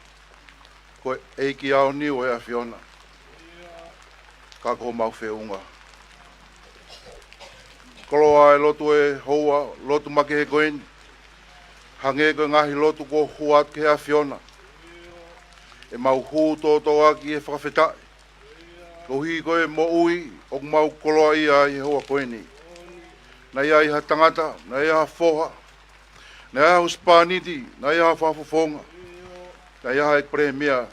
ko e ʻEiki aoniu ʻo e ʻAfiona, ka ko homau feʻunga. Koloa e lotu ʻa e houa lotu makehe ko eni, hangē ko e ngaahi lotu kuo hū atu ki he ʻAfiona, ʻemau hū tōtōaki he fakafetaʻi koeʻuhi ko e moʻui ʻoku mau koloaʻia ai he houa ko eni. Naʻe ʻi ai ha tangata, naʻe ʻi ai ha foha, naʻe ʻi ai ha husepāniti, naʻe ʻi ai ha fakafofonga, naʻe ʻi ai ha ʻEiki Palēmia,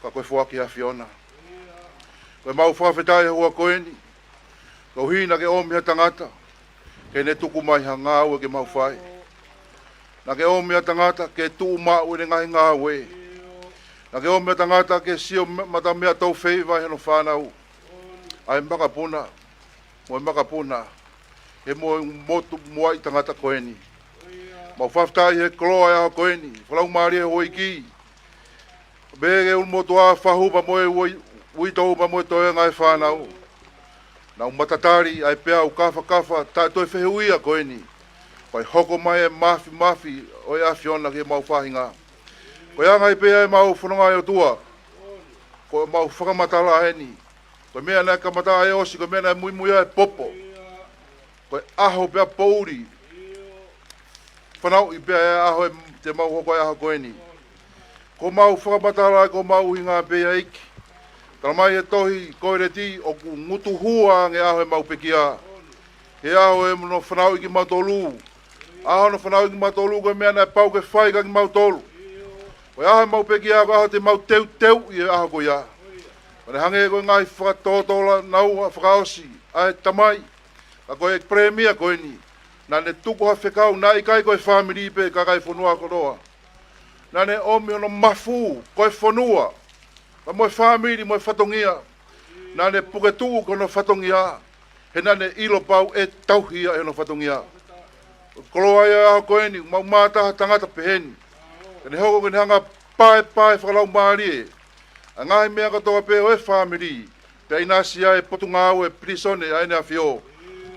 ka ko e foaki ʻa e ʻAfiona. Ko ʻemau fakafetaʻi he houa ko eni, koeʻuhi naʻa ke ʻomi ha tangata ke ne tuku mai ha ngāue ke mau fai. Naʻa ke ʻomi ha tangata ke tuʻu maʻu ʻene ngaahi ngāue. Naʻa ke ʻomi ha tangata ke sio ma-, mata meʻa tau feiva ʻi hono fānau, ʻa e makapuna mo e makapuna, he mo e motu muaʻi tangata ko eni. Mau fakafetaʻi he koloa e ʻaho ko eni, fakalaumālie houʻeiki, pea ke ʻulumotuʻa, fahu pea mo e ui-, uitou pea mo e toenga e fānau. Nau matatali ʻa e peau kafakafa taʻe toe fehuʻia ko eni, pea hoko mai e mafimafi ʻo e ʻAfiona ki heʻemau faʻahinga. Ko e anga ia pē ʻemau fononga ʻe ʻOtua, ko ʻemau fakamatala eni, ko e meʻa naʻe kamata ʻe ʻosi, ko e meʻa naʻe muimui ai e popo. Ko e ʻaho pea poʻuli, fanauʻi pea ʻe ʻaho e te mau hoko e ʻaho ko eni. Ko ʻemau fakamatala, ko ʻemau ʻuhinga pē ia ʻEiki. Tala mai he tohi ko Koleti ʻoku ngutuhua ange ʻaho ʻemau pekia, he ʻaho ʻe hono fanauʻi kimautolu. ʻAho hono fanauʻi kimautolu, ko e meʻa naʻe pau ke fai kia kimautolu. Ko e ʻaho ʻemau pekia, ko e ʻaho te mau teuteuʻi e ʻaho ko ia. Pea ne hangē ko e ngaahi fakatōtōlanaua fakaʻosi ʻa e tamai, ka ko e ʻEiki Palēmia ko eni, naʻa ne tuku ha fekau, naʻe ʻikai ko e fāmili pē, kakai e fonua kotoa. Naʻa ne ʻomi hono mafu ko e fonua, pea mo e fāmili mo e fatongia. Naʻa ne puke tuʻu ki hono fatongia, he naʻa ne ʻilo pau ʻe tauhi ia ʻe hono fatongia. Koloa ia he ʻaho ko eni, mau mamata ha tangata pehē ni, ke ne hoko ke ne hanga paepae fakalaumālie ʻa e ngaahi meʻa kotoa pē ʻo e fāmili, pea ʻinasi ai e Potungāue Pilīsone ʻa ʻEne ʻAfio.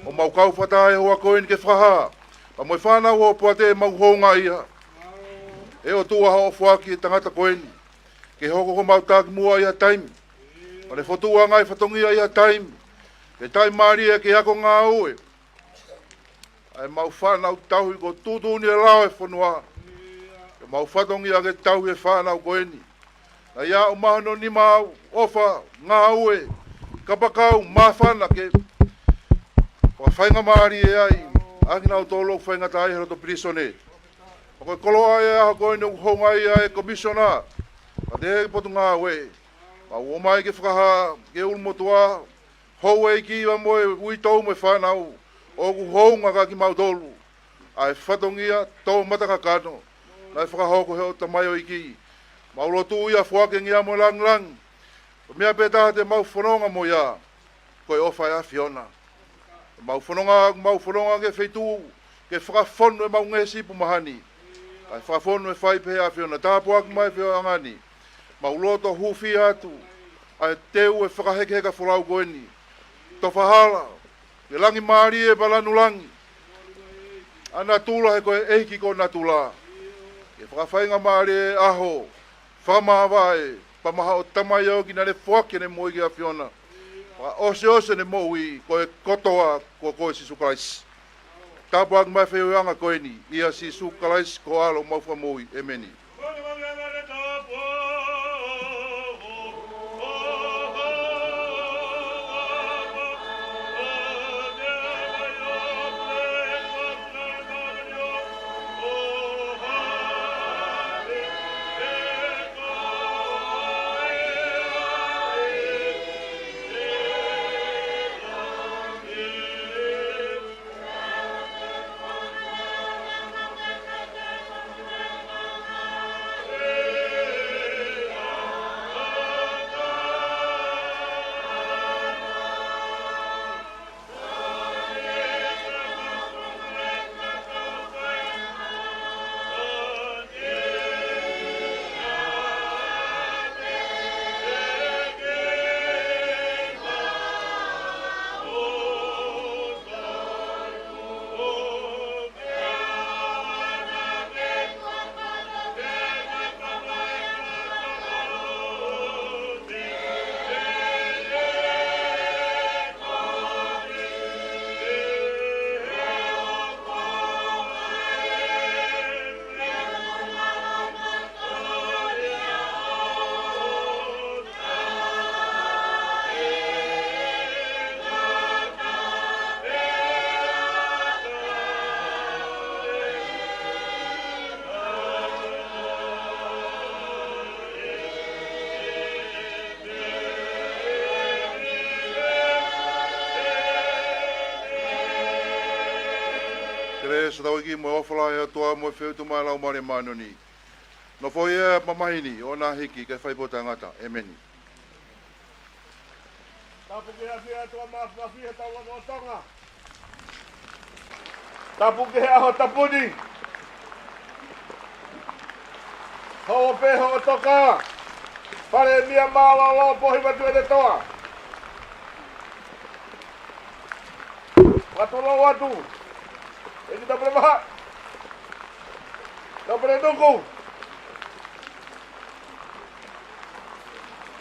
ʻOku mau kau fakataha he houa ko eni ke fakahā, pea mo e fānau ʻo Poate ʻemau houngaʻia. ʻE ʻOtua, hoʻo foaki e tangata ko eni ke hoko ko homau takimuʻa ʻi ha taimi, pea ne fokotuʻu ha ngaahi fatongia ʻi ha taimi, ke taimi mālie ke ako ngāue ʻa ʻemau fānau tauhi, ko e tuʻutuʻuni e lao e fonua. Ko ʻemau fatongia ke tauhi e fānau ko eni. Naʻe ʻi ai ʻemau nima ʻofa, ngāue, kapakau, māfana ke fakafaingamālie ai ʻa kinautolu ʻoku faingataʻaʻia he loto pilīsone. Pea ko e koloa ia he ʻaho ko eni ʻoku houngaʻia ai e Komisiona, pea mo e Potungāue. Mau ō mai ke fakahā ki he ʻulumotuʻa, houʻeiki pea mo e uitou mo e fānau, ʻoku hounga kia kimautolu ʻa e fatongia toʻomata kakano naʻe fakahoko ʻe hoʻo tamaioʻeiki. Mau lotu ia, foaki e ngeia mo e lāngilangi. Ko e meʻa pē taha te mau fononga mo ia, ko e ʻofa ʻa e ʻAfiona. Mau fononga, mau fononga ki he feituʻu ke fakafonu ʻemau ngeʻesi ipu maha ni, kae fakafonu e fai pehē ʻa e ʻAfiona. Tāpuaki mai e feohiʻanga ni. Mau loto hūfia atu ʻa e teu e fakahekeheka folau ko eni. Tofa hala, ke langi mālie pea lanu langi ʻa natula, he ko e ʻEiki ko natula. Ke fakafaingamālie e ʻaho fakamāvae pea mo haʻo tamaioʻeiki naʻa ne foaki ʻene moʻui ki he ʻAfiona. Fakaʻosiʻosi ʻene moʻui ko e kotoa ko koe Sīsū Kalaisi. Tāpuaki mai e feohiʻanga ko eni ʻia Sīsū Kalaisi ko ho ʻAlo mo homau Fakamoʻui. ʻĒmeni. Kelesi ʻa hotau ʻEiki mo e ʻofa lahi ʻa e ʻOtua mo e feohi ʻa e Laumālie Māʻoniʻoni, nofoʻia ʻo e mamahi ni ʻo ʻona hiki ke fai pē ʻo taʻengata. ʻEmeni. Tapu ki he ʻafio ʻa e ʻOtua Māfimafi ʻi hotau lotolotonga. Tapu ki he ʻaho tapu ni. Hoʻo pē hoʻo toka. Palēmia mālōlō Pōhiva Tuʻiʻonetoa. Fakatulou atu. ʻEiki Tauhipeleva. Tauhipeleva Nuku.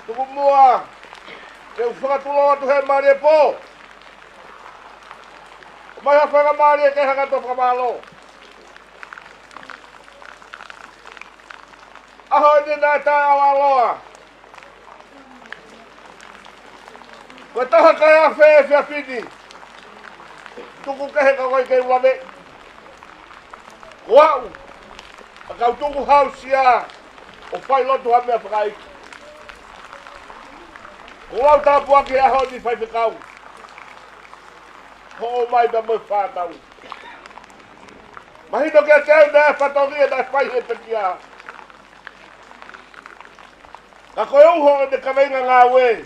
Tuku muʻa ke u fakatulou atu he mālie pō. ʻOmai ha faingamālie ke hanga atu ʻo fakamālō. ʻAho ni naʻe taʻeʻaloʻaloa. Ko e taha kae afe he efiafi ni. Tuku kehe ka ko e kei ulaveʻi. Ko au, ʻa e kau tukuhāusia ʻo fai lotu ha meʻa fakaʻeiki. Ko ʻeku tāpuaki he ʻaho ni Faifekau. Hoʻo ʻomai pea mo e fānau. Mahino kiate au naʻe fatongia naʻe fai he pekia. Ka ko e uho ʻene kaveinga ngāue,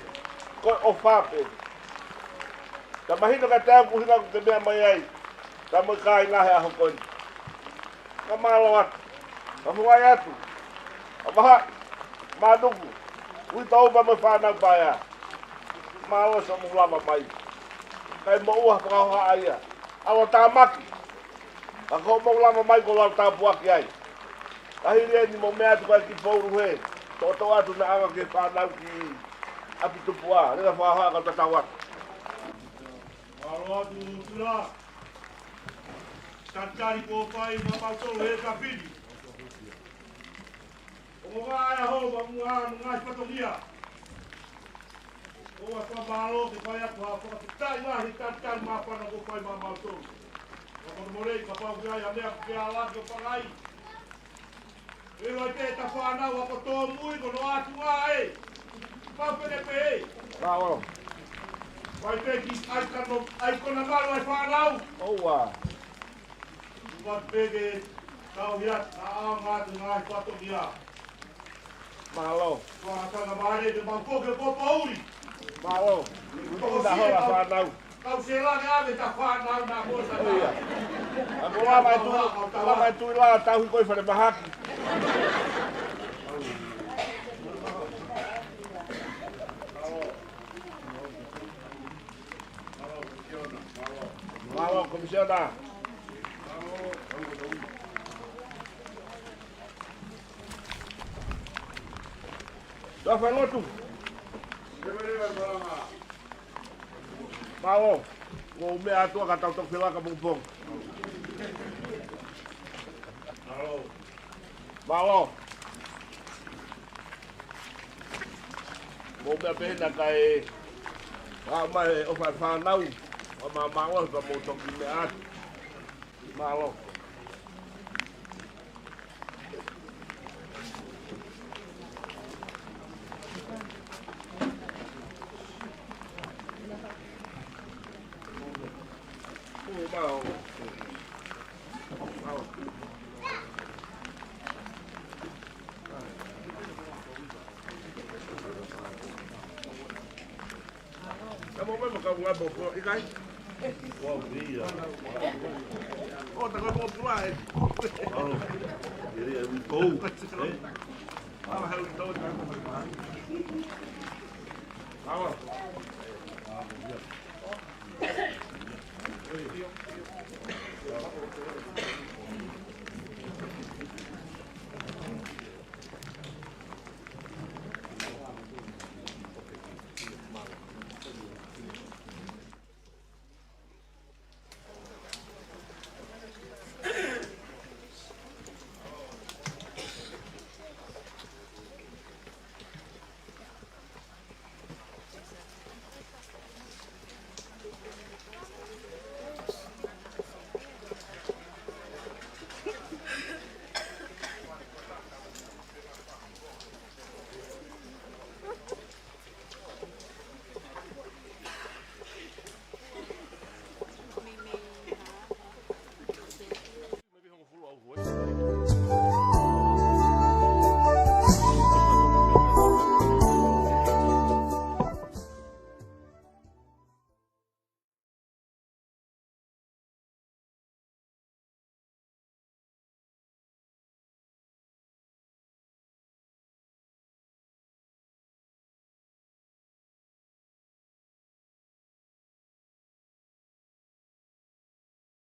ko e ʻofa pē. Ka mahino kiate au ko e ʻuhinga ʻoku ke meʻa mai ai, ka mo e kāinga he ʻaho ko eni. Ka mālō atu, ka muʻa atu, ʻa Vahaʻi, Manuku, Uitou pea mo e fānau paea. Mālō siʻomou lava mai. Kae moʻua fakahohaʻa ia. ʻAlo tāmaki. Ka ko hoʻomou lava mai ko lau tāpuaki ai. Ka hili eni mou meʻa atu ka ki Pouru he toʻotoʻo atu naʻa anga ke fānau ki ʻapi tupuʻa. Lea fakahohaʻa ka tatau atu. Mālō atu Tula. Tatali ko fai ma mau tolu he kafini. ʻO ngā e aho ma mua ʻa e ngaahi fatongia. ʻOku ou fakamālō ke fai atu ha fakafetaʻi lahi he tatali māfana kuo fai maʻamautolu. Ka ko e mole kapau ʻoku ʻi ai ha meʻa ke ala ke fai ai. ʻE loi pē ʻeta fānau ʻa ko Tōmui ko hono ʻatunga ē. Pau pē ke pehē. Mālō. Fai pē ki ai kano, ai kona malu ai fānau. ʻOua. Ua peke, tau hia, a a ngā te ngāhi fatongia. Mālō. Ua haka ngā māre te mau koke popouri. Mālō. Toko Tuna hola fānau. Kau se la ke ave ta fānau na mo ta. ʻOia. A ko la mai tu, la mai tu la tau hiko i fale mahaki. Mālō, Komisiona. Tau fai lotu. Mālō. Ko e meʻa atu ka tau toki felaka mo pongipongi. Mālō. Mou meʻa pē hena kae ʻomai ʻo fai fānau. Mālō, mālō, ka mou toki meʻa atu. Mālō. Ka mou mai ma ka ua mo ko i kai. Ua via. O ta ko mo pula e. Alo. Ia, ia, we go. Eh? Alo, hau tau. Alo.